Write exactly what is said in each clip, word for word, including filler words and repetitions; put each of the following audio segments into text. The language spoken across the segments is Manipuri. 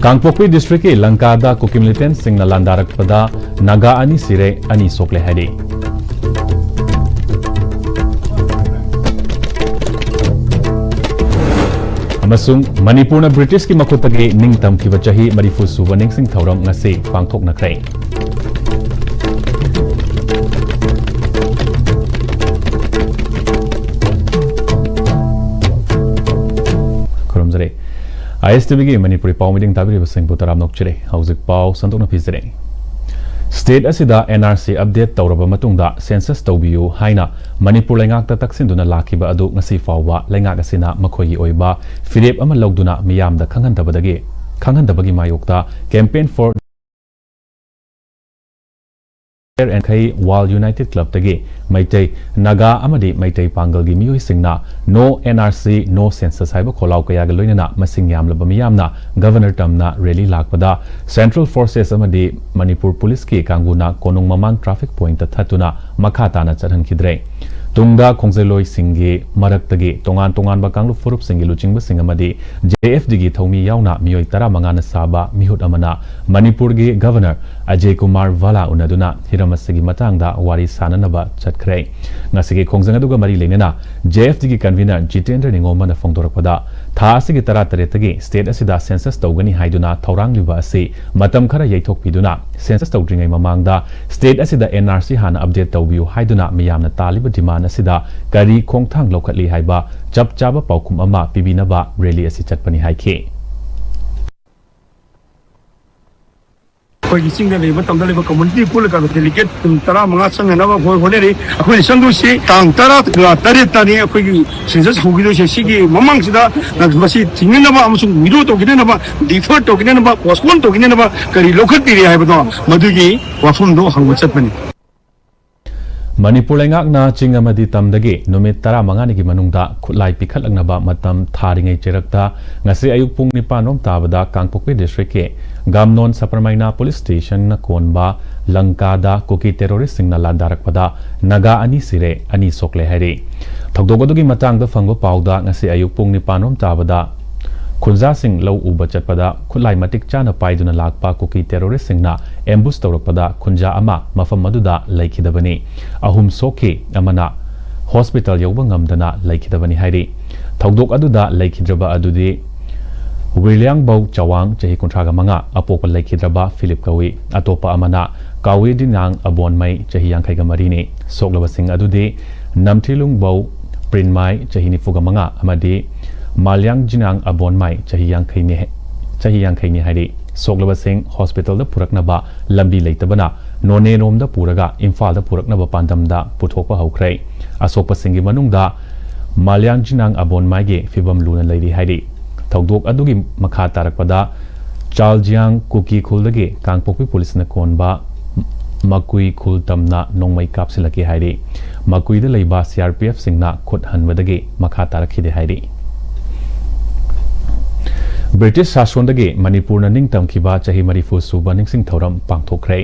ꯀꯥꯡꯄꯣꯛꯄꯤ ꯗꯤꯁꯇ꯭ꯔꯤꯛꯀꯤ ꯂꯪꯀꯥꯗ ꯀꯨꯀꯤ ꯃꯤꯂꯤꯇꯦꯟꯁꯤꯡꯅ ꯂꯥꯟꯗꯥꯔꯛꯄꯗ ꯅꯥꯒꯥ ꯑꯅꯤ ꯁꯤꯔꯦ, ꯑꯅꯤ ꯁꯣꯛꯂꯦ ꯍꯥꯏꯔꯤ꯫ ꯑꯃꯁꯨꯡ ꯃꯅꯤꯄꯨꯔꯅ ꯕ꯭ꯔꯤꯇꯤꯁꯀꯤ ꯃꯈꯨꯠꯇꯒꯤ ꯅꯤꯡꯇꯝꯈꯤꯕ ꯆꯍꯤ ꯃꯔꯤꯐꯨ ꯁꯨꯕ ꯅꯤꯡꯁꯤꯡ ꯊꯧꯔꯝ ꯉꯁꯤ ꯄꯥꯡꯊꯣꯛꯅꯈ꯭ꯔꯦ꯫ ꯈꯨꯔꯨꯝꯖꯔꯤ꯫ ISTVꯒꯤ ꯃꯅꯤꯄꯨꯔꯤ ꯄꯥꯎ ꯃꯤꯗꯤꯡ ꯇꯥꯕꯤꯔꯤꯕꯁꯤꯡꯕꯨ ꯇꯔꯥꯝꯅ ꯑꯣꯛꯆꯔꯤ꯫ ꯍꯧꯖꯤꯛ ꯄꯥꯎ ꯁꯟꯗꯣꯛꯅ ꯄꯤꯖꯔꯤ꯫ ꯁ꯭ꯇꯦꯠ ꯑꯁꯤꯗ NRC ꯑꯞꯗꯦꯠ ꯇꯧꯔꯕ ꯃꯇꯨꯡꯗ ꯁꯦꯟꯁꯁ ꯇꯧꯕꯤꯌꯨ ꯍꯥꯏꯅ ꯃꯅꯤꯄꯨꯔ ꯂꯩꯉꯥꯛꯇ ꯇꯛꯁꯤꯟꯗꯨꯅ ꯂꯥꯛꯈꯤꯕ ꯑꯗꯨ ꯉꯁꯤ ꯐꯥꯎꯕ ꯂꯩꯉꯥꯛ ꯑꯁꯤꯅ ꯃꯈꯣꯏꯒꯤ ꯑꯣꯏꯕ ꯐꯤꯔꯦꯞ ꯑꯃ ꯂꯧꯗꯨꯅ ꯃꯤꯌꯥꯝꯗ ꯈꯪꯍꯟꯗꯕꯗꯒꯤ, ꯈꯪꯍꯟꯗꯕꯒꯤ ꯃꯥꯌꯣꯛꯇ Campaign for ꯈꯩ ꯋꯥꯔꯜ ꯌꯨꯅꯥꯏꯇꯦꯗ ꯀ꯭ꯂꯕꯇꯒꯤ ꯃꯩꯇꯩ, ꯅꯥꯒꯥ ꯑꯃꯗꯤ ꯃꯩꯇꯩ ꯄꯥꯡꯒꯜꯒꯤ ꯃꯤꯑꯣꯏꯁꯤꯡꯅ "No NRC, No Census" ꯍꯥꯏꯕ ꯈꯣꯜꯂꯥꯎ ꯀꯌꯥꯒ ꯂꯣꯏꯅꯅ ꯃꯁꯤꯡ ꯌꯥꯝꯂꯕ ꯃꯤꯌꯥꯝꯅ ꯒꯚꯔꯅꯔ ꯇꯝꯅ ꯔꯦꯂꯤ ꯂꯥꯛꯄꯗ ꯁꯦꯟꯇ꯭ꯔꯦꯜ ꯐꯣꯔꯁꯦꯁ ꯑꯃꯗꯤ ꯃꯅꯤꯄꯨꯔ ꯄꯨꯂꯤꯁꯀꯤ ꯀꯥꯡꯕꯨꯅ ꯀꯣꯅꯨꯡ ꯃꯃꯥꯡ ꯇ꯭ꯔꯥꯐꯤꯛ ꯄꯣꯏꯟꯠꯇ ꯊꯠꯇꯨꯅ ꯃꯈꯥ ꯇꯥꯅ ꯆꯠꯍꯟꯈꯤꯗ꯭ꯔꯦ꯫ ꯇꯨꯡꯗ ꯈꯣꯡꯖꯩꯂꯣꯏꯁꯤꯡꯒꯤ ꯃꯔꯛꯇꯒꯤ ꯇꯣꯉꯥꯟ ꯇꯣꯉꯥꯟꯕ ꯀꯥꯡꯂꯨꯞ ꯐꯨꯔꯨꯞꯁꯤꯡꯒꯤ ꯂꯨꯆꯤꯡꯕꯁꯤꯡ ꯑꯃꯗꯤ JFDꯒꯤ ꯊꯧꯃꯤ ꯌꯥꯎꯅ ꯃꯤꯑꯣꯏ ꯇꯔꯥꯃꯉꯥꯅ ꯁꯥꯕ ꯃꯤꯍꯨꯠ ꯑꯃꯅ ꯃꯅꯤꯄꯨꯔꯒꯤ ꯒꯚꯔꯅꯔ ꯑꯖꯌ ꯀꯨꯃꯥꯔ ꯚꯥꯂꯥ ꯎꯅꯗꯨꯅ ꯍꯤꯔꯝ ꯑꯁꯤꯒꯤ ꯃꯇꯥꯡꯗ ꯋꯥꯔꯤ ꯁꯥꯅꯅꯕ ꯆꯠꯈ꯭ꯔꯦ꯫ ꯉꯁꯤꯒꯤ ꯈꯣꯡꯖꯪ ꯑꯗꯨꯒ ꯃꯔꯤ ꯂꯩꯅꯅ JFDꯒꯤ ꯀꯟꯚꯤꯅꯔ ꯖꯤꯇꯦꯟꯗ꯭ꯔ ꯅꯤꯉꯣꯝꯕꯅ ꯐꯣꯡꯗꯣꯔꯛꯄꯗ, ꯊꯥ ꯑꯁꯤꯒꯤ ꯇꯔꯥꯇꯔꯦꯠꯇꯒꯤ ꯁ꯭ꯇꯦꯠ ꯑꯁꯤꯗ ꯁꯦꯟꯁꯁ ꯇꯧꯒꯅꯤ ꯍꯥꯏꯗꯨꯅ ꯊꯧꯔꯥꯡꯂꯤꯕ ꯑꯁꯤ ꯃꯇꯝ ꯈꯔ ꯌꯩꯊꯣꯛꯄꯤꯗꯨꯅ, ꯁꯦꯟꯁꯁ ꯇꯧꯗ꯭ꯔꯤꯉꯩ ꯃꯃꯥꯡꯗ ꯁ꯭ꯇꯦꯠ ꯑꯁꯤꯗ NRC ꯍꯥꯟꯅ ꯑꯞꯗꯦꯠ ꯇꯧꯕꯤꯌꯨ ꯍꯥꯏꯗꯨꯅ ꯃꯤꯌꯥꯝꯅ ꯇꯥꯜꯂꯤꯕ ꯗꯤꯃꯥꯟ ꯑꯁꯤꯗ ꯀꯔꯤ ꯈꯣꯡꯊꯥꯡ ꯂꯧꯈꯠꯂꯤ ꯍꯥꯏꯕ ꯆꯞ ꯆꯥꯕ ꯄꯥꯎꯈꯨꯝ ꯑꯃ ꯄꯤꯕꯤꯅꯕ ꯔꯦꯂꯤ ꯑꯁꯤ ꯆꯠꯄꯅꯤ ꯍꯥꯏꯈꯤ꯫ ꯑꯩꯈꯣꯏꯒꯤ ꯆꯤꯡꯗ ꯂꯩꯕ, ꯇꯝꯗ ꯂꯩꯕ ꯀꯝꯃꯨꯅꯤꯇꯤ ꯄꯨꯜꯂꯀꯥꯟꯗ ꯗꯦꯂꯤꯒꯦꯠ ꯄꯨꯡ ꯇꯔꯥꯃꯉꯥ ꯆꯪꯅꯅꯕ ꯍꯣ-, ꯍꯣꯠꯅꯔꯤ꯫ ꯑꯩꯈꯣꯏꯅ ꯆꯪꯗꯣꯏꯁꯤ ꯇꯥꯡ ꯇꯔꯥ ꯇꯔꯦꯠꯇꯅꯤ ꯑꯩꯈꯣꯏꯒꯤ ꯁꯦꯟꯁꯁ ꯍꯧꯈꯤꯗꯣꯏꯁꯦ꯫ ꯁꯤꯒꯤ ꯃꯃꯥꯡꯁꯤꯗ ꯃꯁꯤ ꯊꯤꯡꯅꯅꯕ ꯑꯃꯁꯨꯡ ꯋꯤꯗ꯭ꯔꯣ ꯇꯧꯈꯤꯅꯅꯕ, ꯗꯤꯐꯔ ꯇꯧꯈꯤꯅꯅꯕ, ꯄꯣꯁꯄꯣꯟ ꯇꯧꯈꯤꯅꯅꯕ ꯀꯔꯤ ꯂꯧꯈꯠꯄꯤꯔꯤ ꯍꯥꯏꯕꯗꯣ, ꯃꯗꯨꯒꯤ ꯋꯥꯐꯝꯗꯣ ꯍꯪꯕ ꯆꯠꯄꯅꯤ꯫ ꯃꯅꯤꯄꯨꯔ ꯂꯩꯉꯥꯛꯅ ꯆꯤꯡ ꯑꯃꯗꯤ ꯇꯝꯗꯒꯤ ꯅꯨꯃꯤꯠ ꯇꯔꯥꯃꯉꯥꯅꯤꯒꯤ ꯃꯅꯨꯡꯗ ꯈꯨꯠꯂꯥꯏ ꯄꯤꯈꯠꯂꯛꯅꯕ ꯃꯇꯝ ꯊꯥꯔꯤꯉꯩ ꯆꯩꯔꯛꯇ ꯉꯁꯤ ꯑꯌꯨꯛ ꯄꯨꯡ ꯅꯤꯄꯥꯟ ꯔꯣꯝ ꯇꯥꯕꯗ ꯀꯥꯡꯄꯣꯛꯄꯤ ꯗꯤꯁꯇ꯭ꯔꯤꯛꯀꯤ ꯒꯥꯝꯅꯣꯟ ꯁꯄꯔꯃꯩꯅꯥ ꯄꯨꯂꯤꯁ ꯁ꯭ꯇꯦꯁꯟꯅ ꯀꯣꯟꯕ ꯂꯪꯀꯥꯗ ꯀꯨꯀꯤ ꯇꯦꯔꯣꯔꯤꯁꯁꯤꯡꯅ ꯂꯥꯟꯗꯥꯔꯛꯄꯗ ꯅꯥꯒꯥ ꯑꯅꯤ ꯁꯤꯔꯦ, ꯑꯅꯤ ꯁꯣꯛꯂꯦ ꯍꯥꯏꯔꯤ꯫ ꯊꯧꯗꯣꯛ ꯑꯗꯨꯒꯤ ꯃꯇꯥꯡꯗ ꯐꯪꯕ ꯄꯥꯎꯗ ꯉꯁꯤ ꯑꯌꯨꯛ ꯄꯨꯡ ꯅꯤꯄꯥꯟ ꯔꯣꯝ ꯇꯥꯕꯗ ꯈꯨꯟꯖꯥꯁꯤꯡ ꯂꯧ ꯎꯕ ꯆꯠꯄꯗ ꯈꯨꯠꯂꯥꯏ ꯃꯇꯤꯛ ꯆꯥꯅ ꯄꯥꯏꯗꯨꯅ ꯂꯥꯛꯄ ꯀꯨꯀꯤ ꯇꯦꯔꯣꯔꯤꯁꯁꯤꯡꯅ ꯑꯦꯝꯕꯨꯁ ꯇꯧꯔꯛꯄꯗ ꯈꯨꯟꯖꯥ ꯑꯃ ꯃꯐꯝ ꯑꯗꯨꯗ ꯂꯩꯈꯤꯗꯕꯅꯤ꯫ ꯑꯍꯨꯝ ꯁꯣꯛꯈꯤ, ꯑꯃꯅ ꯍꯣꯁꯄꯤꯇꯥꯜ ꯌꯧꯕ ꯉꯝꯗꯅ ꯂꯩꯈꯤꯗꯕꯅꯤ ꯍꯥꯏꯔꯤ꯫ ꯊꯧꯗꯣꯛ ꯑꯗꯨꯗ ꯂꯩꯈꯤꯗ꯭ꯔꯕ ꯑꯗꯨꯗꯤ ꯋꯤꯂꯤꯌꯥꯡꯕꯧ ꯆꯋꯥꯡ, ꯆꯍꯤ ꯀꯨꯟꯊ꯭ꯔꯥꯒ ꯃꯉꯥ, ꯑꯄꯣꯛꯄ ꯂꯩꯈꯤꯗ꯭ꯔꯕ ꯐꯤꯂꯤꯞ ꯀꯧꯏ꯫ ꯑꯇꯣꯞꯄ ꯑꯃꯅ ꯀꯥꯋꯦꯗꯤꯅꯥꯡ ꯑꯕꯣꯟꯃꯩ, ꯆꯍꯤ ꯌꯥꯡꯈꯩꯒ ꯃꯔꯤꯅꯤ꯫ ꯁꯣꯛꯂꯕꯁꯤꯡ ꯑꯗꯨꯗꯤ ꯅꯝꯊꯤꯂꯨꯡꯕꯧ ꯄ꯭ꯔꯤꯟꯃꯥꯏ, ꯆꯍꯤ ꯅꯤꯐꯨꯒ ꯃꯉꯥ, ꯑꯃꯗꯤ ꯃꯥꯂꯤꯌꯥꯡꯖꯤꯅꯥꯡ ꯑꯕꯣꯟꯃꯥꯏ, ꯆꯍꯤ ꯌꯥꯡꯈꯩꯅꯤ, ꯆꯍꯤ ꯌꯥꯡꯈꯩꯅꯤ ꯍꯥꯏꯔꯤ꯫ ꯁꯣꯛꯂꯕꯁꯤꯡ ꯍꯣꯁꯄꯤꯇꯥꯜꯗ ꯄꯨꯔꯛꯅꯕ ꯂꯝꯕꯤ ꯂꯩꯇꯕꯅ ꯅꯣꯅꯦꯔꯣꯝꯗ ꯄꯨꯔꯒ ꯏꯝꯐꯥꯜꯗ ꯄꯨꯔꯛꯅꯕ ꯄꯥꯟꯗꯝꯗ ꯄꯨꯊꯣꯛꯄ ꯍꯧꯈ꯭ꯔꯦ꯫ ꯑꯁꯣꯛꯄꯁꯤꯡꯒꯤ ꯃꯅꯨꯡꯗ ꯃꯥꯂꯤꯌꯥꯡꯖꯤꯅꯥꯡ ꯑꯕꯣꯟꯃꯥꯏꯒꯤ ꯐꯤꯕꯝ ꯂꯨꯅ ꯂꯩꯔꯤ ꯍꯥꯏꯔꯤ꯫ ꯊꯧꯗꯣꯛ ꯑꯗꯨꯒꯤ ꯃꯈꯥ ꯇꯥꯔꯛꯄꯗ ꯆꯥꯜꯖꯤꯌꯥꯡ ꯀꯨꯀꯤ ꯈꯨꯜꯗꯒꯤ ꯀꯥꯡꯄꯣꯛꯄꯤ ꯄꯨꯂꯤꯁꯅ ꯀꯣꯟꯕ ꯃꯀꯨꯏ ꯈꯨꯜ ꯇꯝꯅ ꯅꯣꯡꯃꯩ ꯀꯥꯞꯁꯤꯜꯂꯛꯈꯤ ꯍꯥꯏꯔꯤ꯫ ꯃꯀꯨꯏꯗ ꯂꯩꯕ ꯁꯤ ꯑꯥꯔ ꯄꯤ ꯑꯦꯐꯁꯤꯡꯅ ꯈꯨꯠ ꯍꯟꯕꯗꯒꯤ ꯃꯈꯥ ꯇꯥꯔꯛꯈꯤꯗꯦ ꯍꯥꯏꯔꯤ꯫ ꯕ꯭ꯔꯤꯇꯤꯁ ꯁꯥꯁꯣꯟꯗꯒꯤ ꯃꯅꯤꯄꯨꯔꯅ ꯅꯤꯡꯇꯝꯈꯤꯕ ꯆꯍꯤ ꯃꯔꯤꯐꯨ ꯁꯨꯕ ꯅꯤꯡꯁꯤꯡ ꯊꯧꯔꯝ ꯄꯥꯡꯊꯣꯛꯈ꯭ꯔꯦ꯫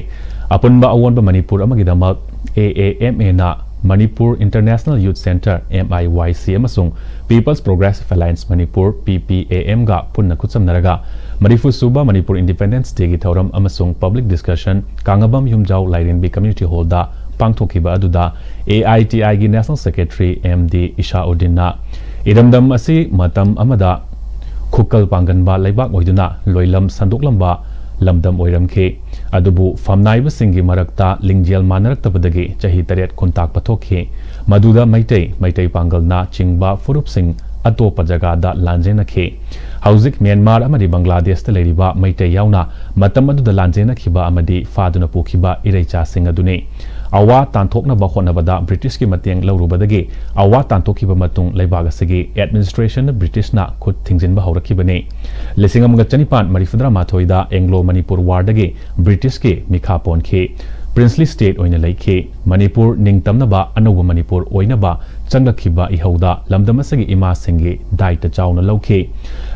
ꯑꯄꯨꯟꯕ ꯑꯑꯣꯟꯕ ꯃꯅꯤꯄꯨꯔ ꯑꯃꯒꯤꯗꯃꯛ ꯑꯦ A M N Manipur international youth centre, M I Y C, ꯑꯃꯁꯨꯡ people's progressive alliance Manipur, P P A ꯑꯦꯝꯒ ꯄꯨꯟꯅ ꯈꯨꯠꯁꯝꯅꯔꯒ ꯃꯔꯤꯐꯨ ꯁꯨꯕ ꯃꯅꯤꯄꯨꯔ ꯏꯟꯗꯤꯄꯦꯟꯗꯦꯟꯁ ꯗꯦꯒꯤ ꯊꯧꯔꯝ ꯑꯃꯁꯨꯡ ꯄꯕ꯭ꯂꯤꯛ ꯗꯤꯁꯀꯁꯟ ꯀꯥꯉꯕꯝ ꯌꯨꯝꯖꯥꯎ ꯂꯥꯏꯔꯦꯝꯕꯤ ꯀꯝꯃ꯭ꯌꯨꯅꯤꯇꯤ ꯍꯣꯜꯗ ꯄꯥꯡꯊꯣꯛꯈꯤꯕ ꯑꯗꯨꯗ ꯑꯦ ꯑꯥꯏ ꯇꯤ ꯑꯥꯏꯒꯤ ꯅꯦꯁꯅꯦꯜ ꯁꯦꯀ꯭ꯔꯦꯇꯔꯤ ꯑꯦꯝ ꯗꯤ ꯏꯁꯥꯎꯗꯤꯟꯅ ꯏꯔꯝꯗꯝ ꯑꯁꯤ ꯃꯇꯝ ꯑꯃꯗ ꯈꯨꯛꯀꯜ ꯄꯥꯡꯒꯟꯕ ꯂꯩꯕꯥꯛ ꯑꯣꯏꯗꯨꯅ ꯂꯣꯏꯂꯝ ꯁꯟꯗꯣꯛꯂꯝꯕ ꯂꯝꯗꯝ ꯑꯣꯏꯔꯝꯈꯤ꯫ ꯑꯗꯨꯕꯨ ꯐꯝꯅꯥꯏꯕꯁꯤꯡꯒꯤ ꯃꯔꯛꯇ ꯂꯤꯡꯖꯦꯜ ꯃꯥꯟꯅꯔꯛꯇꯕꯗꯒꯤ ꯆꯍꯤ ꯇꯔꯦꯠ ꯈꯨꯟꯇꯥꯛꯄ ꯊꯣꯛꯈꯤ꯫ ꯃꯗꯨꯗ ꯃꯩꯇꯩ, ꯃꯩꯇꯩ ꯄꯥꯡꯒꯜꯅ ꯆꯤꯡꯕ ꯐꯨꯔꯨꯞꯁꯤꯡ ꯑꯇꯣꯞꯄ ꯖꯒꯥꯗ ꯂꯥꯟꯖꯦꯟꯅꯈꯤ꯫ ꯍꯧꯖꯤꯛ ꯃ꯭ꯌꯥꯟꯃꯥꯔ ꯑꯃꯗꯤ ꯕꯪꯒ꯭ꯂꯥꯗꯦꯁꯇ ꯂꯩꯔꯤꯕ ꯃꯩꯇꯩ ꯌꯥꯎꯅ ꯃꯇꯝ ꯑꯗꯨꯗ ꯂꯥꯟꯖꯦꯟꯅꯈꯤꯕ ꯑꯃꯗꯤ ꯐꯥꯗꯨꯅ ꯄꯨꯈꯤꯕ ꯏꯔꯩꯆꯥꯁꯤꯡ ꯑꯗꯨꯅꯤ꯫ ꯑꯋꯥ ꯇꯥꯟꯊꯣꯛꯅꯕ ꯍꯣꯠꯅꯕꯗ ꯕ꯭ꯔꯤꯇꯤꯁꯀꯤ ꯃꯇꯦꯡ ꯂꯧꯔꯨꯕꯗꯒꯤ ꯑꯋꯥ ꯇꯥꯟꯊꯣꯛꯈꯤꯕ ꯃꯇꯨꯡ ꯂꯩꯕꯥꯛ ꯑꯁꯤꯒꯤ ꯑꯦꯗꯃꯤꯅꯤꯁꯇ꯭ꯔꯦꯁꯟꯗ ꯕ꯭ꯔꯤꯇꯤꯁꯅ ꯈꯨꯠ ꯊꯤꯡꯖꯤꯟꯕ ꯍꯧꯔꯛꯈꯤꯕꯅꯤ꯫ ꯂꯤꯁꯤꯡ ꯑꯃꯒ ꯆꯅꯤꯄꯥꯟ ꯃꯔꯤꯐꯨꯇꯔꯥ ꯃꯥꯊꯣꯏꯗ ꯑꯦꯡꯒ꯭ꯂꯣ ꯃꯅꯤꯄꯨꯔ ꯋꯥꯔꯗꯒꯤ ꯕ꯭ꯔꯤꯇꯤꯁꯀꯤ ꯃꯤꯈꯥ ꯄꯣꯟꯈꯤ꯫ ꯄ꯭ꯔꯤꯟꯁꯂꯤ ꯁ꯭ꯇꯦꯠ ꯑꯣꯏꯅ ꯂꯩꯈꯤ꯫ ꯃꯅꯤꯄꯨꯔ ꯅꯤꯡꯇꯝꯅꯕ ꯑꯅꯧꯕ ꯃꯅꯤꯄꯨꯔ ꯑꯣꯏꯅꯕ ꯆꯪꯂꯛꯈꯤꯕ ꯏꯍꯧꯗ ꯂꯝꯗꯝ ꯑꯁꯤꯒꯤ ꯏꯃꯥꯁꯤꯡꯒꯤ ꯗꯥꯏꯇ ꯆꯥꯎꯅ ꯂꯧꯈꯤ꯫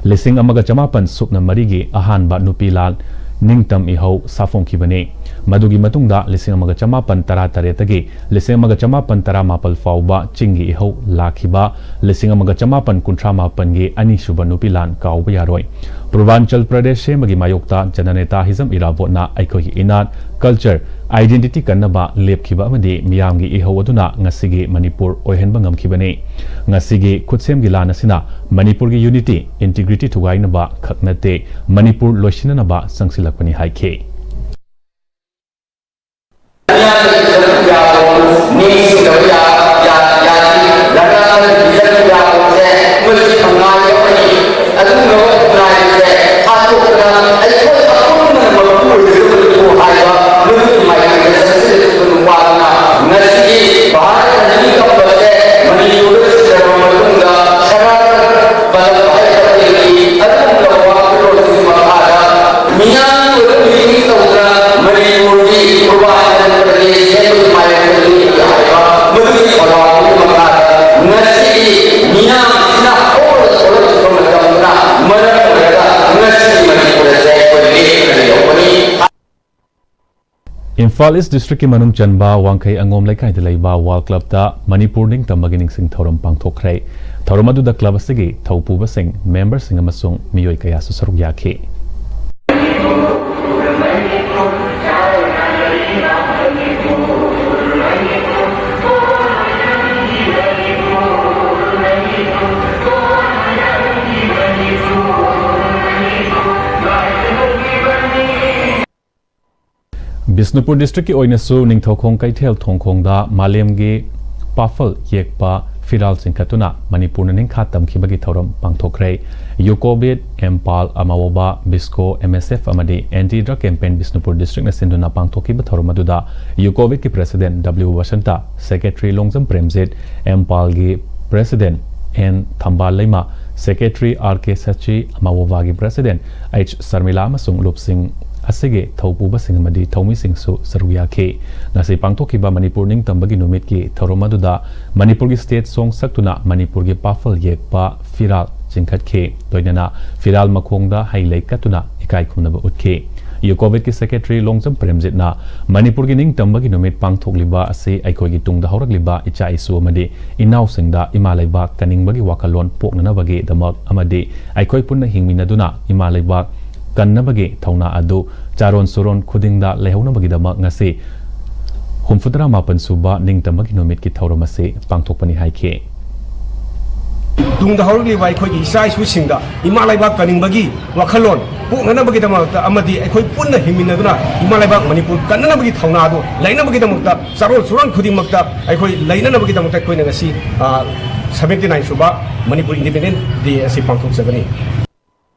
ꯂꯤꯁꯤꯡ ꯑꯃꯒ ꯆꯃꯥꯄꯟ ꯁꯨꯞꯅ ꯃꯔꯤꯒꯤ ꯑꯍꯥꯟꯕ ꯅꯨꯄꯤ ꯂꯥꯟ ꯅꯤꯡꯇꯝ ꯏꯍꯧ ꯁꯥꯐꯣꯡꯈꯤꯕꯅꯤ꯫ ꯃꯗꯨꯒꯤ ꯃꯇꯨꯡꯗ ꯂꯤꯁꯤꯡ ꯑꯃꯒ ꯆꯃꯥꯄꯟ ꯇꯔꯥ ꯇꯔꯦꯠꯇꯒꯤ ꯂꯤꯁꯤꯡ ꯑꯃꯒ ꯆꯃꯥꯄꯟ ꯇꯔꯥ ꯃꯥꯄꯜ ꯐꯥꯎꯕ ꯆꯤꯡꯒꯤ ꯏꯍꯧ ꯂꯥꯛꯈꯤꯕ ꯂꯤꯁꯤꯡ ꯑꯃꯒ ꯆꯃꯥꯄꯟ ꯀꯨꯟꯊ꯭ꯔꯥ ꯃꯥꯄꯟꯒꯤ ꯑꯅꯤꯁꯨꯕ ꯅꯨꯄꯤ ꯂꯥꯟ ꯀꯥꯎꯕ ꯌꯥꯔꯣꯏ꯫ ꯄꯨꯔꯕꯥꯟꯆꯜ ꯄ꯭ꯔꯗꯦꯁ ꯁꯦꯝꯕꯒꯤ ꯃꯥꯌꯣꯛꯇ ꯖꯅꯅꯦꯇꯥ ꯍꯤꯖꯝ ꯏꯔꯥꯕꯣꯠꯅ ꯑꯩꯈꯣꯏꯒꯤ ꯏꯅꯥꯠ, ꯀꯜꯆꯔ, ꯑꯥꯏꯗꯦꯟꯇꯤꯇꯤ ꯀꯟꯅꯕ ꯂꯦꯞꯈꯤꯕ ꯑꯃꯗꯤ ꯃꯤꯌꯥꯝꯒꯤ ꯏꯍꯧ ꯑꯗꯨꯅ ꯉꯁꯤꯒꯤ ꯃꯅꯤꯄꯨꯔ ꯑꯣꯏꯍꯟꯕ ꯉꯝꯈꯤꯕꯅꯤ꯫ ꯉꯁꯤꯒꯤ ꯈꯨꯠꯁꯦꯝꯒꯤ ꯂꯥꯟ ꯑꯁꯤꯅ ꯃꯅꯤꯄꯨꯔꯒꯤ ꯌꯨꯅꯤꯇꯤ, ꯏꯟꯇꯤꯒ꯭ꯔꯤꯇꯤ ꯊꯨꯒꯥꯏꯅꯕ ꯈꯛ ꯅꯠꯇꯦ, ꯃꯅꯤꯄꯨꯔ ꯂꯣꯏꯁꯤꯟꯅꯅꯕ ꯆꯪꯁꯤꯜꯂꯛꯄꯅꯤ ꯍꯥꯏꯈꯤ꯫ ꯅꯤꯡꯁꯤꯡꯗꯕ ꯌꯥ-, ꯌꯥ-, ꯌꯥꯗꯦ꯫ ꯂꯝꯌꯥꯟꯕꯒꯤ ꯌꯥꯔꯣꯝꯁꯦ ꯃꯣꯏꯒꯤ ꯊꯧꯅꯥ ꯌꯥꯎꯔꯤ꯫ ꯑꯗꯨꯒꯨꯝꯂꯕ ꯈꯨꯟꯅꯥꯏꯁꯦ ꯍꯥꯠꯇꯣꯛꯇꯅ ꯑꯩꯈꯣꯏ ꯑꯄꯨꯟꯕꯅ ꯃꯄꯨ ꯑꯣꯏꯒꯗꯕꯅꯤꯀꯣ ꯍꯥꯏꯕ ꯃꯗꯨꯒꯤ ꯃꯥꯏꯀꯩꯗ ꯆꯪꯁꯤꯜꯂꯛꯄ ꯅꯨꯄꯥꯗꯨꯅ ꯉꯁꯤꯗꯤ ꯚꯥꯔꯠꯅ ꯅꯤꯡꯇꯝꯕꯁꯦ ꯃꯅꯤꯄꯨꯔꯗ ꯁꯤꯟꯅꯔꯕ ꯃꯇꯨꯡꯗ ꯁꯔꯀꯥꯔ ꯄꯥꯜꯂꯛꯄ ꯍꯥꯏꯕꯗꯒꯤ ꯑꯗꯨꯒꯨꯝꯂꯕ ꯋꯥꯈꯜꯂꯣꯟꯁꯤꯒꯤ ꯃꯈꯥꯗ ꯃꯤꯌꯥꯝꯒꯤ ꯑꯣꯏꯕ ꯃꯤꯇꯤꯡ ꯇꯧꯗꯅ ꯃꯅꯤꯄꯨꯔꯒꯤ ꯄꯨꯔꯕꯥꯟꯆꯜ ꯄ꯭ꯔꯗꯦꯁ ꯁꯦꯝꯕꯒꯤ ꯃꯥꯌꯣꯛꯇ ꯂꯦꯞꯄꯤ ꯍꯥꯏꯕ ꯃꯗꯨꯒꯤ ꯊꯧꯔꯥꯡꯒꯤ ꯃꯈꯥꯗ ꯉꯁꯤꯗꯤ ꯃꯤꯌꯥꯝꯁꯤꯅ ꯍꯧꯔꯒ ꯊꯣꯛꯂꯛꯈꯤꯕ ꯃꯇꯝꯗꯨꯅ ꯃꯔꯝ ꯑꯣꯏꯔꯒ ꯉꯁꯤꯗꯤ ꯃꯅꯤꯄꯨꯔ ꯑꯁꯦ ꯑꯩꯈꯣꯏ ꯂꯦꯞꯇꯅ ꯂꯩꯍꯧꯕꯅꯤ꯫ ꯏꯝꯐꯥꯜ ꯏꯁ ꯗꯤꯁꯇ꯭ꯔꯤꯛꯀꯤ ꯃꯅꯨꯡ ꯆꯟꯕ ꯋꯥꯡꯈꯩ ꯑꯉꯣꯝ ꯂꯩꯀꯥꯏꯗ ꯂꯩꯕ ꯋꯥꯔꯜ ꯀ꯭ꯂꯕꯇ ꯃꯅꯤꯄꯨꯔ ꯅꯤꯡꯇꯝꯕꯒꯤ ꯅꯤꯡꯁꯤꯡ ꯊꯧꯔꯝ ꯄꯥꯡꯊꯣꯛꯈ꯭ꯔꯦ꯫ ꯊꯧꯔꯝ ꯑꯗꯨꯗ ꯀ꯭ꯂꯕ ꯑꯁꯤꯒꯤ ꯊꯧꯄꯨꯕꯁꯤꯡ, ꯃꯦꯝꯕꯔꯁꯤꯡ ꯑꯃꯁꯨꯡ ꯃꯤꯑꯣꯏ ꯀꯌꯥꯁꯨ ꯁꯔꯨꯛ ꯌꯥꯈꯤ꯫ ꯕꯤꯁꯅꯨꯄꯨꯔ ꯗꯤꯁꯇ꯭ꯔꯤꯛꯀꯤ ꯑꯣꯏꯅꯁꯨ ꯅꯤꯡꯊꯧꯈꯣꯡ ꯀꯩꯊꯦꯜ ꯊꯣꯡꯈꯣꯡꯗ ꯃꯥꯂꯦꯝꯒꯤ ꯄꯥꯐꯜ ꯌꯦꯛꯄ ꯐꯤꯔꯥꯜ ꯆꯤꯡꯈꯠꯇꯨꯅ ꯃꯅꯤꯄꯨꯔꯅ ꯅꯤꯡꯈꯥ ꯇꯝꯈꯤꯕꯒꯤ ꯊꯧꯔꯝ ꯄꯥꯡꯊꯣꯛꯈ꯭ꯔꯦ꯫ ꯌꯨꯀꯣꯕꯤꯠ, ꯑꯦꯝꯄꯥꯜ, ꯑꯃꯥꯋꯣꯕꯥ, ꯕꯤꯁꯀꯣ, ꯑꯦꯝ ꯑꯦꯁ ꯑꯦꯐ ꯑꯃꯗꯤ ꯑꯦꯟꯇꯤ ꯗ꯭ꯔꯒ ꯀꯦꯝꯄꯦꯟ ꯕꯤꯁꯅꯨꯄꯨꯔ ꯗꯤꯁꯇ꯭ꯔꯤꯛꯅ ꯁꯤꯟꯗꯨꯅ ꯄꯥꯡꯊꯣꯛꯈꯤꯕ ꯊꯧꯔꯝ ꯑꯗꯨꯗ ꯌꯨꯀꯣꯕꯤꯠꯀꯤ president W Basanta, secretary Longjam Premjit, ꯑꯦꯝꯄꯥꯜꯒꯤ president N Thambal Leima, secretary R K Sachi, ꯑꯃꯥꯋꯣꯕꯥꯒꯤ ꯄ꯭ꯔꯦꯁꯤꯗꯦꯟ ꯑꯩꯆ ꯁꯔꯃꯤꯂꯥ ꯑꯃꯁꯨꯡ ꯂꯨꯞꯁꯤꯡ ꯑꯁꯤꯒꯤ ꯊꯧꯄꯨꯕꯁꯤꯡ ꯑꯃꯗꯤ ꯊꯧꯃꯤꯁꯤꯡꯁꯨ ꯁꯔꯨꯛ ꯌꯥꯈꯤ꯫ ꯉꯁꯤ ꯄꯥꯡꯊꯣꯛꯈꯤꯕ ꯃꯅꯤꯄꯨꯔ ꯅꯤꯡꯇꯝꯕꯒꯤ ꯅꯨꯃꯤꯠꯀꯤ ꯊꯧꯔꯝ ꯑꯗꯨꯗ ꯃꯅꯤꯄꯨꯔꯒꯤ ꯁ꯭ꯇꯦꯠ ꯁꯣꯡ ꯁꯛꯇꯨꯅ ꯃꯅꯤꯄꯨꯔꯒꯤ ꯄꯥꯐꯜ ꯌꯦꯛꯄ ꯐꯤꯔꯥꯜ ꯆꯤꯡꯈꯠꯈꯤ꯫ ꯂꯣꯏꯅꯅ ꯐꯤꯔꯥꯜ ꯃꯈꯣꯡꯗ ꯍꯩ ꯂꯩ ꯀꯠꯇꯨꯅ ꯏꯀꯥꯏ ꯈꯨꯝꯅꯕ ꯎꯠꯈꯤ꯫ ꯌꯨꯀꯣꯕꯤꯠꯀꯤ ꯁꯦꯀ꯭ꯔꯦꯇꯔꯤ ꯂꯣꯡꯖꯝ ꯄ꯭ꯔꯦꯝꯖꯤꯠꯅ ꯃꯅꯤꯄꯨꯔꯒꯤ ꯅꯤꯡꯇꯝꯕꯒꯤ ꯅꯨꯃꯤꯠ ꯄꯥꯡꯊꯣꯛꯂꯤꯕ ꯑꯁꯤ ꯑꯩꯈꯣꯏꯒꯤ ꯇꯨꯡꯗ ꯍꯧꯔꯛꯂꯤꯕ ꯏꯆꯥ ꯏꯁꯨ ꯑꯃꯗꯤ ꯏꯅꯥꯎꯁꯤꯡꯗ ꯏꯃꯥ ꯂꯩꯕꯥꯛ ꯀꯟꯅꯤꯡꯕꯒꯤ ꯋꯥꯈꯜꯂꯣꯟ ꯄꯣꯛꯅꯅꯕꯒꯤꯗꯃꯛ ꯑꯃꯗꯤ ꯑꯩꯈꯣꯏ ꯄꯨꯟꯅ ꯍꯤꯡꯃꯤꯟꯅꯗꯨꯅ ꯏꯃꯥ ꯂꯩꯕꯥꯛ ꯀꯟꯅꯕꯒꯤ ꯊꯧꯅꯥ ꯑꯗꯨ ꯆꯥꯔꯣꯟ ꯁꯨꯔꯣꯟ ꯈꯨꯗꯤꯡꯗ ꯂꯩꯍꯧꯅꯕꯒꯤꯗꯃꯛ ꯉꯁꯤ ꯍꯨꯝꯐꯨꯇꯔꯥ ꯃꯥꯄꯟ ꯁꯨꯕ ꯅꯤꯡꯇꯝꯕꯒꯤ ꯅꯨꯃꯤꯠꯀꯤ ꯊꯧꯔꯝ ꯑꯁꯤ ꯄꯥꯡꯊꯣꯛꯄꯅꯤ ꯍꯥꯏꯈꯤ꯫ ꯇꯨꯡꯗ ꯍꯧꯔꯛꯂꯤꯕ ꯑꯩꯈꯣꯏꯒꯤ ꯏꯆꯥ ꯏꯁꯨꯁꯤꯡꯗ ꯏꯃꯥ ꯂꯩꯕꯥꯛ ꯀꯟꯅꯤꯡꯕꯒꯤ ꯋꯥꯈꯜꯂꯣꯟ ꯄꯣꯛꯅꯅꯕꯒꯤꯗꯃꯛꯇ ꯑꯃꯗꯤ ꯑꯩꯈꯣꯏ ꯄꯨꯟꯅ ꯍꯤꯡꯃꯤꯟꯅꯗꯨꯅ ꯏꯃꯥ ꯂꯩꯕꯥꯛ ꯃꯅꯤꯄꯨꯔ ꯀꯟꯅꯅꯕꯒꯤ ꯊꯧꯅꯥ ꯑꯗꯨ ꯂꯩꯅꯕꯒꯤꯗꯃꯛꯇ ꯆꯥꯔꯣꯟ ꯁꯨꯔꯣꯟ ꯈꯨꯗꯤꯡꯃꯛꯇ ꯑꯩꯈꯣꯏ ꯂꯩꯅꯅꯕꯒꯤꯗꯃꯛꯇ ꯑꯩꯈꯣꯏꯅ ꯉꯁꯤ, ꯑ, ꯁꯚꯦꯟꯇꯤ ꯅꯥꯏꯟ ꯁꯨꯕ ꯃꯅꯤꯄꯨꯔ ꯏꯟꯗꯤꯄꯦꯟꯗꯦꯟꯁ ꯗꯦ ꯑꯁꯤ ꯄꯥꯡꯊꯣꯛꯆꯕꯅꯤ꯫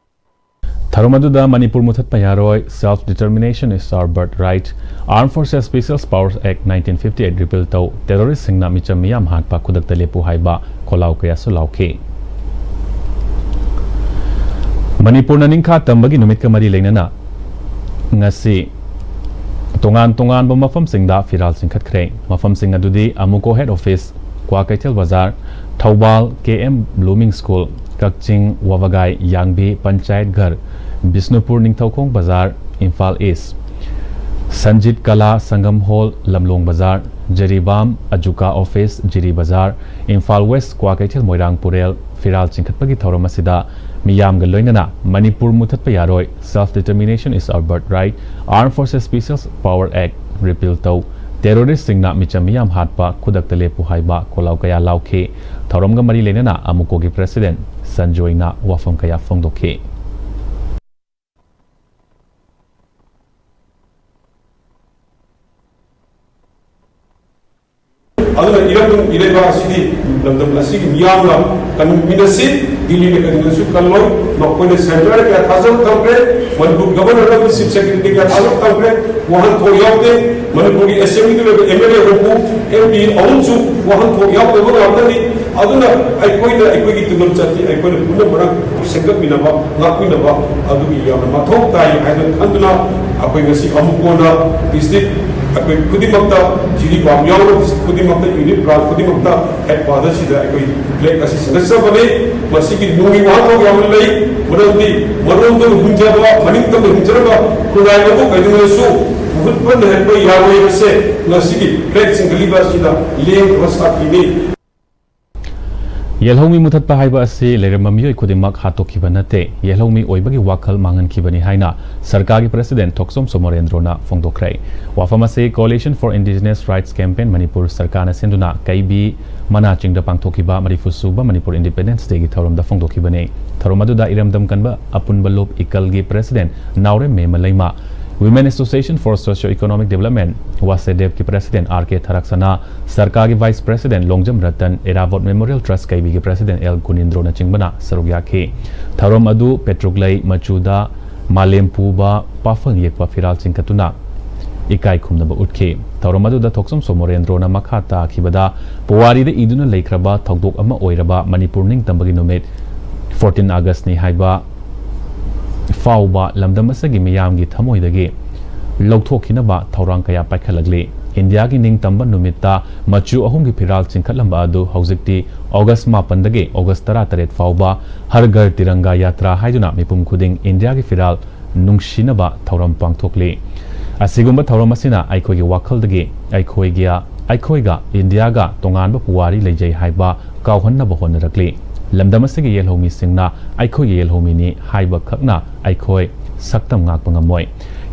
ꯊꯧꯔꯝ ꯑꯗꯨꯗ ꯃꯅꯤꯄꯨꯔ ꯃꯨꯊꯠꯄ ꯌꯥꯔꯣꯏ, Self Determination is Our Birthright, Armed Forces Special Powers Act nineteen fifty eight repeal ꯇꯧ, ꯇꯦꯔꯣꯔꯤꯁꯁꯤꯡꯅ ꯃꯤꯆꯝ ꯃꯤꯌꯥꯝ ꯍꯥꯠꯄ ꯈꯨꯗꯛꯇ ꯂꯦꯞꯄꯨ ꯍꯥꯏꯕ ꯈꯣꯜꯂꯥꯎ ꯀꯌꯥꯁꯨ ꯂꯥꯎꯈꯤ꯫ ꯃꯅꯤꯄꯨꯔꯅ ꯅꯤꯡꯈꯥ ꯇꯝꯕꯒꯤ ꯅꯨꯃꯤꯠꯀ ꯃꯔꯤ ꯂꯩꯅꯅ ꯉꯁꯤ ꯇꯣꯉꯥꯟ ꯇꯣꯉꯥꯟꯕ ꯃꯐꯝꯁꯤꯡꯗ ꯐꯤꯔꯥꯜ ꯆꯤꯡꯈꯠꯈ꯭ꯔꯦ꯫ ꯃꯐꯝꯁꯤꯡ ꯑꯗꯨꯗꯤ ꯑꯃꯨꯀꯣ ꯍꯦꯗ ꯑꯣꯐꯤꯁ, ꯀ꯭ꯋꯥꯀꯩꯊꯦꯜ ꯕꯖꯥꯔ, ꯊꯧꯕꯥꯜ ꯀꯦ ꯑꯦꯝ ꯕ꯭ꯂꯨꯃꯤꯡ ꯁ꯭ꯀꯨꯜ, ꯀꯛꯆꯤꯡ, ꯋꯥꯕꯒꯥꯏ, ꯌꯥꯡꯕꯤ, ꯄꯟꯆꯥꯌꯠ ꯘꯔ, ꯕꯤꯁꯅꯨꯄꯨꯔ, ꯅꯤꯡꯊꯧꯈꯣꯡ ꯕꯖꯥꯔ, ꯏꯝꯐꯥꯜ ꯏꯁ, ꯁꯟꯖꯤꯠ ꯀꯂꯥ ꯁꯪꯒꯝ ꯍꯣꯜ, ꯂꯝꯂꯣꯡ ꯕꯖꯥꯔ, ꯖꯤꯔꯤꯕꯥꯝ, ꯑꯖꯨꯀꯥ ꯑꯣꯐꯤꯁ, ꯖꯤꯔꯤ ꯕꯖꯥꯔ, ꯏꯝꯐꯥꯜ ꯋꯦꯁ, ꯀ꯭ꯋꯥꯀꯩꯊꯦꯜ, ꯃꯣꯏꯔꯥꯡ ꯄꯨꯔꯦꯜ, ꯐꯤꯔꯥꯜ ꯆꯤꯡꯈꯠꯄꯒꯤ ꯊꯧꯔꯝ ꯑꯁꯤꯗ ꯃꯤꯌꯥꯝꯒ ꯂꯣꯏꯅꯅ ꯃꯅꯤꯄꯨꯔ ꯃꯨꯊꯠꯄ ꯌꯥꯔꯣꯏ, Self Determination is Our Birthright, Armed Forces Special Power Act repeal ꯇꯧ, ꯇꯦꯔꯣꯔꯤꯁꯁꯤꯡꯅ ꯃꯤꯆꯝ ꯃꯤꯌꯥꯝ ꯍꯥꯠꯄ ꯈꯨꯗꯛꯇ ꯂꯦꯞꯄꯨ ꯍꯥꯏꯕ ꯈꯣꯜꯂꯥꯎ ꯀꯌꯥ ꯂꯥꯎꯈꯤ꯫ ꯊꯧꯔꯝꯒ ꯃꯔꯤ ꯂꯩꯅꯅ ꯑꯃꯨꯀꯣꯒꯤ ꯄ꯭ꯔꯦꯁꯤꯗꯦꯟ ꯁꯟꯖꯣꯏꯅ ꯋꯥꯐꯝ ꯀꯌꯥ ꯐꯣꯡꯗꯣꯛꯈꯤ꯫ ꯑꯗꯨꯅ ꯏꯔꯝꯗꯝ ꯏꯔꯩꯕꯥꯛ ꯑꯁꯤꯗꯤ ꯂꯝꯗꯝ ꯑꯁꯤꯒꯤ ꯃꯤꯌꯥꯝꯅ ꯀꯟꯃꯤꯟꯅꯁꯤ꯫ ꯗꯤꯜꯂꯤꯅ ꯀꯔꯤꯒꯨꯝꯕꯁꯨ ꯀꯜꯂꯣꯏ꯫ ꯃꯈꯣꯏꯅ ꯁꯦꯟꯇꯔꯗ ꯀꯌꯥ ꯊꯥꯖꯕ ꯊꯝꯈ꯭ꯔꯦ꯫ ꯃꯅꯤꯄꯨꯔ ꯒꯚꯔꯅꯔ ꯑꯃꯗꯤ ꯆꯤꯐ ꯁꯦꯀ꯭ꯔꯦꯇꯔꯤ ꯀꯌꯥ ꯊꯥꯖꯕ ꯊꯝꯈ꯭ꯔꯦ꯫ ꯋꯥꯍꯟꯊꯣꯛ ꯌꯥꯎꯗꯦ꯫ ꯃꯅꯤꯄꯨꯔꯒꯤ ꯑꯦꯁꯦꯝꯕ꯭ꯂꯤꯗ ꯂꯩꯕ ꯑꯦꯝ ꯑꯦꯜ ꯑꯦ ꯍꯨꯝꯐꯨ, ꯑꯦꯝ ꯄꯤ ꯑꯍꯨꯝꯁꯨ ꯋꯥꯍꯟꯊꯣꯛ ꯌꯥꯎꯗꯕ ꯉꯥꯛꯇꯅꯤ꯫ ꯑꯗꯨꯅ ꯑꯩꯈꯣꯏꯅ ꯑꯩꯈꯣꯏꯒꯤ ꯇꯨꯡꯂꯝ ꯆꯠꯇꯤ ꯑꯩꯈꯣꯏꯅ ꯄꯨꯝꯅꯃꯛꯅ ꯁꯦꯝꯒꯠꯃꯤꯟꯅꯕ, ꯉꯥꯛꯃꯤꯟꯅꯕ ꯑꯗꯨꯒꯤ ꯌꯥꯝꯅ ꯃꯊꯧ ꯇꯥꯏ ꯍꯥꯏꯗꯨꯅ ꯈꯟꯗꯨꯅ ꯑꯩꯈꯣꯏ ꯉꯁꯤ ꯑꯃꯨꯛ ꯀꯣꯟꯅ ꯗꯤꯁꯇ꯭ꯔꯤꯛ ꯑꯩꯈꯣꯏ ꯈꯨꯗꯤꯡꯃꯛꯇ, ꯖꯤꯔꯤꯕꯥꯝ ꯌꯥꯎꯅ ꯗꯤꯁꯇ꯭ꯔꯤꯛ ꯈꯨꯗꯤꯡꯃꯛꯇ, ꯌꯨꯅꯤꯠ ꯕ꯭ꯔꯥꯟꯁ ꯈꯨꯗꯤꯡꯃꯛꯇ ꯍꯦꯗ ꯀ꯭ꯋꯥꯇꯔꯁꯤꯗ ꯑꯩꯈꯣꯏ ꯐ꯭ꯂꯦꯒ ꯑꯁꯤ ꯁꯤꯟꯒꯠꯆꯕꯅꯤ꯫ ꯃꯁꯤꯒꯤ ꯅꯨꯡꯒꯤ ꯋꯥꯍꯟꯊꯣꯛ ꯌꯥꯝꯅ ꯂꯩ꯫ ꯃꯔꯝꯗꯤ ꯃꯔꯣꯝꯗꯣꯝ ꯍꯤꯡꯖꯕ, ꯃꯅꯤꯡꯇꯝꯅ ꯍꯤꯡꯖꯔꯕ ꯈꯨꯟꯅꯥꯏ ꯑꯗꯨ ꯀꯩꯗꯧꯉꯩꯗꯁꯨ ꯃꯍꯨꯠ ꯄꯟ ꯂꯩꯍꯟꯕ ꯌꯥꯔꯣꯏ ꯍꯥꯏꯕꯁꯦ ꯉꯁꯤꯒꯤ ꯐ꯭ꯂꯦꯒ ꯆꯤꯡꯈꯠꯂꯤꯕ ꯑꯁꯤꯗ ꯂꯦꯡꯗꯕ ꯁꯥꯈꯤꯕꯅꯤ꯫ ꯌꯦꯜꯍꯧꯃꯤ ꯃꯨꯊꯠꯄ ꯍꯥꯏꯕ ꯑꯁꯤ ꯂꯩꯔꯝꯕ ꯃꯤꯑꯣꯏ ꯈꯨꯗꯤꯡꯃꯛ ꯍꯥꯠꯇꯣꯛꯈꯤꯕ ꯅꯠꯇꯦ, ꯌꯦꯜꯍꯧꯃꯤ ꯑꯣꯏꯕꯒꯤ ꯋꯥꯈꯜ ꯃꯥꯡꯍꯟꯈꯤꯕꯅꯤ ꯍꯥꯏꯅ ꯁꯔꯀꯥꯔꯒꯤ ꯄ꯭ꯔꯁꯤꯗꯦꯟꯠ ꯊꯣꯛꯆꯣꯝ ꯁꯣꯃꯣꯔꯦꯟꯗ꯭ꯔꯣꯅ ꯐꯣꯡꯗꯣꯛꯈ꯭ꯔꯦ꯫ ꯋꯥꯐꯝ ꯑꯁꯤ Coalition for Indigenous Rights Campaign Manipur ꯁꯔꯀꯥꯔꯅ ꯁꯤꯟꯗꯨꯅ ꯀꯩꯕꯤ ꯃꯅꯥ ꯆꯤꯡꯗ ꯄꯥꯡꯊꯣꯛꯈꯤꯕ ꯃꯔꯤꯐꯨ ꯁꯨꯕ ꯃꯅꯤꯄꯨꯔ ꯏꯟꯗꯤꯄꯦꯟꯗꯦꯟꯁ ꯗꯦꯒꯤ ꯊꯧꯔꯝꯗ ꯐꯣꯡꯗꯣꯛꯈꯤꯕꯅꯤ꯫ ꯊꯧꯔꯝ ꯑꯗꯨꯗ ꯏꯔꯝꯗꯝ ꯀꯟꯕ ꯑꯄꯨꯟꯕ ꯂꯨꯞ ꯏꯀꯜꯒꯤ president Naorem Memleima, Women Association for Socio Economic Development, ꯋꯥꯁꯦꯗꯦꯕꯀꯤ ꯄ꯭ꯔꯁꯤꯗꯦꯟꯠ ꯑꯥꯔ ꯀꯦ ꯊꯔꯛꯁꯅꯥ, ꯁꯔꯀꯥꯔꯒꯤ vice president Longjam Ratan, Irabot memorial trust ꯀꯩꯕꯤꯒꯤ ꯄ꯭ꯔꯁꯤꯗꯦꯟꯠ ꯑꯦꯜ ꯀꯨꯅꯤꯟꯗ꯭ꯔꯣꯅꯆꯤꯡꯕꯅ ꯁꯔꯨꯛ ꯌꯥꯈꯤ꯫ ꯊꯧꯔꯝ ꯑꯗꯨ ꯄꯦꯇ꯭ꯔꯨꯛꯂꯩ ꯃꯆꯨꯗ ꯃꯥꯂꯦꯝ ꯄꯨꯕ ꯄꯥꯐꯪ ꯌꯦꯛꯄ ꯐꯤꯔꯥꯜ ꯆꯤꯡꯈꯠꯇꯨꯅ ꯏꯀꯥꯏ ꯈꯨꯝꯅꯕ ꯎꯠꯈꯤ꯫ ꯊꯧꯔꯝ ꯑꯗꯨꯗ ꯊꯣꯛꯆꯣꯝ ꯁꯣꯃꯣꯔꯦꯟꯗ꯭ꯔꯣꯅ ꯃꯈꯥ ꯇꯥꯈꯤꯕꯗ, ꯄꯨꯋꯥꯔꯤꯗ ꯏꯗꯨꯅ ꯂꯩꯈ꯭ꯔꯕ ꯊꯧꯗꯣꯛ ꯑꯃ ꯑꯣꯏꯔꯕ ꯃꯅꯤꯄꯨꯔ ꯅꯤꯡꯇꯝꯕꯒꯤ ꯅꯨꯃꯤꯠ, fourteen Augustꯅꯤ ꯍꯥꯏꯕ ꯐꯥꯎꯕ ꯂꯝꯗꯝ ꯑꯁꯤꯒꯤ ꯃꯤꯌꯥꯝꯒꯤ ꯊꯃꯣꯏꯗꯒꯤ ꯂꯧꯊꯣꯛꯈꯤꯅꯕ ꯊꯧꯔꯥꯡ ꯀꯌꯥ ꯄꯥꯏꯈꯠꯂꯛꯂꯤ꯫ ꯏꯟꯗꯤꯌꯥꯒꯤ ꯅꯤꯡꯇꯝꯕ ꯅꯨꯃꯤꯠꯇ ꯃꯆꯨ ꯑꯍꯨꯝꯒꯤ ꯐꯤꯔꯥꯜ ꯆꯤꯡꯈꯠꯂꯝꯕ ꯑꯗꯨ ꯍꯧꯖꯤꯛꯇꯤ ꯑꯣꯒꯁ ꯃꯥꯄꯟꯗꯒꯤ ꯑꯣꯒꯁ ꯇꯔꯥꯇꯔꯦꯠ ꯐꯥꯎꯕ ꯍꯔ ꯘꯔ ꯇꯤꯔꯪꯒꯥ ꯌꯥꯇ꯭ꯔꯥ ꯍꯥꯏꯗꯨꯅ ꯃꯤꯄꯨꯝ ꯈꯨꯗꯤꯡ ꯏꯟꯗꯤꯌꯥꯒꯤ ꯐꯤꯔꯥꯜ ꯅꯨꯡꯁꯤꯅꯕ ꯊꯧꯔꯝ ꯄꯥꯡꯊꯣꯛꯂꯤ꯫ ꯑꯁꯤꯒꯨꯝꯕ ꯊꯧꯔꯝ ꯑꯁꯤꯅ ꯑꯩꯈꯣꯏꯒꯤ ꯋꯥꯈꯜꯗꯒꯤ ꯑꯩꯈꯣꯏꯒꯤ, ꯑꯩꯈꯣꯏꯒ ꯏꯟꯗꯤꯌꯥꯒ ꯇꯣꯉꯥꯟꯕ ꯄꯨꯋꯥꯔꯤ ꯂꯩꯖꯩ ꯍꯥꯏꯕ ꯀꯥꯎꯍꯟꯅꯕ ꯍꯣꯠꯅꯔꯛꯂꯤ꯫ ꯂꯝꯗꯝ ꯑꯁꯤꯒꯤ ꯌꯦꯜꯍꯧꯃꯤꯁꯤꯡꯅ ꯑꯩꯈꯣꯏꯒꯤ ꯌꯦꯜꯍꯧꯃꯤꯅꯤ ꯍꯥꯏꯕ ꯈꯛꯅ ꯑꯩꯈꯣꯏ ꯁꯛꯇꯝ ꯉꯥꯛꯄ ꯉꯝꯃꯣꯏ꯫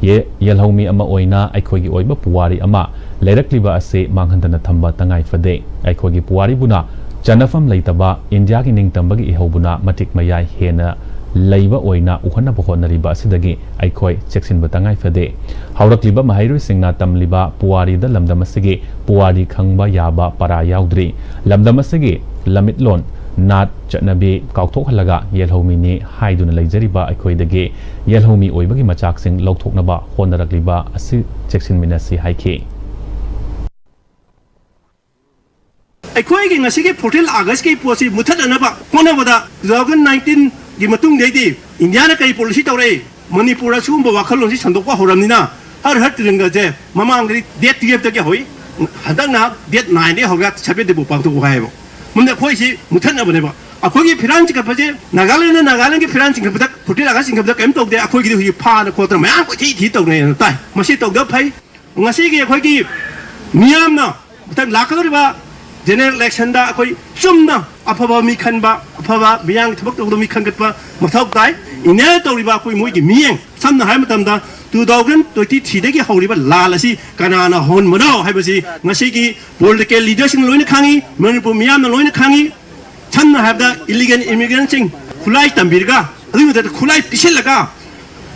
ꯌꯦ-, ꯌꯦꯜꯍꯧꯃꯤ ꯑꯃ ꯑꯣꯏꯅ ꯑꯩꯈꯣꯏꯒꯤ ꯑꯣꯏꯕ ꯄꯨꯋꯥꯔꯤ ꯑꯃ ꯂꯩꯔꯛꯂꯤꯕ ꯑꯁꯤ ꯃꯥꯡꯍꯟꯗꯅ ꯊꯝꯕ ꯇꯉꯥꯏ ꯐꯗꯦ꯫ ꯑꯩꯈꯣꯏꯒꯤ ꯄꯨꯋꯥꯔꯤꯕꯨꯅ ꯆꯟꯅꯐꯝ ꯂꯩꯇꯕ ꯏꯟꯗꯤꯌꯥꯒꯤ ꯅꯤꯡꯇꯝꯕꯒꯤ ꯏꯍꯧꯕꯨꯅ ꯃꯇꯤꯛ ꯃꯌꯥꯏ ꯍꯦꯟꯅ ꯂꯩꯕ ꯑꯣꯏꯅ ꯎꯍꯟꯅꯕ ꯍꯣꯠꯅꯔꯤꯕ ꯑꯁꯤꯗꯒꯤ ꯑꯩꯈꯣꯏ ꯆꯦꯛꯁꯤꯟꯕ ꯇꯉꯥꯏ ꯐꯗꯦ꯫ ꯍꯧꯔꯛꯂꯤꯕ ꯃꯍꯩꯔꯣꯏꯁꯤꯡꯅ ꯇꯝꯂꯤꯕ ꯄꯨꯋꯥꯔꯤꯗ ꯂꯝꯗꯝ ꯑꯁꯤꯒꯤ ꯄꯨꯋꯥꯔꯤ ꯈꯪꯕ ꯌꯥꯕ ꯄꯔꯥ ꯌꯥꯎꯗ꯭ꯔꯤ꯫ ꯂꯝꯗꯝ ꯑꯁꯤꯒꯤ ꯂꯝꯃꯤꯠꯂꯣꯟ, ꯅꯥꯠ, ꯆꯠꯅꯕꯤ ꯀꯥꯎꯊꯣꯛꯍꯜꯂꯒ ꯌꯦꯜꯍꯧꯃꯤꯅꯤ ꯍꯥꯏꯗꯨꯅ ꯂꯩꯖꯔꯤꯕ ꯑꯩꯈꯣꯏꯗꯒꯤ ꯌꯦꯜꯍꯧꯃꯤ ꯑꯣꯏꯕꯒꯤ ꯃꯆꯥꯛꯁꯤꯡ ꯂꯧꯊꯣꯛꯅꯕ ꯍꯣꯠꯅꯔꯛꯂꯤꯕ ꯑꯁꯤ ꯆꯦꯛꯁꯤꯟꯃꯤꯟꯅꯁꯤ ꯍꯥꯏꯈꯤ꯫ ꯑꯩꯈꯣꯏꯒꯤ ꯉꯁꯤꯒꯤ fourteen Augustꯀꯤ ꯄꯣꯠꯁꯤ ꯃꯨꯊꯠꯅꯅꯕ ꯍꯣꯠꯅꯕꯗ two thousand nineteenꯒꯤ ꯃꯇꯨꯡꯗꯩꯗꯤ ꯏꯟꯗꯤꯌꯥꯅ ꯀꯔꯤ policy ꯇꯧꯔꯛꯏ? ꯃꯅꯤꯄꯨꯔꯗ ꯁꯤꯒꯨꯝꯕ ꯋꯥꯈꯜꯂꯣꯟꯁꯤ ꯁꯟꯗꯣꯛꯄ ꯍꯧꯔꯝꯅꯤꯅ ꯍꯔ ꯍꯔ ꯇꯤꯔꯪꯒꯁꯦ ꯃꯃꯥꯡꯗꯗꯤ date twelveꯇꯒꯤ ꯍꯧꯏ, ꯍꯟꯗꯛꯅ date nineꯗꯒꯤ ꯍꯧꯔꯒ sevenꯗꯕꯨ ꯄꯥꯡꯊꯣꯛꯎ ꯍꯥꯏꯌꯦꯕ꯫ ꯃꯔꯝꯗꯤ ꯑꯩꯈꯣꯏꯁꯤ ꯃꯨꯊꯠꯅꯕꯅꯦꯕ꯫ ꯑꯩꯈꯣꯏꯒꯤ ꯐꯤꯔꯥꯟ ꯆꯤꯡꯈꯠꯄꯁꯦ, ꯅꯥꯒꯥꯂꯦꯟꯗ, ꯅꯥꯒꯥꯂꯦꯟꯒꯤ ꯐꯤꯔꯥꯟ ꯆꯤꯡꯈꯠꯄꯗ, ꯐꯨꯔꯇꯤꯂꯥꯒ ꯆꯤꯡꯈꯠꯄꯗ ꯀꯔꯤꯝ ꯇꯧꯗꯦ꯫ ꯑꯩꯈꯣꯏꯒꯤꯗꯤ ꯍꯧꯖꯤꯛ ꯐꯥꯅ ꯈꯣꯠꯇꯅ ꯃꯌꯥꯝ ꯀꯣꯏꯊꯤ ꯊꯤ ꯇꯧꯅꯩ ꯇꯥꯏ꯫ ꯃꯁꯤ ꯇꯧꯗꯕ ꯐꯩ꯫ ꯉꯁꯤꯒꯤ ꯑꯩꯈꯣꯏꯒꯤ ꯃꯤꯌꯥꯝꯅ ꯃꯊꯪ ꯂꯥꯛꯀꯗꯧꯔꯤꯕ ꯖꯦꯅꯔꯦꯜ ꯏꯂꯦꯛꯁꯟꯗ ꯑꯩꯈꯣꯏ ꯆꯨꯝꯅ ꯑꯐꯕ ꯃꯤ ꯈꯟꯕ, ꯑꯐꯕ ꯃꯤꯌꯥꯝꯒꯤ ꯊꯕꯛ ꯇꯧꯗꯕ ꯃꯤ ꯈꯟꯒꯠꯄ ꯃꯊꯧ ꯇꯥꯏ꯫ ꯏꯟꯗꯤꯌꯥꯗ ꯇꯧꯔꯤꯕ ꯑꯩꯈꯣꯏ ꯃꯣꯏꯒꯤ ꯃꯤꯠꯌꯦꯡ, ꯁꯝꯅ ꯍꯥꯏꯕ ꯃꯇꯝꯗ, ꯇꯨ ꯊꯥꯎꯖꯟ ꯇ꯭ꯋꯦꯟꯇꯤ ꯊ꯭ꯔꯤꯗꯒꯤ ꯍꯧꯔꯤꯕ ꯂꯥꯟ ꯑꯁꯤ ꯀꯅꯥꯅ ꯍꯧꯍꯟꯕꯅꯣ ꯍꯥꯏꯕꯁꯤ ꯉꯁꯤꯒꯤ ꯄꯣꯂꯤꯇꯤꯀꯦꯜ ꯂꯤꯗꯔꯁꯤꯡꯅ ꯂꯣꯏꯅ ꯈꯪꯉꯤ, ꯃꯅꯤꯄꯨꯔ ꯃꯤꯌꯥꯝꯅ ꯂꯣꯏꯅ ꯈꯪꯉꯤ꯫ ꯁꯝꯅ ꯍꯥꯏꯔꯕꯗ, ꯏꯂꯤꯒꯦꯜ ꯏꯃꯤꯒ꯭ꯔꯦꯟꯁꯤꯡ ꯈꯨꯠꯂꯥꯏ ꯇꯝꯕꯤꯔꯒ, ꯑꯗꯨꯒꯤ ꯃꯊꯛꯇ ꯈꯨꯠꯂꯥꯏ ꯄꯤꯁꯤꯜꯂꯒ,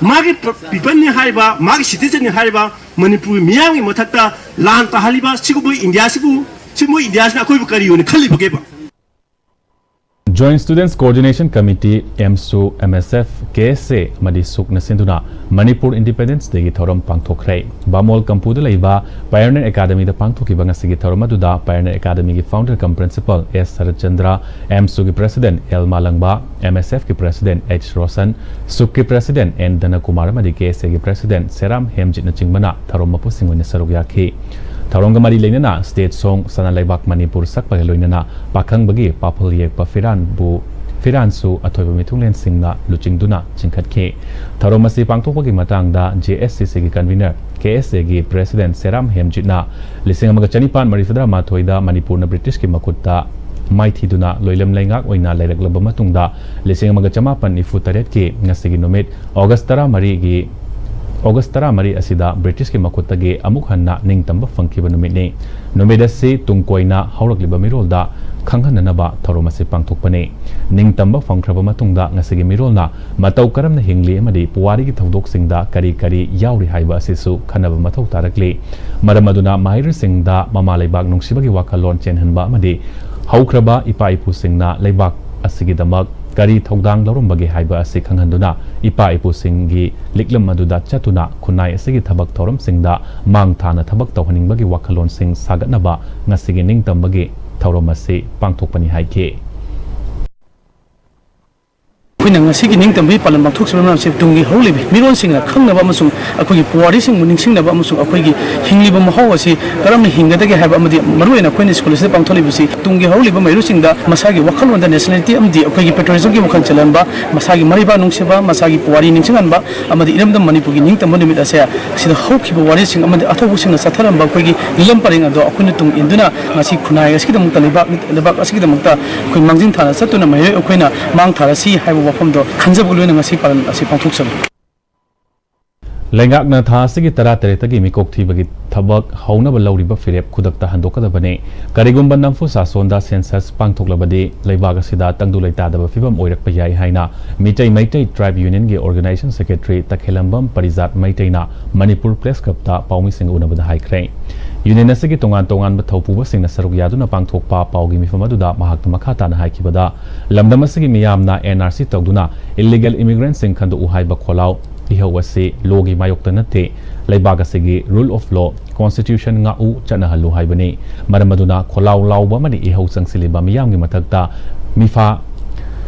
ꯃꯥꯒꯤ ꯄꯤꯄꯜꯅꯤ ꯍꯥꯏꯔꯤꯕ, ꯃꯥꯒꯤ ꯁꯤꯇꯤꯖꯟꯅꯤ ꯍꯥꯏꯔꯤꯕ ꯃꯅꯤꯄꯨꯔꯒꯤ ꯃꯤꯌꯥꯝꯒꯤ ꯃꯊꯛꯇ ꯂꯥꯟ ꯇꯥꯍꯜꯂꯤꯕ ꯁꯤꯒꯨꯝꯕ ꯏꯟꯗꯤꯌꯥꯁꯤꯕꯨ, ꯁꯤꯒꯨꯝꯕ ꯏꯟꯗꯤꯌꯥꯁꯤꯅ ꯑꯩꯈꯣꯏꯕꯨ ꯀꯔꯤ ꯑꯣꯏꯅ ꯈꯜꯂꯤꯕꯒꯦꯕ? Joint Students Coordination Committee, AMSU, M S F, K S A ꯑꯃꯗꯤ ꯁꯨꯛꯅ ꯁꯤꯟꯗꯨꯅ ꯃꯅꯤꯄꯨꯔ ꯏꯟꯗꯤꯄꯦꯟꯗꯦꯟꯁ ꯗꯦꯒꯤ ꯊꯧꯔꯝ ꯄꯥꯡꯊꯣꯛꯈ꯭ꯔꯦ꯫ ꯕꯥꯃꯣꯜ ꯀꯝꯄꯨꯗ ꯂꯩꯕ ꯄꯥꯏꯑꯣꯅꯤꯌꯔ ꯑꯦꯀꯥꯗꯃꯤꯗ ꯄꯥꯡꯊꯣꯛꯈꯤꯕ ꯉꯁꯤꯒꯤ ꯊꯧꯔꯝ ꯑꯗꯨꯗ ꯄꯥꯏꯑꯣꯅꯤꯌꯔ ꯑꯦꯀꯥꯗꯃꯤꯒꯤ founder cum principal S Saratchandra, ꯑꯦꯝꯁꯨꯒꯤ president L Malangba, M S ꯑꯦꯐꯀꯤ ꯄ꯭ꯔꯦꯁꯤꯗꯦꯟꯠ ꯑꯩꯆ ꯔꯣꯁꯟ, ꯁꯨꯛꯀꯤ ꯄ꯭ꯔꯦꯁꯤꯗꯦꯟꯠ ꯑꯦꯟ ꯙꯅꯀꯨꯃꯥꯔ ꯑꯃꯗꯤ ꯀꯦ ꯑꯦꯁ ꯑꯦꯒꯤ ꯄ꯭ꯔꯦꯁꯤꯗꯦꯟꯠ ꯁꯦꯔꯥꯝ ꯍꯦꯝꯖꯤꯠꯅꯆꯤꯡꯕꯅ ꯊꯧꯔꯝ ꯃꯄꯨꯁꯤꯡ ꯑꯣꯏꯅ ꯁꯔꯨꯛ ꯌꯥꯈꯤ꯫ ꯊꯧꯔꯝꯒ ꯃꯔꯤ ꯂꯩꯅꯅ ꯁ꯭ꯇꯦꯠ ꯁꯣꯡ, ꯁꯅꯥ ꯂꯩꯕꯥꯛ ꯃꯅꯤꯄꯨꯔ ꯁꯛꯄꯒ ꯂꯣꯏꯅꯅ ꯄꯥꯈꯪꯕꯒꯤ ꯄꯥꯐꯜ ꯌꯦꯛꯄ ꯐꯤꯔꯥꯟꯕꯨ, ꯐꯤꯔꯥꯟꯁꯨ ꯑꯊꯣꯏꯕ ꯃꯤꯊꯨꯡꯂꯦꯟꯁꯤꯡꯅ ꯂꯨꯆꯤꯡꯗꯨꯅ ꯆꯤꯡꯈꯠꯈꯤ꯫ ꯊꯧꯔꯝ ꯑꯁꯤ ꯄꯥꯡꯊꯣꯛꯄꯒꯤ ꯃꯇꯥꯡꯗ ꯖꯦ ꯑꯦꯁ ꯁꯤ ꯁꯤꯒꯤ ꯀꯟꯚꯤꯅꯔ, ꯀꯦ ꯑꯦꯁ ꯑꯦꯒꯤ ꯄ꯭ꯔꯦꯁꯤꯗꯦꯟꯠ ꯁꯦꯔꯥꯝ ꯍꯦꯝꯖꯤꯠꯅ ꯂꯤꯁꯤꯡ ꯑꯃꯒ ꯆꯅꯤꯄꯥꯟ ꯃꯔꯤꯐꯨꯇꯔꯥ ꯃꯥꯊꯣꯏꯗ ꯃꯅꯤꯄꯨꯔꯅ ꯕ꯭ꯔꯤꯇꯤꯁꯀꯤ ꯃꯈꯨꯠꯇ ꯃꯥꯏꯊꯤꯗꯨꯅ ꯂꯣꯏꯂꯝ ꯂꯩꯉꯥꯛ ꯑꯣꯏꯅ ꯂꯩꯔꯛꯂꯕ ꯃꯇꯨꯡꯗ, ꯂꯤꯁꯤꯡ ꯑꯃꯒ ꯆꯃꯥꯄꯟ ꯅꯤꯐꯨ ꯇꯔꯦꯠꯀꯤ ꯉꯁꯤꯒꯤ ꯅꯨꯃꯤꯠ, ꯑꯣꯒꯁ ꯇꯔꯥꯃꯔꯤꯒꯤ, ꯑꯣꯒꯁ ꯇꯔꯥꯃꯔꯤ ꯑꯁꯤꯗ ꯕ꯭ꯔꯤꯇꯤꯁꯀꯤ ꯃꯈꯨꯠꯇꯒꯤ ꯑꯃꯨꯛ ꯍꯟꯅ ꯅꯤꯡꯇꯝꯕ ꯐꯪꯈꯤꯕ ꯅꯨꯃꯤꯠꯅꯤ꯫ ꯅꯨꯃꯤꯠ ꯑꯁꯤ ꯇꯨꯡ ꯀꯣꯏꯅ ꯍꯧꯔꯛꯂꯤꯕ ꯃꯤꯔꯣꯜꯗ ꯈꯪꯍꯟꯅꯅꯕ ꯊꯧꯔꯝ ꯑꯁꯤ ꯄꯥꯡꯊꯣꯛꯄꯅꯤ꯫ ꯅꯤꯡꯇꯝꯕ ꯐꯪꯈ꯭ꯔꯕ ꯃꯇꯨꯡꯗ ꯉꯁꯤꯒꯤ ꯃꯤꯔꯣꯜꯅ ꯃꯇꯧ ꯀꯔꯝꯅ ꯍꯤꯡꯂꯤ ꯑꯃꯗꯤ ꯄꯨꯋꯥꯔꯤꯒꯤ ꯊꯧꯗꯣꯛꯁꯤꯡꯗ ꯀꯔꯤ ꯀꯔꯤ ꯌꯥꯎꯔꯤ ꯍꯥꯏꯕ ꯑꯁꯤꯁꯨ ꯈꯟꯅꯕ ꯃꯊꯧ ꯇꯥꯔꯛꯂꯤ꯫ ꯃꯔꯝ ꯑꯗꯨꯅ ꯃꯍꯩꯔꯣꯏꯁꯤꯡꯗ ꯃꯃꯥ ꯂꯩꯕꯥꯛ ꯅꯨꯡꯁꯤꯕꯒꯤ ꯋꯥꯈꯜꯂꯣꯟ ꯆꯦꯟꯍꯟꯕ ꯑꯃꯗꯤ ꯍꯧꯈ꯭ꯔꯕ ꯏꯄꯥ ꯏꯄꯨꯁꯤꯡꯅ ꯂꯩꯕꯥꯛ ꯑꯁꯤꯒꯤꯗꯃꯛ ꯀꯔꯤ ꯊꯧꯗꯥꯡ ꯂꯧꯔꯝꯕꯒꯦ ꯍꯥꯏꯕ ꯑꯁꯤ ꯈꯪꯍꯟꯗꯨꯅ, ꯏꯄꯥ ꯏꯄꯨꯁꯤꯡꯒꯤ ꯂꯤꯛꯂꯝ ꯑꯗꯨꯗ ꯆꯠꯇꯨꯅ ꯈꯨꯟꯅꯥꯏ ꯑꯁꯤꯒꯤ ꯊꯕꯛ ꯊꯧꯔꯝꯁꯤꯡꯗ ꯃꯥꯡ ꯊꯥꯅ ꯊꯕꯛ ꯇꯧꯍꯟꯅꯤꯡꯕꯒꯤ ꯋꯥꯈꯜꯂꯣꯟꯁꯤꯡ ꯁꯥꯒꯠꯅꯕ ꯉꯁꯤꯒꯤ ꯅꯤꯡꯇꯝꯕꯒꯤ ꯊꯧꯔꯝ ꯑꯁꯤ ꯄꯥꯡꯊꯣꯛꯄꯅꯤ ꯍꯥꯏꯈꯤ꯫ ꯑꯩꯈꯣꯏꯅ ꯉꯁꯤꯒꯤ ꯅꯤꯡꯇꯝꯕꯒꯤ ꯄꯥꯂꯟ ꯄꯥꯡꯊꯣꯛꯆꯕ ꯃꯔꯝꯁꯦ ꯇꯨꯡꯒꯤ ꯍꯧꯔꯛꯂꯤꯕ ꯃꯤꯔꯣꯟꯁꯤꯡꯅ ꯈꯪꯅꯕ ꯑꯃꯁꯨꯡ ꯑꯩꯈꯣꯏꯒꯤ ꯄꯨꯋꯥꯔꯤꯁꯤꯡꯕꯨ ꯅꯤꯡꯁꯤꯡꯅꯕ ꯑꯃꯁꯨꯡ ꯑꯩꯈꯣꯏꯒꯤ ꯍꯤꯡꯂꯤꯕ ꯃꯍꯧ ꯑꯁꯤ ꯀꯔꯝꯅ ꯍꯤꯡꯒꯗꯒꯦ ꯍꯥꯏꯕ ꯑꯃꯗꯤ ꯃꯔꯨꯑꯣꯏꯅ ꯑꯩꯈꯣꯏꯅ ꯁ꯭ꯀꯨꯜ ꯑꯁꯤꯗ ꯄꯥꯡꯊꯣꯛꯂꯤꯕꯁꯤ ꯇꯨꯡꯒꯤ ꯍꯧꯔꯛꯂꯤꯕ ꯃꯩꯔꯨꯁꯤꯡꯗ ꯃꯁꯥꯒꯤ ꯋꯥꯈꯜꯂꯣꯟꯗ nationality ꯑꯃꯗꯤ ꯑꯩꯈꯣꯏꯒꯤ patriotismꯒꯤ ꯋꯥꯈꯜ ꯆꯦꯜꯍꯟꯕ, ꯃꯁꯥꯒꯤ ꯃꯔꯩꯕꯥꯛ ꯅꯨꯡꯁꯤꯕ, ꯃꯁꯥꯒꯤ ꯄꯨꯋꯥꯔꯤ ꯅꯤꯡꯁꯤꯡꯍꯟꯕ ꯑꯃꯗꯤ ꯏꯔꯝꯗꯝ ꯃꯅꯤꯄꯨꯔꯒꯤ ꯅꯤꯡꯇꯝꯕ ꯅꯨꯃꯤꯠ ꯑꯁꯦ ꯁꯤꯗ ꯍꯧꯈꯤꯕ ꯋꯥꯔꯤꯁꯤꯡ ꯑꯃꯗꯤ ꯑꯊꯧꯕꯁꯤꯡꯅ ꯆꯠꯊꯔꯝꯕ ꯑꯩꯈꯣꯏꯒꯤ ꯅꯤꯡꯂꯝ ꯄꯔꯦꯡ ꯑꯗꯣ ꯑꯩꯈꯣꯏꯅ ꯇꯨꯡ ꯏꯟꯗꯨꯅ ꯉꯁꯤ ꯈꯨꯟꯅꯥꯏ ꯑꯁꯤꯒꯤꯗꯃꯛꯇ, ꯂꯩꯕꯥꯛ, ꯂꯩꯕꯥꯛ ꯑꯁꯤꯒꯤꯗꯃꯛꯇ ꯑꯩꯈꯣꯏ ꯃꯥꯡꯖꯤꯟ ꯊꯥꯅ ꯆꯠꯇꯨꯅ ꯃꯍꯩꯔꯣꯏ ꯑꯩꯈꯣꯏꯅ ꯃꯥꯡ ꯊꯥꯔꯁꯤ ꯍꯥꯏꯕ ꯋꯥꯐꯝꯗꯣ ꯈꯟꯖꯕꯒ ꯂꯣꯏꯅꯅ ꯉꯁꯤ ꯄꯥꯂꯟ ꯑꯁꯤ ꯄꯥꯡꯊꯣꯛꯆꯕꯅꯤ꯫ ꯂꯩꯉꯥꯛꯅ ꯊꯥ ꯑꯁꯤꯒꯤ ꯇꯔꯥꯇꯔꯦꯠꯇꯒꯤ ꯃꯤꯀꯣꯛ ꯊꯤꯕꯒꯤ ꯊꯕꯛ ꯍꯧꯅꯕ ꯂꯧꯔꯤꯕ ꯐꯤꯔꯦꯞ ꯈꯨꯗꯛꯇ ꯍꯟꯗꯣꯛꯀꯗꯕꯅꯤ꯫ ꯀꯔꯤꯒꯨꯝꯕ ꯅꯝꯐꯨ ꯁꯥꯁꯣꯟꯗ ꯁꯦꯟꯁꯁ ꯄꯥꯡꯊꯣꯛꯂꯕꯗꯤ ꯂꯩꯕꯥꯛ ꯑꯁꯤꯗ ꯇꯪꯗꯨ ꯂꯩꯇꯥꯗꯕ ꯐꯤꯕꯝ ꯑꯣꯏꯔꯛꯄ ꯌꯥꯏ ꯍꯥꯏꯅ ꯃꯤꯇꯩ ꯃꯩꯇꯩ ꯇ꯭ꯔꯥꯏꯕ ꯌꯨꯅꯤꯌꯟꯒꯤ ꯑꯣꯔꯒꯅꯥꯏꯖꯦꯁꯟ ꯁꯦꯀ꯭ꯔꯦꯇꯔꯤ ꯇꯈꯦꯂꯝꯕꯝ ꯄꯔꯤꯖꯥꯠ ꯃꯩꯇꯩꯅ ꯃꯅꯤꯄꯨꯔ ꯄ꯭ꯔꯦꯁ ꯀ꯭ꯂꯕꯇ ꯄꯥꯎꯃꯤꯁꯤꯡꯒ ꯎꯅꯕꯗ ꯍꯥꯏꯈ꯭ꯔꯦ꯫ ꯌꯨꯅꯤꯌꯟ ꯑꯁꯤꯒꯤ ꯇꯣꯉꯥꯟ ꯇꯣꯉꯥꯟꯕ ꯊꯧꯄꯨꯕꯁꯤꯡꯅ ꯁꯔꯨꯛ ꯌꯥꯗꯨꯅ ꯄꯥꯡꯊꯣꯛꯄ ꯄꯥꯎꯒꯤ ꯃꯤꯐꯝ ꯑꯗꯨꯗ ꯃꯍꯥꯛꯅ ꯃꯈꯥ ꯇꯥꯅ ꯍꯥꯏꯈꯤꯕꯗ, ꯂꯝꯗꯝ ꯑꯁꯤꯒꯤ ꯃꯤꯌꯥꯝꯅ ꯑꯦꯟ ꯑꯥꯔ ꯁꯤ ꯇꯧꯗꯨꯅ ꯏꯜꯂꯤꯒꯦꯜ ꯏꯃꯤꯒ꯭ꯔꯦꯟꯠꯁꯤꯡ ꯈꯟꯗꯣꯛꯎ ꯍꯥꯏꯕ ꯈꯣꯜꯂꯥꯎ ꯏꯍꯧ ꯑꯁꯤ ꯂꯣꯒꯤ ꯃꯥꯌꯣꯛꯇ ꯅꯠꯇꯦ, ꯂꯩꯕꯥꯛ ꯑꯁꯤꯒꯤ ꯔꯨꯜ ꯑꯣꯐ ꯂꯣ, ꯀꯣꯟꯁꯇꯤꯇ꯭ꯌꯨꯁꯟ ꯉꯥꯛꯎ ꯆꯠꯅꯍꯜꯂꯨ ꯍꯥꯏꯕꯅꯤ꯫ ꯃꯔꯝ ꯑꯗꯨꯅ ꯈꯣꯜꯂꯥꯎ ꯂꯥꯎꯕ ꯑꯃꯗꯤ ꯏꯍꯧ ꯆꯪꯁꯤꯜꯂꯤꯕ ꯃꯤꯌꯥꯝꯒꯤ ꯃꯊꯛꯇ ꯃꯤꯐꯥ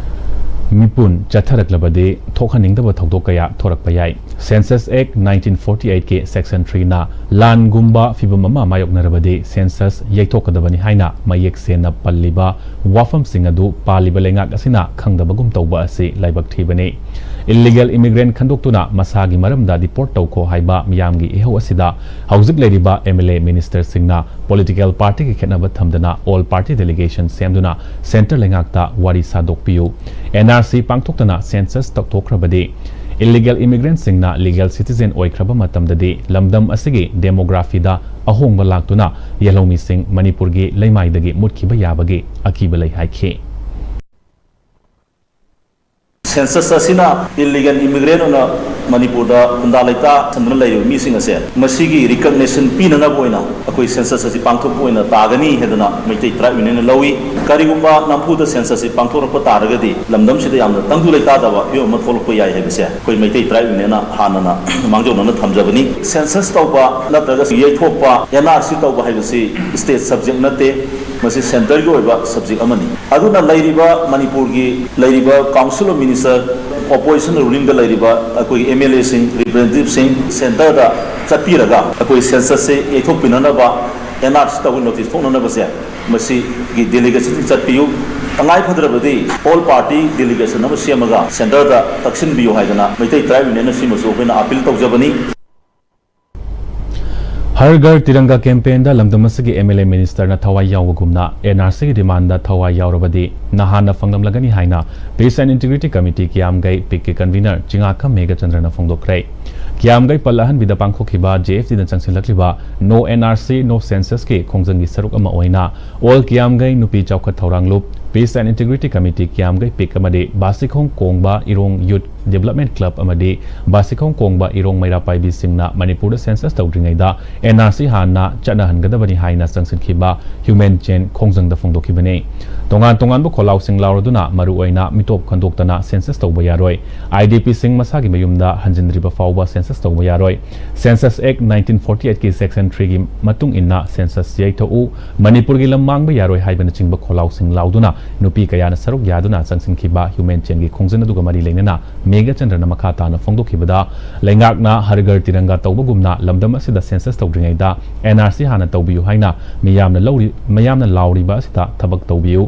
ꯃꯤꯄꯨꯟ ꯆꯠꯊꯔꯛꯂꯕꯗꯤ ꯊꯣꯛꯍꯟꯅꯤꯡꯗꯕ ꯊꯧꯗꯣꯛ ꯀꯌꯥ ꯊꯣꯔꯛꯄ ꯌꯥꯏ꯫ Census Act nineteen forty eight ꯀꯤ section three ꯅ ꯂꯥꯟꯒꯨꯝꯕ ꯐꯤꯚꯝ ꯑꯃ ꯃꯥꯌꯣꯛꯅꯔꯕꯗꯤ census ꯌꯩꯊꯣꯛꯀꯗꯕꯅꯤ ꯍꯥꯏꯅ ꯃꯌꯦꯛ ꯁꯦꯡꯅ ꯄꯜꯂꯤꯕ ꯋꯥꯐꯝꯁꯤꯡ ꯑꯗꯨ ꯄꯥꯜꯂꯤꯕ ꯂꯩꯉꯥꯛ ꯑꯁꯤꯅ ꯈꯪꯗꯕꯒꯨꯝ ꯇꯧꯕ ꯑꯁꯤ ꯂꯥꯏꯕꯛ ꯊꯤꯕꯅꯤ꯫ ꯏꯜꯂꯤꯒꯦꯜ ꯏꯃꯤꯒ꯭ꯔꯦꯟꯠ ꯈꯟꯗꯣꯛꯇꯨꯅ ꯃꯁꯥꯒꯤ ꯃꯔꯝꯗ ꯗꯤꯄꯣꯔꯠ ꯇꯧꯈꯣ ꯍꯥꯏꯕ ꯃꯤꯌꯥꯝꯒꯤ ꯏꯍꯧ ꯑꯁꯤꯗ ꯍꯧꯖꯤꯛ ꯂꯩꯔꯤꯕ ꯑꯦꯝ ꯑꯦꯜ ꯑꯦ ꯃꯤꯅꯤꯁꯇꯔꯁꯤꯡꯅ ꯄꯣꯂꯤꯇꯤꯀꯦꯜ ꯄꯥꯔꯇꯤꯒꯤ ꯈꯦꯠꯅꯕ ꯊꯝꯗꯅ ꯑꯣꯜ ꯄꯥꯔꯇꯤ ꯗꯦꯂꯤꯒꯦꯁꯟ ꯁꯦꯝꯗꯨꯅ ꯁꯦꯟꯇꯔ ꯂꯩꯉꯥꯛꯇ ꯋꯥꯔꯤ ꯁꯥꯗꯣꯛꯄꯤꯌꯨ꯫ ꯑꯦꯟ ꯑꯥꯔ ꯁꯤ ꯄꯥꯡꯊꯣꯛꯇꯅ ꯁꯦꯟꯁꯁ ꯇꯧꯊꯣꯛꯈ꯭ꯔꯕꯗꯤ ꯏꯜꯂꯤꯒꯦꯜ ꯏꯃꯤꯒ꯭ꯔꯦꯟꯠꯁꯤꯡꯅ ꯂꯤꯒꯦꯜ ꯁꯤꯇꯤꯖꯦꯟ ꯑꯣꯏꯈ꯭ꯔꯕ ꯃꯇꯝꯗꯗꯤ ꯂꯝꯗꯝ ꯑꯁꯤꯒꯤ ꯗꯦꯃꯣꯒ꯭ꯔꯥꯐꯤꯗ ꯑꯍꯣꯡꯕ ꯂꯥꯛꯇꯨꯅ ꯌꯦꯜꯍꯧꯃꯤꯁꯤꯡ ꯃꯅꯤꯄꯨꯔꯒꯤ ꯂꯩꯃꯥꯏꯗꯒꯤ ꯃꯨꯠꯈꯤꯕ ꯌꯥꯕꯒꯤ ꯑꯀꯤꯕ ꯂꯩ ꯍꯥꯏꯈꯤ꯫ Census ꯑꯁꯤꯅ illegal immigrant ꯑꯣꯏꯅ ꯃꯅꯤꯄꯨꯔꯗ ꯈꯨꯟꯗꯥ ꯂꯩꯇꯥ ꯁꯟꯗꯨꯅ ꯂꯩꯔꯤꯕ ꯃꯤꯁꯤꯡ ꯑꯁꯦ ꯃꯁꯤꯒꯤ recognition ꯄꯤꯅꯅꯕ ꯑꯣꯏꯅ ꯑꯩꯈꯣꯏ census ꯑꯁꯤ ꯄꯥꯡꯊꯣꯛꯄ ꯑꯣꯏꯅ ꯇꯥꯒꯅꯤ ꯍꯥꯏꯗꯅ ꯃꯩꯇꯩ ꯇ꯭ꯔꯥꯏꯕ ꯌꯨꯅꯤꯌꯟꯅ ꯂꯧꯏ꯫ ꯀꯔꯤꯒꯨꯝꯕ ꯅꯝꯐꯨꯗ census ꯑꯁꯤ ꯄꯥꯡꯊꯣꯔꯛꯄ ꯇꯥꯔꯒꯗꯤ ꯂꯝꯗꯝꯁꯤꯗ ꯌꯥꯝꯅ ꯇꯪꯗꯨ ꯂꯩꯇꯥꯗꯕ ꯐꯤꯕꯝ ꯑꯃ ꯊꯣꯛꯂꯛꯄ ꯌꯥꯏ ꯍꯥꯏꯕꯁꯦ ꯑꯩꯈꯣꯏ ꯃꯩꯇꯩ ꯇ꯭ꯔꯥꯏꯕ ꯌꯨꯅꯤꯌꯟꯅ ꯍꯥꯟꯅꯅ ꯃꯥꯡꯖꯧꯅꯅ ꯊꯝꯖꯕꯅꯤ꯫ Census ꯇꯧꯕ ꯅꯠꯇ꯭ꯔꯒ ꯌꯩꯊꯣꯛꯄ, N R C ꯇꯧꯕ ꯍꯥꯏꯕꯁꯤ state subject ꯅꯠꯇꯦ꯫ ꯃꯁꯤ ꯁꯦꯟꯇꯔꯒꯤ ꯑꯣꯏꯕ ꯁꯕꯖꯦꯛ ꯑꯃꯅꯤ꯫ ꯑꯗꯨꯅ ꯂꯩꯔꯤꯕ ꯃꯅꯤꯄꯨꯔꯒꯤ ꯂꯩꯔꯤꯕ ꯀꯥꯎꯟꯁꯤꯜ ꯑꯣꯐ ꯃꯤꯅꯤꯁꯇꯔ, ꯑꯣꯄꯣꯖꯤꯁꯟ ꯔꯨꯂꯤꯡꯗ ꯂꯩꯔꯤꯕ ꯑꯩꯈꯣꯏꯒꯤ ꯑꯦꯝ ꯑꯦꯜ ꯑꯦꯁꯤꯡ, ꯔꯤꯄ꯭ꯔꯦꯖꯦꯟꯇꯦꯇꯤꯚꯁꯤꯡ ꯁꯦꯟꯇꯔꯗ ꯆꯠꯄꯤꯔꯒ ꯑꯩꯈꯣꯏ ꯁꯦꯟꯁꯁꯁꯦ ꯌꯩꯊꯣꯛꯄꯤꯅꯅꯕ, ꯑꯦꯟ ꯑꯥꯔ ꯁꯤ ꯇꯧꯕꯒꯤ ꯅꯣꯇꯤꯁ ꯊꯣꯛꯅꯅꯕꯁꯦ ꯃꯁꯤꯒꯤ ꯗꯦꯂꯤꯒꯦꯁꯟꯁꯤꯡ ꯆꯠꯄꯤꯌꯨ꯫ ꯇꯉꯥꯏ ꯐꯗ꯭ꯔꯕꯗꯤ ꯑꯣꯜ ꯄꯥꯔꯇꯤ ꯗꯦꯂꯤꯒꯦꯁꯟ ꯑꯃ ꯁꯦꯝꯃꯒ ꯁꯦꯟꯇꯔꯗ ꯇꯛꯁꯤꯟꯕꯤꯌꯨ ꯍꯥꯏꯗꯅ ꯃꯩꯇꯩ ꯇ꯭ꯔꯥꯏꯕ ꯌꯨꯅꯤꯌꯟꯅ ꯁꯤꯃꯁꯨ ꯑꯩꯈꯣꯏꯅ ꯑꯥꯄꯤꯜ ꯇꯧꯖꯕꯅꯤ꯫ ꯍꯔ ꯘꯔ ꯇꯤꯔꯪꯒꯥ ꯀꯦꯝꯄꯦꯟꯗ ꯂꯝꯗꯝ ꯑꯁꯤꯒꯤ ꯑꯦꯝ ꯑꯦꯜ ꯑꯦ ꯃꯤꯅꯤꯁꯇꯔꯅ ꯊꯋꯥꯏ ꯌꯥꯎꯕꯒꯨꯝꯅ ꯑꯦꯟ ꯑꯥꯔ ꯁꯤꯒꯤ ꯗꯤꯃꯥꯟꯗ ꯊꯋꯥꯏ ꯌꯥꯎꯔꯕꯗꯤ ꯅꯍꯥꯟꯅ ꯐꯪꯂꯝꯂꯒꯅꯤ ꯍꯥꯏꯅ Peace and Integrity Committee ꯀꯤꯌꯥꯝꯒꯩ ꯄꯤꯛꯀꯤ ꯀꯟꯚꯤꯅꯔ ꯆꯤꯉꯥꯈꯝ ꯃꯦꯘꯆꯟꯗ꯭ꯔꯅ ꯐꯣꯡꯗꯣꯛꯈ꯭ꯔꯦ꯫ ꯀꯤꯌꯥꯝꯒꯩ ꯄꯜ ꯑꯍꯟꯕꯤꯗ ꯄꯥꯡꯊꯣꯛꯈꯤꯕ ꯖꯦ ꯑꯦꯐ ꯇꯤꯅ ꯆꯪꯁꯤꯜꯂꯛꯂꯤꯕ No N R C No Census ꯀꯤ ꯈꯣꯡꯖꯪꯒꯤ ꯁꯔꯨꯛ ꯑꯃ ꯑꯣꯏꯅ ꯑꯣꯜ ꯀꯤꯌꯥꯝꯒꯩ ꯅꯨꯄꯤ ꯆꯥꯎꯈꯠ ꯊꯧꯔꯥꯡ ꯂꯨꯞ, Peace and Integrity Committee ꯀꯤꯌꯥꯝꯒꯩ ꯄꯤꯛ ꯑꯃꯗꯤ ꯕꯥꯁꯤꯈꯣꯡ ꯀꯣꯡꯕ ꯏꯔꯣꯡ ꯌꯨꯠ ꯗꯤꯕꯦꯂꯞꯃꯦꯟ ꯀ꯭ꯂꯕ ꯑꯃꯗꯤ ꯕꯥꯁꯤꯈꯣꯡ ꯀꯣꯡꯕ ꯏꯔꯣꯡ ꯃꯩꯔꯥ ꯄꯥꯏꯕꯤꯁꯤꯡꯅ ꯃꯅꯤꯄꯨꯔꯗ ꯁꯦꯟꯁꯁ ꯇꯧꯗ꯭ꯔꯤꯉꯩꯗ ꯑꯦꯟ ꯑꯥꯔ ꯁꯤ ꯍꯥꯟꯅ ꯆꯠꯅꯍꯟꯒꯗꯕꯅꯤ ꯍꯥꯏꯅ ꯆꯪꯁꯤꯟꯈꯤꯕ ꯍ꯭ꯌꯨꯃꯦꯟ ꯆꯦꯟ ꯈꯣꯡꯖꯪꯗ ꯐꯣꯡꯗꯣꯛꯈꯤꯕꯅꯤ꯫ ꯇꯣꯉꯥꯟ ꯇꯣꯉꯥꯟꯕ ꯈꯣꯜꯂꯥꯎꯁꯤꯡ ꯂꯥꯎꯔꯗꯨꯅ ꯃꯔꯨꯑꯣꯏꯅ ꯃꯤꯇꯣꯞ ꯈꯟꯗꯣꯛꯇꯅ ꯁꯦꯟꯁꯁ ꯇꯧꯕ ꯌꯥꯔꯣꯏ, ꯑꯥꯏ ꯗꯤ ꯄꯤꯁꯤꯡ ꯃꯁꯥꯒꯤ ꯃꯌꯨꯝꯗ ꯍꯟꯖꯤꯟꯗ꯭ꯔꯤꯕ ꯐꯥꯎꯕ ꯁꯦꯟꯁꯁ ꯇꯧꯕ ꯌꯥꯔꯣꯏ, Census Act nineteen forty eight ꯀꯤ Section three ꯒꯤ ꯃꯇꯨꯡ ꯏꯟꯅ ꯁꯦꯟꯁꯁ ꯌꯩꯊꯣꯛꯎ, ꯃꯅꯤꯄꯨꯔꯒꯤ ꯂꯝ ꯃꯥꯡꯕ ꯌꯥꯔꯣꯏ ꯍꯥꯏꯕꯅꯆꯤꯡꯕ ꯈꯣꯜꯂꯥꯎꯁꯤꯡ ꯂꯥꯎꯗꯨꯅ ꯅꯨꯄꯤ ꯀꯌꯥꯅ ꯁꯔꯨꯛ ꯌꯥꯗꯨꯅ ꯆꯪꯁꯤꯟꯈꯤꯕ ꯍ꯭ꯌꯨꯃꯦꯟ ꯆꯦꯟꯒꯤ ꯈꯣꯡꯖꯪ ꯑꯗꯨꯒ ꯃꯔꯤ ꯂꯩꯅꯅ ꯃꯦꯘꯆꯟꯗ꯭ꯔꯅ ꯃꯈꯥ ꯇꯥꯅ ꯐꯣꯡꯗꯣꯛꯈꯤꯕꯗ, ꯂꯩꯉꯥꯛꯅ ꯍꯔ ꯘꯔ ꯇꯤꯔꯪꯒꯥ ꯇꯧꯕꯒꯨꯝꯅ ꯂꯝꯗꯝ ꯑꯁꯤꯗ ꯁꯦꯟꯁꯁ ꯇꯧꯗ꯭ꯔꯤꯉꯩꯗ ꯑꯦꯟ ꯑꯥꯔ ꯁꯤ ꯍꯥꯟꯅ ꯇꯧꯕꯤꯌꯨ ꯍꯥꯏꯅ ꯃꯤꯌꯥꯝꯅ ꯂꯧꯔꯤ-, ꯃꯤꯌꯥꯝꯅ ꯂꯥꯎꯔꯤꯕ ꯑꯁꯤꯗ ꯊꯕꯛ ꯇꯧꯕꯤꯌꯨ꯫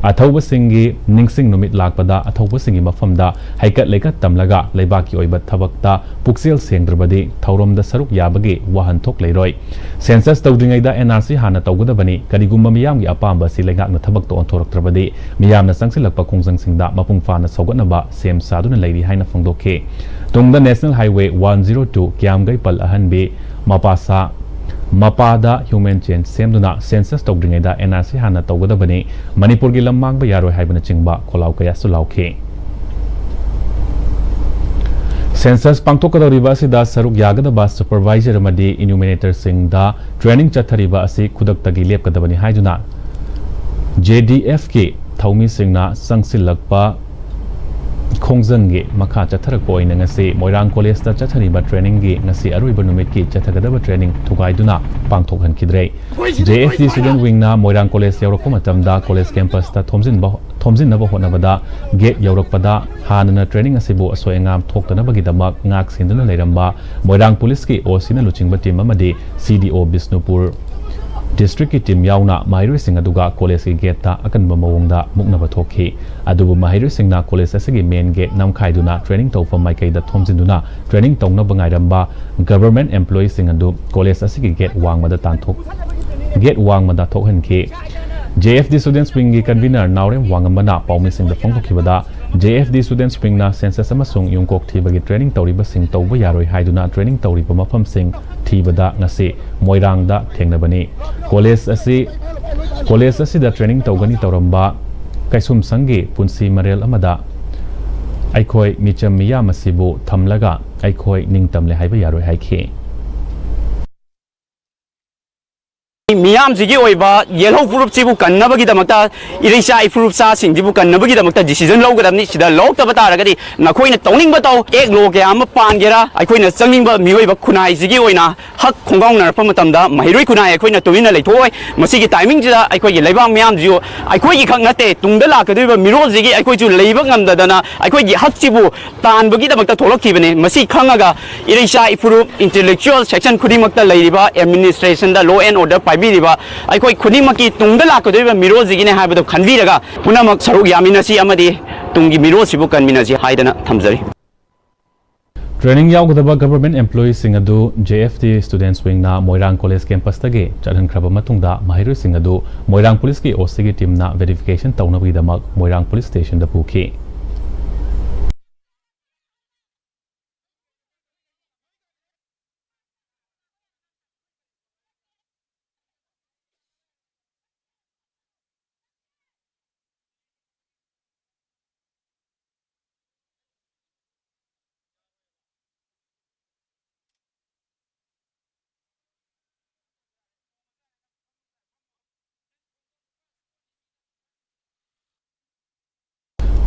ꯑꯊꯧꯕꯁꯤꯡꯒꯤ ꯅꯤꯡꯁꯤꯡ ꯅꯨꯃꯤꯠ ꯂꯥꯛꯄꯗ ꯑꯊꯧꯕꯁꯤꯡꯒꯤ ꯃꯐꯝꯗ ꯍꯩꯀꯠ ꯂꯩꯀꯠ ꯇꯝꯂꯒ ꯂꯩꯕꯥꯛꯀꯤ ꯑꯣꯏꯕ ꯊꯕꯛꯇ ꯄꯨꯛꯆꯦꯜ ꯁꯦꯡꯗ꯭ꯔꯕꯗꯤ ꯊꯧꯔꯝꯗ ꯁꯔꯨꯛ ꯌꯥꯕꯒꯤ ꯋꯥꯍꯟꯊꯣꯛ ꯂꯩꯔꯣꯏ꯫ ꯁꯦꯟꯁꯁ ꯇꯧꯗ꯭ꯔꯤꯉꯩꯗ ꯑꯦꯟ ꯑꯥꯔ ꯁꯤ ꯍꯥꯟꯅ ꯇꯧꯒꯗꯕꯅꯤ꯫ ꯀꯔꯤꯒꯨꯝꯕ ꯃꯤꯌꯥꯝꯒꯤ ꯑꯄꯥꯝꯕ ꯑꯁꯤ ꯂꯩꯉꯥꯛꯅ ꯊꯕꯛꯇ ꯑꯣꯟꯊꯣꯔꯛꯇ꯭ꯔꯕꯗꯤ ꯃꯤꯌꯥꯝꯅ ꯆꯪꯁꯤꯜꯂꯛꯄ ꯈꯣꯡꯖꯪꯁꯤꯡꯗ ꯃꯄꯨꯡ ꯐꯥꯅ ꯁꯧꯒꯠꯅꯕ ꯁꯦꯝ ꯁꯥꯗꯨꯅ ꯂꯩꯔꯤ ꯍꯥꯏꯅ ꯐꯣꯡꯗꯣꯛꯈꯤ꯫ ꯇꯨꯡꯗ National Highway one zero two ꯀꯤꯌꯥꯝꯒꯩ ꯄꯜ ꯑꯍꯟꯕꯤ ꯃꯄꯥꯁꯥ ꯃꯄꯥꯗ ꯍ꯭ꯌꯨꯃꯦꯟ ꯆꯦꯟ ꯁꯦꯝꯗꯨꯅ ꯁꯦꯟꯁꯁ ꯇꯧꯗ꯭ꯔꯤꯉꯩꯗ ꯑꯦꯟ ꯑꯥꯔ ꯁꯤ ꯍꯥꯟꯅ ꯇꯧꯒꯗꯕꯅꯤ, ꯃꯅꯤꯄꯨꯔꯒꯤ ꯂꯝ ꯃꯥꯡꯕ ꯌꯥꯔꯣꯏ ꯍꯥꯏꯕꯅꯆꯤꯡꯕ ꯈꯣꯜꯂꯥꯎ ꯀꯌꯥꯁꯨ ꯂꯥꯎꯈꯤ꯫ ꯁꯦꯟꯁꯁ ꯄꯥꯡꯊꯣꯛꯀꯗꯧꯔꯤꯕ ꯑꯁꯤꯗ ꯁꯔꯨꯛ ꯌꯥꯒꯗꯕ ꯁꯨꯄꯔꯚꯥꯏꯖꯔ ꯑꯃꯗꯤ ꯏꯅ꯭ꯌꯨꯃꯤꯅꯦꯇꯔꯁꯤꯡꯗ ꯇ꯭ꯔꯦꯅꯤꯡ ꯆꯠꯊꯔꯤꯕ ꯑꯁꯤ ꯈꯨꯗꯛꯇꯒꯤ ꯂꯦꯞꯀꯗꯕꯅꯤ ꯍꯥꯏꯗꯨꯅ ꯖꯦ ꯗꯤ ꯑꯦꯐꯀꯤ ꯊꯧꯃꯤꯁꯤꯡꯅ ꯆꯪꯁꯤꯜꯂꯛꯄ ꯈꯣꯡꯖꯪꯒꯤ ꯃꯈꯥ ꯆꯠꯊꯔꯛꯄ ꯑꯣꯏꯅ ꯉꯁꯤ ꯃꯣꯏꯔꯥꯡ ꯀꯣꯂꯦꯖꯇ ꯆꯠꯊꯔꯤꯕ trainingꯒꯤ ꯉꯁꯤ ꯑꯔꯣꯏꯕ ꯅꯨꯃꯤꯠꯀꯤ ꯆꯠꯊꯒꯗꯕ training ꯊꯨꯒꯥꯏꯗꯨꯅ ꯄꯥꯡꯊꯣꯛꯍꯟꯈꯤꯗ꯭ꯔꯦ꯫ JFD student wingꯅ ꯃꯣꯏꯔꯥꯡ ꯀꯣꯂꯦꯖ ꯌꯧꯔꯛꯄ ꯃꯇꯝꯗ ꯀꯣꯂꯦꯖ campusꯇ ꯊꯣꯝꯖꯤꯟꯕ, ꯊꯣꯝꯖꯤꯟꯅꯕ ꯍꯣꯠꯅꯕꯗ gate ꯌꯧꯔꯛꯄꯗ ꯍꯥꯟꯅꯅ training ꯑꯁꯤꯕꯨ ꯑꯁꯣꯏ ꯑꯉꯥꯝ ꯊꯣꯛꯇꯅꯕꯒꯤꯗꯃꯛ ꯉꯥꯛ ꯁꯦꯟꯗꯨꯅ ꯂꯩꯔꯝꯕ ꯃꯣꯏꯔꯥꯡ ꯄꯨꯂꯤꯁꯀꯤ OCꯅ ꯂꯨꯆꯤꯡꯕ team ꯑꯃꯗꯤ CDO ꯕꯤꯁꯅꯨꯄꯨꯔ districtꯀꯤ team ꯌꯥꯎꯅ ꯃꯍꯩꯔꯣꯏꯁꯤꯡ ꯑꯗꯨꯒ ꯀꯣꯂꯦꯖꯀꯤ gateꯇ ꯑꯀꯟꯕ ꯃꯑꯣꯡꯗ ꯃꯨꯛꯅꯕ ꯊꯣꯛꯈꯤ꯫ ꯑꯗꯨꯕꯨ ꯃꯍꯩꯔꯣꯏꯁꯤꯡꯅ ꯀꯣꯂꯦꯖ ꯑꯁꯤꯒꯤ main gate ꯅꯝꯈꯥꯏꯗꯨꯅ training ꯇꯧꯐꯝ ꯃꯥꯏꯀꯩꯗ ꯊꯣꯝꯖꯤꯟꯗꯨꯅ training ꯇꯧꯅꯕ ꯉꯥꯏꯔꯝꯕ government employeeꯁꯤꯡ ꯑꯗꯨ ꯀꯣꯂꯦꯖ ꯑꯁꯤꯒꯤ gate ꯋꯥꯡꯃꯗ ꯇꯥꯟꯊꯣꯛ-, gate ꯋꯥꯡꯃꯗ ꯊꯣꯛꯍꯟꯈꯤ꯫ JFD students wingꯒꯤ convener ꯅꯥꯎꯔꯦꯝ ꯋꯥꯉꯝꯕꯅ ꯄꯥꯎꯃꯤꯁꯤꯡꯗ ꯐꯣꯡꯗꯣꯛꯈꯤꯕꯗ, JFD students wingꯅ census ꯑꯃꯁꯨꯡ ꯌꯨꯝꯀꯣꯛ ꯊꯤꯕꯒꯤ training ꯇꯧꯔꯤꯕꯁꯤꯡ ꯇꯧꯕ ꯌꯥꯔꯣꯏ ꯍꯥꯏꯗꯨꯅ training ꯇꯧꯔꯤꯕ ꯃꯐꯝꯁꯤꯡ ꯊꯤꯕꯗ ꯉꯁꯤ ꯃꯣꯏꯔꯥꯡꯗ ꯊꯦꯡꯅꯕꯅꯤ꯫ ꯀꯣꯂꯦꯖ ꯑꯁꯤ, ꯀꯣꯂꯦꯖ ꯑꯁꯤꯗ training ꯇꯧꯒꯅꯤ ꯇꯧꯔꯝꯕ ꯀꯩꯁꯨꯝꯁꯪꯒꯤ ꯄꯨꯟꯁꯤ ꯃꯔꯦꯜ ꯑꯃꯗ ꯑꯩꯈꯣꯏ ꯃꯤꯆꯝ ꯃꯤꯌꯥꯝ ꯑꯁꯤꯕꯨ ꯊꯝꯂꯒ ꯑꯩꯈꯣꯏ ꯅꯤꯡꯇꯝꯂꯦ ꯍꯥꯏꯕ ꯌꯥꯔꯣꯏ ꯍꯥꯏꯈꯤ꯫ ꯃꯤꯌꯥꯝꯁꯤꯒꯤ ꯑꯣꯏꯕ ꯌꯦꯜꯍꯧ ꯐꯨꯔꯨꯞꯁꯤꯕꯨ ꯀꯟꯅꯕꯒꯤꯗꯃꯛꯇ, ꯏꯔꯩꯆꯥ ꯏꯐꯨꯔꯨꯞꯆꯥꯁꯤꯡꯁꯤꯕꯨ ꯀꯟꯅꯕꯒꯤꯗꯃꯛꯇ decision ꯂꯧꯒꯗꯕꯅꯤ꯫ ꯁꯤꯗ ꯂꯧꯔꯛꯇꯕ ꯇꯥꯔꯒꯗꯤ ꯅꯈꯣꯏꯅ ꯇꯧꯅꯤꯡꯕ ꯇꯧ, ꯑꯦꯛ ꯂꯣ ꯀꯌꯥ ꯑꯃ ꯄꯥꯟꯒꯦꯔꯥ, ꯑꯩꯈꯣꯏꯅ ꯆꯪꯅꯤꯡꯕ ꯃꯤꯑꯣꯏꯕ ꯈꯨꯟꯅꯥꯏꯁꯤꯒꯤ ꯑꯣꯏꯅ ꯍꯛ ꯈꯣꯡꯒꯥꯎꯅꯔꯛꯄ ꯃꯇꯝꯗ ꯃꯍꯩꯔꯣꯏ ꯈꯨꯟꯅꯥꯏ ꯑꯩꯈꯣꯏꯅ ꯇꯨꯃꯤꯟꯅ ꯂꯩꯊꯣꯛꯑꯣꯏ꯫ ꯃꯁꯤꯒꯤ timingꯁꯤꯗ ꯑꯩꯈꯣꯏꯒꯤ ꯂꯩꯕꯥꯛ ꯃꯤꯌꯥꯝꯁꯤꯁꯨ, ꯑꯩꯈꯣꯏꯒꯤ ꯈꯛ ꯅꯠꯇꯦ, ꯇꯨꯡꯗ ꯂꯥꯛꯀꯗꯧꯔꯤꯕ ꯃꯤꯔꯣꯜꯁꯤꯒꯤ ꯑꯩꯈꯣꯏꯁꯨ ꯂꯩꯕ ꯉꯝꯗꯗꯅ ꯑꯩꯈꯣꯏꯒꯤ ꯍꯛꯁꯤꯕꯨ ꯇꯥꯟꯕꯒꯤꯗꯃꯛꯇ ꯊꯣꯛꯂꯛꯈꯤꯕꯅꯤ꯫ ꯃꯁꯤ ꯈꯪꯉꯒ ꯏꯔꯩꯆꯥ ꯏꯐꯨꯔꯨꯞ intellectual section ꯈꯨꯗꯤꯡꯃꯛꯇ ꯂꯩꯔꯤꯕ, administrationꯗ law and order ꯄꯥꯏꯕꯤꯔꯤꯕ ꯑꯩꯈꯣꯏ ꯈꯨꯗꯤꯡꯃꯛꯀꯤ ꯇꯨꯡꯗ ꯂꯥꯛꯀꯗꯧꯔꯤꯕ ꯃꯤꯔꯣꯜꯁꯤꯒꯤꯅꯦ ꯍꯥꯏꯕꯗꯨ ꯈꯟꯕꯤꯔꯒ ꯄꯨꯝꯅꯃꯛ ꯁꯔꯨꯛ ꯌꯥꯃꯤꯟꯅꯁꯤ ꯑꯃꯗꯤ ꯇꯨꯡꯒꯤ ꯃꯤꯔꯣꯜꯁꯤꯕꯨ ꯀꯟꯃꯤꯟꯅꯁꯤ ꯍꯥꯏꯗꯅ ꯊꯝꯖꯔꯤ꯫ Training ꯌꯥꯎꯒꯗꯕ government employeeꯁꯤꯡ ꯑꯗꯨ JFD students wingꯅ ꯃꯣꯏꯔꯥꯡ ꯀꯣꯂꯦꯖ campusꯇꯒꯤ ꯆꯠꯍꯟꯈ꯭ꯔꯕ ꯃꯇꯨꯡꯗ ꯃꯍꯩꯔꯣꯏꯁꯤꯡ ꯑꯗꯨ ꯃꯣꯏꯔꯥꯡ ꯄꯨꯂꯤꯁꯀꯤ OCꯒꯤ teamꯅ verification ꯇꯧꯅꯕꯒꯤꯗꯃꯛ ꯃꯣꯏꯔꯥꯡ ꯄꯨꯂꯤꯁ stationꯗ ꯄꯨꯈꯤ꯫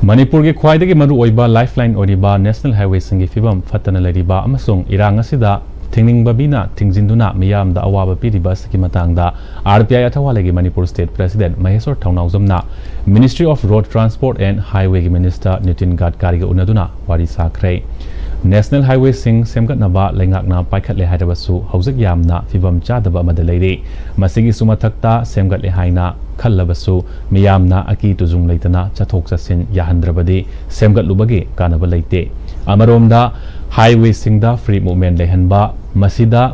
ꯃꯅꯤꯄꯨꯔꯒꯤ ꯈ꯭ꯋꯥꯏꯗꯒꯤ ꯃꯔꯨꯑꯣꯏꯕ ꯂꯥꯏꯐꯂꯥꯏꯟ ꯑꯣꯏꯔꯤꯕ ꯅꯦꯁꯅꯦꯜ ꯍꯥꯏꯋꯦꯁꯤꯡꯒꯤ ꯐꯤꯕꯝ ꯐꯠꯇꯅ ꯂꯩꯔꯤꯕ ꯑꯃꯁꯨꯡ ꯏꯔꯥꯡ ꯑꯁꯤꯗ ꯊꯤꯡꯅꯤꯡꯕ ꯃꯤꯅ ꯊꯤꯡꯖꯤꯟꯗꯨꯅ ꯃꯤꯌꯥꯝꯗ ꯑꯋꯥꯕ ꯄꯤꯔꯤꯕ ꯑꯁꯤꯒꯤ ꯃꯇꯥꯡꯗ ꯑꯥꯔ ꯄꯤ ꯑꯥꯏ ꯑꯊꯋꯥꯂꯩꯒꯤ ꯃꯅꯤꯄꯨꯔ ꯁ꯭ꯇꯦꯠ ꯄ꯭ꯔꯦꯁꯤꯗꯦꯟꯠ ꯃꯍꯦꯁ꯭ꯋꯔ ꯊꯧꯅꯥꯎꯖꯝꯅ Ministry of Road Transport and Highwayꯒꯤ ꯃꯤꯅꯤꯁꯇꯔ ꯅꯤꯇꯤꯟ ꯒꯗꯀꯥꯔꯤꯒ ꯎꯅꯗꯨꯅ ꯋꯥꯔꯤ ꯁꯥꯈ꯭ꯔꯦ꯫ ꯅꯦꯁꯅꯦꯜ ꯍꯥꯏꯋꯦꯁꯤꯡ ꯁꯦꯝꯒꯠꯅꯕ ꯂꯩꯉꯥꯛꯅ ꯄꯥꯏꯈꯠꯂꯦ ꯍꯥꯏꯔꯕꯁꯨ ꯍꯧꯖꯤꯛ ꯌꯥꯝꯅ ꯐꯤꯕꯝ ꯆꯥꯗꯕ ꯑꯃꯗ ꯂꯩꯔꯤ꯫ ꯃꯁꯤꯒꯤꯁꯨ ꯃꯊꯛꯇ ꯁꯦꯝꯒꯠꯂꯦ ꯍꯥꯏꯅ ꯈꯜꯂꯕꯁꯨ ꯃꯤꯌꯥꯝꯅ ꯑꯀꯤ ꯇꯨꯖꯨꯡ ꯂꯩꯇꯅ ꯆꯠꯊꯣꯛ ꯆꯠꯁꯤꯟ ꯌꯥꯍꯟꯗ꯭ꯔꯕꯗꯤ ꯁꯦꯝꯒꯠꯂꯨꯕꯒꯤ ꯀꯥꯟꯅꯕ ꯂꯩꯇꯦ꯫ ꯑꯃꯔꯣꯝꯗ ꯍꯥꯏꯋꯦꯁꯤꯡꯗ ꯐ꯭ꯔꯤ ꯃꯨꯚꯃꯦꯟꯠ ꯂꯩꯍꯟꯕ, ꯃꯁꯤꯗ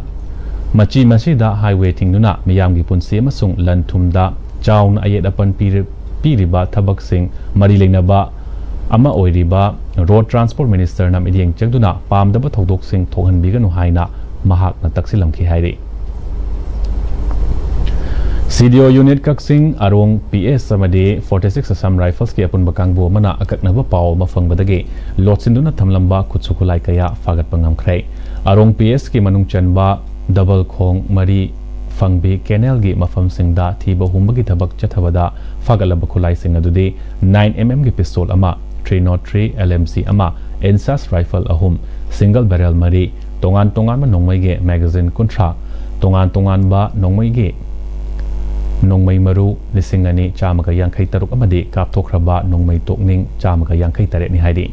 ꯃꯆꯤ ꯃꯆꯤꯗ ꯍꯥꯏꯋꯦ ꯊꯤꯡꯗꯨꯅ ꯃꯤꯌꯥꯝꯒꯤ ꯄꯨꯟꯁꯤ ꯑꯃꯁꯨꯡ ꯂꯟ ꯊꯨꯝꯗ ꯆꯥꯎꯅ ꯑꯌꯦꯠ ꯑꯄꯟ ꯄꯤꯔꯤ-, ꯄꯤꯔꯤꯕ ꯊꯕꯛꯁꯤꯡ ꯃꯔꯤ ꯂꯩꯅꯕ ꯑꯃ ꯑꯣꯏꯔꯤꯕ ꯔꯣꯗ ꯇ꯭ꯔꯥꯟꯁꯄꯣꯔꯠ ꯃꯤꯅꯤꯁꯇꯔꯅ ꯃꯤꯠꯌꯦꯡ ꯆꯪꯗꯨꯅ ꯄꯥꯝꯗꯕ ꯊꯧꯗꯣꯛꯁꯤꯡ ꯊꯣꯛꯍꯟꯕꯤꯒꯅꯨ ꯍꯥꯏꯅ ꯃꯍꯥꯛꯅ ꯇꯛꯁꯤꯜꯂꯝꯈꯤ ꯍꯥꯏꯔꯤ꯫ ꯁꯤ ꯗꯤ ꯑꯣ ꯌꯨꯅꯤꯠ ꯀꯛꯆꯤꯡ, ꯑꯔꯣꯡ ꯄꯤ ꯑꯦꯁ ꯑꯃꯗꯤ forty six Assam Riflesꯀꯤ ꯑꯄꯨꯟꯕ ꯀꯥꯡꯕꯨ ꯑꯃꯅ ꯑꯀꯛꯅꯕ ꯄꯥꯎ ꯑꯃ ꯐꯪꯕꯗꯒꯤ ꯂꯣꯠꯁꯤꯟꯗꯨꯅ ꯊꯝꯂꯝꯕ ꯈꯨꯠꯁꯨ ꯈꯨꯠꯂꯥꯏ ꯀꯌꯥ ꯐꯥꯒꯠꯄ ꯉꯝꯈ꯭ꯔꯦ꯫ ꯑꯔꯣꯡ ꯄꯤ ꯑꯦꯁꯀꯤ ꯃꯅꯨꯡ ꯆꯟꯕ ꯗꯕꯜ ꯈꯣꯡ ꯃꯔꯤ ꯐꯪꯕꯤ ꯀꯦꯅꯦꯜꯒꯤ ꯃꯐꯝꯁꯤꯡꯗ ꯊꯤꯕ ꯍꯨꯝꯕꯒꯤ ꯊꯕꯛ ꯆꯠꯊꯕꯗ ꯐꯥꯒꯠꯂꯕ ꯈꯨꯠꯂꯥꯏꯁꯤꯡ ꯑꯗꯨꯗꯤ nine M M ꯒꯤ pistol ꯑꯃ, three nought three L M G ꯑꯃ, INSAS rifle ꯑꯍꯨꯝ, single barrel ꯃꯔꯤ, ꯇꯣꯉꯥꯟ ꯇꯣꯉꯥꯟꯕ ꯅꯣꯡꯃꯩꯒꯤ magazine ꯀꯨꯟꯊ꯭ꯔꯥ, ꯇꯣꯉꯥꯟ ꯇꯣꯉꯥꯟꯕ ꯅꯣꯡꯃꯩꯒꯤ ꯅꯣꯡꯃꯩ ꯃꯔꯨ ꯂꯤꯁꯤꯡ ꯑꯅꯤ ꯆꯥꯝꯃꯒ ꯌꯥꯡꯈꯩ ꯇꯔꯨꯛ ꯑꯃꯗꯤ ꯀꯥꯞꯊꯣꯛꯈ꯭ꯔꯕ ꯅꯣꯡꯃꯩ ꯇꯣꯛꯅꯤꯡ ꯆꯥꯝꯃꯒ ꯌꯥꯡꯈꯩ ꯇꯔꯦꯠꯅꯤ ꯍꯥꯏꯔꯤ꯫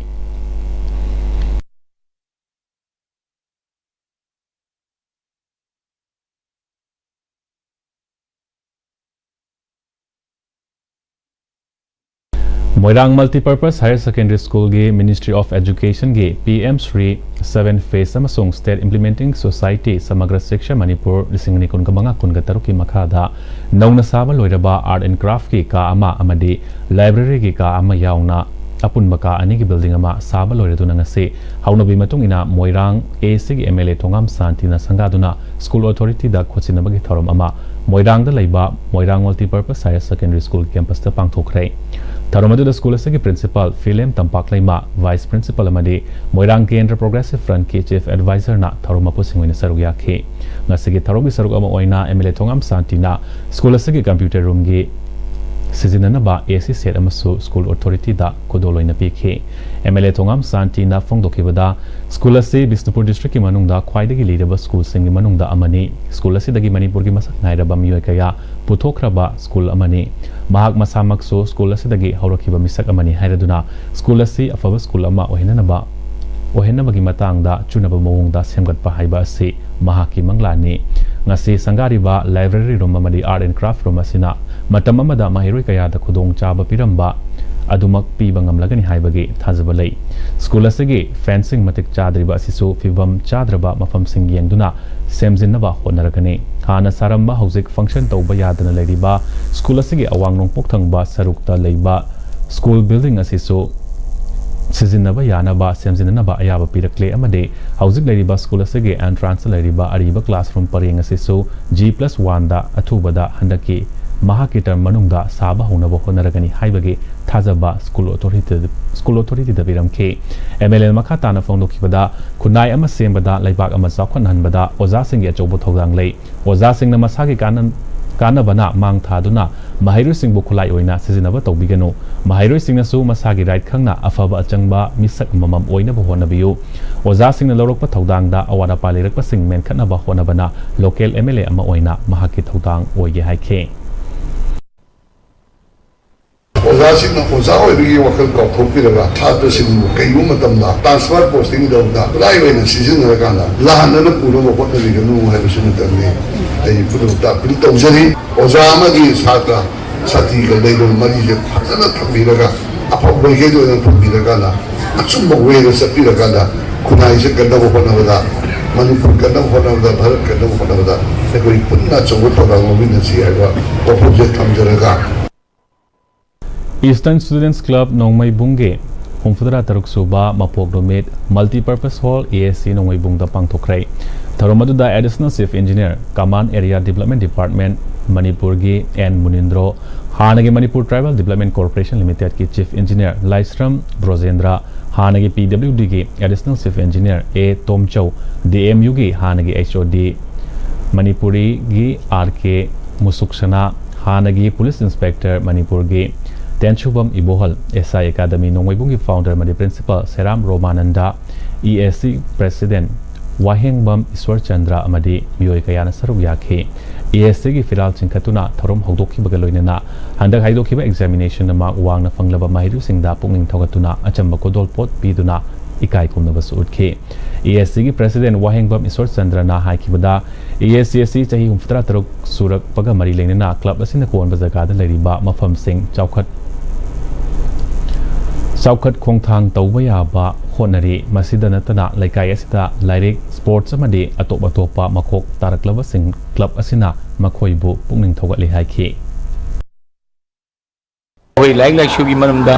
ꯃꯣꯏꯔꯥꯡ Multipurpose Higher Secondary Schoolꯒꯤ Ministry of Educationꯒꯤ P M Shri seven phase ꯑꯃꯁꯨꯡ State Implementing Society Samagra Shiksha Manipur ꯂꯤꯁꯤꯡ ꯑꯅꯤ ꯀꯨꯟꯃꯉꯥ ꯀꯨꯟꯇꯔꯨꯛꯀꯤ ꯃꯈꯥꯗ ꯅꯧꯅ ꯁꯥꯕ ꯂꯣꯏꯔꯕ Art and Craftꯀꯤ ꯀꯥ ꯑꯃ ꯑꯃꯗꯤ libraryꯒꯤ ꯀꯥ ꯑꯃ ꯌꯥꯎꯅ ꯑꯄꯨꯟꯕ ꯀꯥ ꯑꯅꯤꯒꯤ building ꯑꯃ ꯁꯥꯕ ꯂꯣꯏꯔꯗꯨꯅ ꯉꯁꯤ ꯍꯧꯅꯕꯤ ꯃꯇꯨꯡ ꯏꯟꯅ ꯃꯣꯏꯔꯥꯡ A Cꯒꯤ M L A Thongam ꯁꯥꯟꯇꯤꯅ ꯁꯪꯒꯥꯗꯨꯅ school authorityꯗ ꯈꯣꯠꯆꯤꯟꯅꯕꯒꯤ ꯊꯧꯔꯝ ꯑꯃ ꯃꯣꯏꯔꯥꯡꯗ ꯂꯩꯕ ꯃꯣꯏꯔꯥꯡ Multipurpose Higher Secondary School campusꯇ ꯄꯥꯡꯊꯣꯛꯈ꯭ꯔꯦ꯫ ꯊꯧꯔꯝ ꯑꯗꯨꯗ school ꯑꯁꯤꯒꯤ principal ꯐꯤꯂꯦꯝ ꯇꯝꯄꯥꯛꯂꯩꯃ, vice principal ꯑꯃꯗꯤ ꯃꯣꯏꯔꯥꯡ ꯀꯦꯟꯗ꯭ꯔ Progressive Frontꯀꯤ chief advisorꯅ ꯊꯧꯔꯝ ꯃꯄꯨꯁꯤꯡ ꯑꯣꯏꯅ ꯁꯔꯨꯛ ꯌꯥꯈꯤ꯫ ꯉꯁꯤꯒꯤ ꯊꯧꯔꯝꯒꯤ ꯁꯔꯨꯛ ꯑꯃ ꯑꯣꯏꯅ M L A Thongam ꯁꯥꯟꯇꯤꯅ school ꯑꯁꯤꯒꯤ computer roomꯒꯤ ꯁꯤꯖꯤꯟꯅꯅꯕ ꯑꯦ ꯁꯤ ꯁꯦꯠ ꯑꯃꯁꯨ ꯁ꯭ꯀꯨꯜ ꯑꯣꯊꯣꯔꯤꯇꯤꯗ ꯈꯨꯗꯣꯜ ꯑꯣꯏꯅ ꯄꯤꯈꯤ꯫ ꯑꯦꯝ ꯑꯦꯜ ꯑꯦ ꯊꯣꯉꯥꯝ ꯁꯥꯟꯇꯤꯅ ꯐꯣꯡꯗꯣꯛꯈꯤꯕꯗ, ꯁ꯭ꯀꯨꯜ ꯑꯁꯤ ꯕꯤꯁꯅꯨꯄꯨꯔ ꯗꯤꯁꯇ꯭ꯔꯤꯛꯀꯤ ꯃꯅꯨꯡꯗ ꯈ꯭ꯋꯥꯏꯗꯒꯤ ꯂꯤꯔꯕ ꯁ꯭ꯀꯨꯜꯁꯤꯡꯒꯤ ꯃꯅꯨꯡꯗ ꯑꯃꯅꯤ꯫ ꯁ꯭ꯀꯨꯜ ꯑꯁꯤꯗꯒꯤ ꯃꯅꯤꯄꯨꯔꯒꯤ ꯃꯁꯛ ꯅꯥꯏꯔꯕ ꯃꯤꯑꯣꯏ ꯀꯌꯥ ꯄꯨꯊꯣꯛꯈ꯭ꯔꯕ ꯁ꯭ꯀꯨꯜ ꯑꯃꯅꯤ꯫ ꯃꯍꯥꯛ ꯃꯁꯥꯃꯛꯁꯨ ꯁ꯭ꯀꯨꯜ ꯑꯁꯤꯗꯒꯤ ꯍꯧꯔꯛꯈꯤꯕ ꯃꯤꯁꯛ ꯑꯃꯅꯤ ꯍꯥꯏꯔꯗꯨꯅ, ꯁ꯭ꯀꯨꯜ ꯑꯁꯤ ꯑꯐꯕ ꯁ꯭ꯀꯨꯜ ꯑꯃ ꯑꯣꯏꯍꯟꯅꯕ, ꯑꯣꯏꯍꯟꯅꯕꯒꯤ ꯃꯇꯥꯡꯗ ꯆꯨꯅꯕ ꯃꯑꯣꯡꯗ ꯁꯦꯝꯒꯠꯄ ꯍꯥꯏꯕ ꯑꯁꯤ ꯃꯍꯥꯛꯀꯤ ꯃꯪꯂꯥꯟꯅꯤ꯫ ꯉꯁꯤ ꯁꯪꯒꯥꯔꯤꯕ library room ꯑꯃꯗꯤ art and craft room ꯑꯁꯤꯅ ꯃꯇꯝ ꯑꯃꯗ ꯃꯍꯩꯔꯣꯏ ꯀꯌꯥꯗ ꯈꯨꯗꯣꯡꯆꯥꯕ ꯄꯤꯔꯝꯕ ꯑꯗꯨꯃꯛ ꯄꯤꯕ ꯉꯝꯂꯒꯅꯤ ꯍꯥꯏꯕꯒꯤ ꯊꯥꯖꯕ ꯂꯩ꯫ ꯁ꯭ꯀꯨꯜ ꯑꯁꯤꯒꯤ fencing ꯃꯇꯤꯛ ꯆꯥꯗ꯭ꯔꯤꯕ ꯑꯁꯤꯁꯨ ꯐꯤꯕꯝ ꯆꯥꯗ꯭ꯔꯕ ꯃꯐꯝꯁꯤꯡ ꯌꯦꯡꯗꯨꯅ ꯁꯦꯝꯖꯤꯟꯅꯕ ꯍꯣꯠꯅꯔꯒꯅꯤ꯫ ꯍꯥꯟꯅ ꯁꯥꯔꯝꯕ, ꯍꯧꯖꯤꯛ function ꯇꯧꯕ ꯌꯥꯗꯅ ꯂꯩꯔꯤꯕ ꯁ꯭ꯀꯨꯜ ꯑꯁꯤꯒꯤ ꯑꯋꯥꯡ ꯅꯣꯡꯄꯣꯛ ꯊꯪꯕ ꯁꯔꯨꯛꯇ ꯂꯩꯕ ꯁ꯭ꯀꯨꯜ building ꯑꯁꯤꯁꯨ ꯁꯤꯖꯤꯟꯅꯕ ꯌꯥꯅꯕ ꯁꯦꯝꯖꯤꯟꯅꯅꯕ ꯑꯌꯥꯕ ꯄꯤꯔꯛꯂꯦ ꯑꯃꯗꯤ ꯍꯧꯖꯤꯛ ꯂꯩꯔꯤꯕ ꯁ꯭ꯀꯨꯜ ꯑꯁꯤꯒꯤ entrance ꯂꯩꯔꯤꯕ ꯑꯔꯤꯕ classroom ꯄꯔꯦꯡ ꯑꯁꯤꯁꯨ G plus one ꯗ ꯑꯊꯨꯕꯗ ꯍꯟꯗꯛꯀꯤ ꯃꯍꯥꯛꯀꯤ term ꯃꯅꯨꯡꯗ ꯁꯥꯕ ꯍꯧꯅꯕ ꯍꯣꯠꯅꯔꯒꯅꯤ ꯍꯥꯏꯕꯒꯤ ꯊꯥꯖꯕ ꯁ꯭ꯀꯨꯜ ꯑꯣꯊꯣꯔꯤꯇꯤꯗ, ꯁ꯭ꯀꯨꯜ ꯑꯣꯊꯣꯔꯤꯇꯤꯗ ꯄꯤꯔꯝꯈꯤ꯫ ꯑꯦꯝ ꯑꯦꯜ ꯑꯦꯅ ꯃꯈꯥ ꯇꯥꯅ ꯐꯣꯡꯗꯣꯛꯈꯤꯕꯗ, ꯈꯨꯟꯅꯥꯏ ꯑꯃ ꯁꯦꯝꯕꯗ, ꯂꯩꯕꯥꯛ ꯑꯃ ꯆꯥꯎꯈꯠꯍꯟꯕꯗ ꯑꯣꯖꯥꯁꯤꯡꯒꯤ ꯑꯆꯧꯕ ꯊꯧꯗꯥꯡ ꯂꯩ꯫ ꯑꯣꯖꯥꯁꯤꯡꯅ ꯃꯁꯥꯒꯤ ꯀꯥꯟꯅ-, ꯀꯥꯟꯅꯕꯅ ꯃꯥꯡ ꯊꯥꯗꯨꯅ ꯃꯍꯩꯔꯣꯏꯁꯤꯡꯕꯨ ꯈꯨꯠꯂꯥꯏ ꯑꯣꯏꯅ ꯁꯤꯖꯤꯟꯅꯕ ꯇꯧꯕꯤꯒꯅꯨ꯫ ꯃꯍꯩꯔꯣꯏꯁꯤꯡꯅꯁꯨ ꯃꯁꯥꯒꯤ right ꯈꯪꯅ ꯑꯐꯕ ꯑꯆꯪꯕ ꯃꯤꯁꯛ ꯑꯃꯃꯝ ꯑꯣꯏꯅꯕ ꯍꯣꯠꯅꯕꯤꯌꯨ꯫ ꯑꯣꯖꯥꯁꯤꯡꯅ ꯂꯧꯔꯛꯄ ꯊꯧꯗꯥꯡꯗ ꯑꯋꯥꯠ ꯑꯄꯥ ꯂꯩꯔꯛꯄꯁꯤꯡ ꯃꯦꯟꯈꯠꯅꯕ ꯍꯣꯠꯅꯕꯅ local M L A ꯑꯃ ꯑꯣꯏꯅ ꯃꯍꯥꯛꯀꯤ ꯊꯧꯗꯥꯡ ꯑꯣꯏꯒꯦ ꯍꯥꯏꯈꯤ꯫ ꯑꯣꯖꯥꯁꯤꯡꯅ ꯑꯣꯖꯥ ꯑꯣꯏꯕꯒꯤ ꯋꯥꯈꯜ ꯀꯥꯎꯊꯣꯛꯄꯤꯔꯒ ꯁꯥꯇ꯭ꯔꯁꯤꯡꯕꯨ ꯀꯩꯒꯨꯝꯕ ꯃꯇꯝꯗ transfer posting ꯇꯧꯕꯗ ꯈꯨꯠꯂꯥꯏ ꯑꯣꯏꯅ ꯁꯤꯖꯤꯟꯅꯔꯀꯥꯟꯗ ꯂꯥꯟꯗꯅ ꯄꯨꯅꯕ ꯍꯣꯠꯅꯕꯤꯒꯅꯨ ꯍꯥꯏꯕꯁꯤꯃꯇꯪꯅꯤ ꯑꯩ ꯈꯨꯗꯣꯡ ꯇꯥꯛꯄꯤꯅꯤ ꯇꯧꯖꯔꯤ꯫ ꯑꯣꯖꯥ ꯑꯃꯒꯤ ꯁꯥꯇ꯭ꯔ ꯁꯥꯇ꯭ꯔꯤꯒ ꯂꯩꯅꯕ ꯃꯔꯤꯁꯦ ꯐꯖꯅ ꯊꯝꯕꯤꯔꯒ, ꯑꯐꯕ ꯃꯥꯏꯀꯩꯗ ꯑꯣꯏꯅ ꯊꯝꯕꯤꯔꯀꯥꯟꯗ, ꯑꯆꯨꯝꯕ way ꯗ ꯆꯠꯄꯤꯔꯀꯥꯟꯗ, ꯈꯨꯟꯅꯥꯏꯁꯦ ꯀꯟꯅꯕ ꯍꯣꯠꯅꯕꯗ, ꯃꯅꯤꯄꯨꯔ ꯀꯟꯅꯕ ꯍꯣꯠꯅꯕꯗ, ꯚꯥꯔꯠ ꯀꯟꯅꯕ ꯍꯣꯠꯅꯕꯗ ꯑꯩꯈꯣꯏ ꯄꯨꯟꯅ ꯑꯆꯧꯕ ꯊꯧꯗꯥꯡ ꯂꯧꯃꯤꯟꯅꯁꯤ ꯍꯥꯏꯕ ꯋꯥꯐꯝꯁꯦ ꯊꯝꯖꯔꯒ, Eastern Students Club ꯅꯣꯡꯃꯩꯕꯨꯡꯒꯤ ꯍꯨꯝꯐꯨꯇꯔꯥ ꯇꯔꯨꯛ ꯁꯨꯕ ꯃꯄꯣꯛ ꯅꯨꯃꯤꯠ Multipurpose Hall, A S C ꯅꯣꯡꯃꯩꯕꯨꯡꯗ ꯄꯥꯡꯊꯣꯛꯈ꯭ꯔꯦ꯫ ꯊꯧꯔꯝ ꯑꯗꯨꯗ Additional Chief Engineer, Command Area Development Department, ꯃꯅꯤꯄꯨꯔꯒꯤ N ꯃꯨꯅꯤꯟꯗ꯭ꯔꯣ, ꯍꯥꯟꯅꯒꯤ Manipur Tribal Development Corporation Limited ꯀꯤ Chief Engineer ꯂꯥꯏꯁ꯭ꯔꯝ ꯕ꯭ꯔꯣꯖꯦꯟꯗ꯭ꯔ, ꯍꯥꯟꯅꯒꯤ P W D ꯒꯤ Additional Chief Engineer A ꯇꯣꯝꯆꯧ, D M U ꯒꯤ ꯍꯥꯟꯅꯒꯤ H O D ꯃꯅꯤꯄꯨꯔꯤꯒꯤ R K ꯃꯨꯁꯨꯛꯁꯅꯥ, ꯍꯥꯟꯅꯒꯤ ꯄꯨꯂꯤꯁ ꯏꯟꯁꯄꯦꯛꯇꯔ, ꯃꯅꯤꯄꯨꯔꯒꯤ Tensubam Ibohal, S I academy ꯅꯣꯡꯃꯩꯕꯨꯡꯒꯤ ꯐꯥꯎꯟꯗꯔ ꯑꯃꯗꯤ principal Seram Romananda, E S C president ꯋꯥꯍꯦꯡꯕꯝ ꯏꯁ꯭ꯋꯔꯆꯟꯗ꯭ꯔ ꯑꯃꯗꯤ ꯃꯤꯑꯣꯏ ꯀꯌꯥꯅ ꯁꯔꯨꯛ ꯌꯥꯈꯤ꯫ ꯏ ꯑꯦꯁ ꯁꯤꯒꯤ ꯐꯤꯔꯥꯜ ꯆꯤꯡꯈꯠꯇꯨꯅ ꯊꯧꯔꯝ ꯍꯧꯗꯣꯛꯈꯤꯕꯒ ꯂꯣꯏꯅꯅ ꯍꯟꯗꯛ ꯍꯥꯏꯗꯣꯛꯈꯤꯕ ꯑꯦꯛꯖꯥꯃꯤꯅꯦꯁꯟꯗ ꯃꯥꯔꯛ ꯋꯥꯡꯅ ꯐꯪꯂꯕ ꯃꯍꯩꯔꯣꯏꯁꯤꯡꯗ ꯄꯨꯛꯅꯤꯡ ꯊꯧꯒꯠꯇꯨꯅ ꯑꯆꯝꯕ ꯈꯨꯗꯣꯜꯄꯣꯠ ꯄꯤꯗꯨꯅ ꯏꯀꯥꯏ ꯈꯨꯝꯅꯕꯁꯨ ꯎꯠꯈꯤ꯫ ꯏ ꯑꯦꯁ ꯁꯤꯒꯤ ꯄ꯭ꯔꯦꯁꯤꯗꯦꯟꯠ ꯋꯥꯍꯦꯡꯕꯝ ꯏꯁ꯭ꯋꯔꯆꯟꯗ꯭ꯔꯅ ꯍꯥꯏꯈꯤꯕꯗ, ꯏ ꯑꯦꯁ ꯁꯤ ꯑꯁꯤ ꯆꯍꯤ ꯍꯨꯝꯐꯨꯇꯔꯥ ꯇꯔꯨꯛ ꯁꯨꯔꯛꯄꯒ ꯃꯔꯤ ꯂꯩꯅꯅ ꯀ꯭ꯂꯕ ꯑꯁꯤꯅ ꯀꯣꯟꯕ ꯖꯒꯥꯗ ꯂꯩꯔꯤꯕ ꯃꯐꯝꯁꯤꯡ ꯆꯥꯎꯈꯠ ꯆꯥꯎꯈꯠ ꯈꯣꯡꯊꯥꯡ ꯇꯧꯕ ꯌꯥꯕ ꯍꯣꯠꯅꯔꯤ꯫ ꯃꯁꯤꯗ ꯅꯠꯇꯅ ꯂꯩꯀꯥꯏ ꯑꯁꯤꯗ ꯂꯥꯏꯔꯤꯛ, ꯁ꯭ꯄꯣꯔꯠꯁ ꯑꯃꯗꯤ ꯑꯇꯣꯞ ꯑꯇꯣꯞꯄ ꯃꯀꯣꯛ ꯇꯥꯔꯛꯂꯕꯁꯤꯡ ꯀ꯭ꯂꯕ ꯑꯁꯤꯅ ꯃꯈꯣꯏꯕꯨ ꯄꯨꯛꯅꯤꯡ ꯊꯧꯒꯠꯂꯤ ꯍꯥꯏꯈꯤ꯫ ꯑꯩꯈꯣꯏ ꯂꯥꯏꯔꯤꯛ ꯂꯥꯏꯁꯨꯒꯤ ꯃꯔꯝꯗ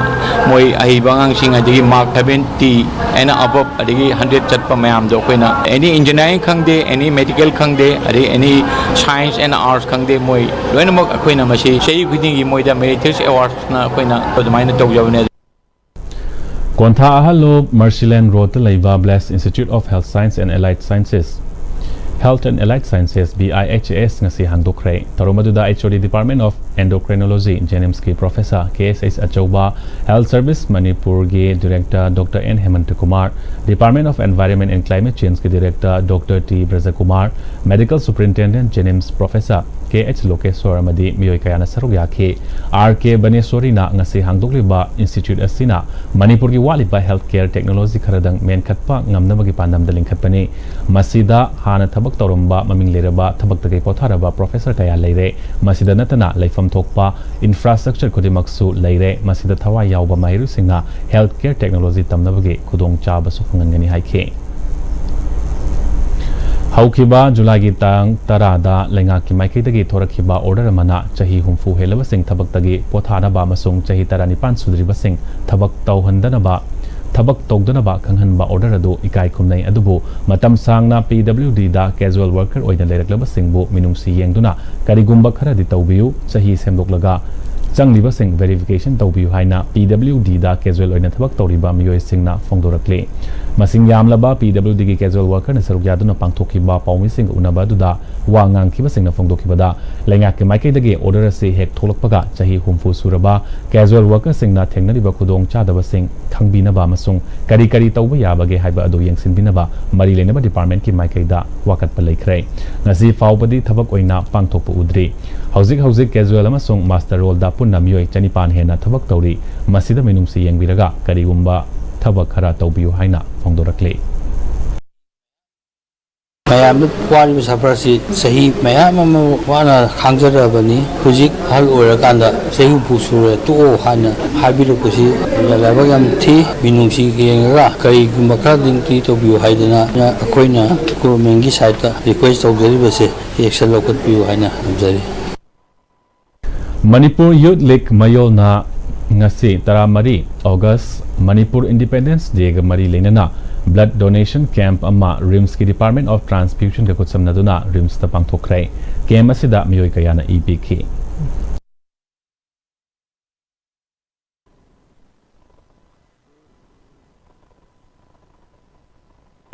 ꯃꯣꯏ ꯑꯍꯩꯕ ꯑꯉꯥꯡꯁꯤꯡ, ꯑꯗꯒꯤ mark seventy and above, ꯑꯗꯒꯤ hundred ꯆꯠꯄ ꯃꯌꯥꯝꯗꯣ ꯑꯩꯈꯣꯏꯅ any engineering ꯈꯪꯗꯦ, any medical ꯈꯪꯗꯦ, ꯑꯗꯒꯤ any science and arts ꯈꯪꯗꯦ, ꯃꯣꯏ ꯂꯣꯏꯅꯃꯛ ꯑꯩꯈꯣꯏꯅ ꯃꯁꯤ ꯆꯍꯤ ꯈꯨꯗꯤꯡꯒꯤ ꯃꯣꯏꯗ Meritorious Awardsꯅ ꯑꯩꯈꯣꯏꯅ ꯑꯗꯨꯃꯥꯏꯅ ꯇꯧꯖꯕꯅꯦ꯫ ꯀꯣꯟꯊꯥ ꯑꯍꯜꯂꯣ ꯃꯔꯁꯤꯂꯦꯟ ꯔꯣꯗꯇ ꯂꯩꯕ Blessed Institute of Health Science and Allied Sciences, Health and Allied Sciences, B I H S, ꯉꯁꯤ ꯍꯥꯡꯗꯣꯛꯈ꯭ꯔꯦ꯫ ꯊꯧꯔꯝ ꯑꯗꯨꯗ H O D, Department of Endocrinology, JNIMSꯀꯤ Professor K S H ꯑꯆꯧꯕ, Health Service ꯃꯅꯤꯄꯨꯔꯒꯤ Director Doctor N ꯍꯦꯃꯟꯇ Kumar, Department of Environment and Climate Changeꯀꯤ Director Doctor T ꯕ꯭ꯔꯖꯀꯨꯃꯥꯔ, Medical Superintendent JNIMS Professor K H ꯂꯣꯀꯦꯁ꯭ꯋꯔ ꯑꯃꯗꯤ ꯃꯤꯑꯣꯏ ꯀꯌꯥꯅ ꯁꯔꯨꯛ ꯌꯥꯈꯤ꯫ ꯑꯥꯔ ꯀꯦ ꯕꯅꯦꯁ꯭ꯋꯔꯤꯅ ꯉꯁꯤ ꯍꯥꯡꯗꯣꯛꯂꯤꯕ institute ꯑꯁꯤꯅ ꯃꯅꯤꯄꯨꯔꯒꯤ ꯋꯥꯠꯂꯤꯕ health care technology ꯈꯔꯗꯪ ꯃꯦꯟꯈꯠꯄ ꯉꯝꯅꯕꯒꯤ ꯄꯥꯟꯗꯝꯗ ꯂꯤꯡꯈꯠꯄꯅꯤ꯫ ꯃꯁꯤꯗ ꯍꯥꯟꯅ ꯊꯕꯛ ꯇꯧꯔꯝꯕ ꯃꯃꯤꯡ ꯂꯩꯔꯕ ꯊꯕꯛꯇꯒꯤ ꯄꯣꯊꯥꯔꯕ professor ꯀꯌꯥ ꯂꯩꯔꯦ꯫ ꯃꯁꯤꯗ ꯅꯠꯇꯅ ꯂꯩꯐꯝ ꯊꯣꯛꯄ infrastructure ꯈꯨꯗꯤꯡꯃꯛꯁꯨ ꯂꯩꯔꯦ꯫ ꯃꯁꯤꯗ ꯊꯋꯥꯏ ꯌꯥꯎꯕ ꯃꯍꯩꯔꯣꯏꯁꯤꯡꯅ health care technology ꯇꯝꯅꯕꯒꯤ ꯈꯨꯗꯣꯡꯆꯥꯕꯁꯨ ꯐꯪꯍꯟꯒꯅꯤ ꯍꯥꯏꯈꯤ꯫ ꯍꯧꯈꯤꯕ ꯖꯨꯂꯥꯏꯒꯤ ꯇꯥꯡ ꯇꯔꯥꯗ ꯂꯩꯉꯥꯛꯀꯤ ꯃꯥꯏꯀꯩꯗꯒꯤ ꯊꯣꯔꯛꯈꯤꯕ order ꯑꯃꯅ ꯆꯍꯤ ꯍꯨꯝꯐꯨ ꯍꯦꯜꯂꯕꯁꯤꯡ ꯊꯕꯛꯇꯒꯤ ꯄꯣꯊꯥꯅꯕ ꯑꯃꯁꯨꯡ ꯆꯍꯤ ꯇꯔꯥꯅꯤꯄꯥꯟ ꯁꯨꯗ꯭ꯔꯤꯕꯁꯤꯡ ꯊꯕꯛ ꯇꯧꯍꯟꯗꯅꯕ, ꯊꯕꯛ ꯇꯧꯗꯅꯕ ꯈꯪꯍꯟꯕ order ꯑꯗꯨ ꯏꯀꯥꯏ ꯈꯨꯝꯅꯩ꯫ ꯑꯗꯨꯕꯨ ꯃꯇꯝ ꯁꯥꯡꯅ P W Dꯗ casual worker ꯑꯣꯏꯅ ꯂꯩꯔꯛꯂꯕꯁꯤꯡꯕꯨ ꯃꯤꯅꯨꯡꯁꯤ ꯌꯦꯡꯗꯨꯅ ꯀꯔꯤꯒꯨꯝꯕ ꯈꯔꯗꯤ ꯇꯧꯕꯤꯌꯨ, ꯆꯍꯤ ꯁꯦꯝꯗꯣꯛꯂꯒ ꯆꯪꯂꯤꯕꯁꯤꯡ verification ꯇꯧꯕꯤꯌꯨ ꯍꯥꯏꯅ P W Dꯗ casual ꯑꯣꯏꯅ ꯊꯕꯛ ꯇꯧꯔꯤꯕ ꯃꯤꯑꯣꯏꯁꯤꯡꯅ ꯐꯣꯡꯗꯣꯔꯛꯂꯤ꯫ ꯃꯁꯤꯡ ꯌꯥꯝꯂꯕ ꯄꯤ ꯗꯕ꯭ꯂꯤꯎ ꯗꯤꯒꯤ casual workerꯅ ꯁꯔꯨꯛ ꯌꯥꯗꯨꯅ ꯄꯥꯡꯊꯣꯛꯈꯤꯕ ꯄꯥꯎꯃꯤꯁꯤꯡꯒ ꯎꯅꯕ ꯑꯗꯨꯗ ꯋꯥ ꯉꯥꯡꯈꯤꯕꯁꯤꯡꯅ ꯐꯣꯡꯗꯣꯛꯈꯤꯕꯗ, ꯂꯩꯉꯥꯛꯀꯤ ꯃꯥꯏꯀꯩꯗꯒꯤ order ꯑꯁꯤ ꯍꯦꯛ ꯊꯣꯛꯂꯛꯄꯒ ꯆꯍꯤ ꯍꯨꯝꯐꯨ ꯁꯨꯔꯕ casual workerꯁꯤꯡꯅ ꯊꯦꯡꯅꯔꯤꯕ ꯈꯨꯗꯣꯡꯆꯥꯗꯕꯁꯤꯡ ꯈꯪꯕꯤꯅꯕ ꯑꯃꯁꯨꯡ ꯀꯔꯤ ꯀꯔꯤ ꯇꯧꯕ ꯌꯥꯕꯒꯦ ꯍꯥꯏꯕ ꯑꯗꯨ ꯌꯦꯡꯁꯤꯟꯕꯤꯅꯕ ꯃꯔꯤ ꯂꯩꯅꯕ departmentꯀꯤ ꯃꯥꯏꯀꯩꯗ ꯋꯥꯀꯠꯄ ꯂꯩꯈ꯭ꯔꯦ꯫ ꯉꯁꯤ ꯐꯥꯎꯕꯗꯤ ꯊꯕꯛ ꯑꯣꯏꯅ ꯄꯥꯡꯊꯣꯛꯄ ꯎꯗ꯭ꯔꯤ꯫ ꯍꯧꯖꯤꯛ ꯍꯧꯖꯤꯛ casual ꯑꯃꯁꯨꯡ muster rollꯗ ꯄꯨꯟꯅ ꯃꯤꯑꯣꯏ ꯆꯅꯤꯄꯥꯟ ꯍꯦꯟꯅ ꯊꯕꯛ ꯇꯧꯔꯤ꯫ ꯃꯁꯤꯗ ꯃꯤꯅꯨꯡꯁꯤ ꯌꯦꯡꯕꯤꯔꯒ ꯀꯔꯤꯒꯨꯝꯕ ꯊꯕꯛ ꯈꯔ ꯇꯧꯕꯤꯌꯨ ꯍꯥꯏꯅ ꯐꯣꯡꯗꯣꯔꯛꯂꯤ꯫ ꯃꯌꯥꯝꯗ ꯋꯥꯔꯤꯕ ꯁꯐꯔꯁꯤ ꯆꯍꯤ ꯃꯌꯥꯝ ꯑꯃ ꯋꯥꯅ ꯈꯥꯡꯖꯔꯛꯑꯕꯅꯤ꯫ ꯍꯧꯖꯤꯛ ꯑꯍꯜ ꯑꯣꯏꯔꯀꯥꯟꯗ ꯆꯍꯤ ꯍꯨꯝꯐꯨ ꯁꯨꯔꯦ, ꯇꯣꯛꯑꯣ ꯍꯥꯏꯅ ꯍꯥꯏꯕꯤꯔꯛꯄꯁꯤ ꯂꯥꯏꯕꯛ ꯌꯥꯝ ꯊꯤ꯫ ꯃꯤꯅꯨꯡꯁꯤ ꯌꯦꯡꯉꯒ ꯀꯔꯤꯒꯨꯝꯕ ꯈꯔꯗꯤ ꯇꯧꯕꯤꯌꯨ ꯍꯥꯏꯗꯅ ꯑꯩꯈꯣꯏꯅ governmentꯀꯤ sideꯇ request ꯇꯧꯖꯔꯤꯕꯁꯦ action ꯂꯧꯈꯠꯄꯤꯌꯨ ꯍꯥꯏꯅ ꯊꯝꯖꯔꯤ꯫ ꯃꯅꯤꯄꯨꯔ Youth League ꯃꯌꯣꯜꯅ ꯉꯁꯤ ꯇꯔꯥꯃꯔꯤ August ꯃꯅꯤꯄꯨꯔ Independence Dayꯒ ꯃꯔꯤ ꯂꯩꯅꯅ blood donation camp ꯑꯃ RIMSꯀꯤ Department of Transfusionꯒ ꯈꯨꯠꯁꯝꯅꯗꯨꯅ RIMSꯇ ꯄꯥꯡꯊꯣꯛꯈ꯭ꯔꯦ꯫ Camp ꯑꯁꯤꯗ ꯃꯤꯑꯣꯏ ꯀꯌꯥꯅ ꯏ ꯄꯤꯈꯤ꯫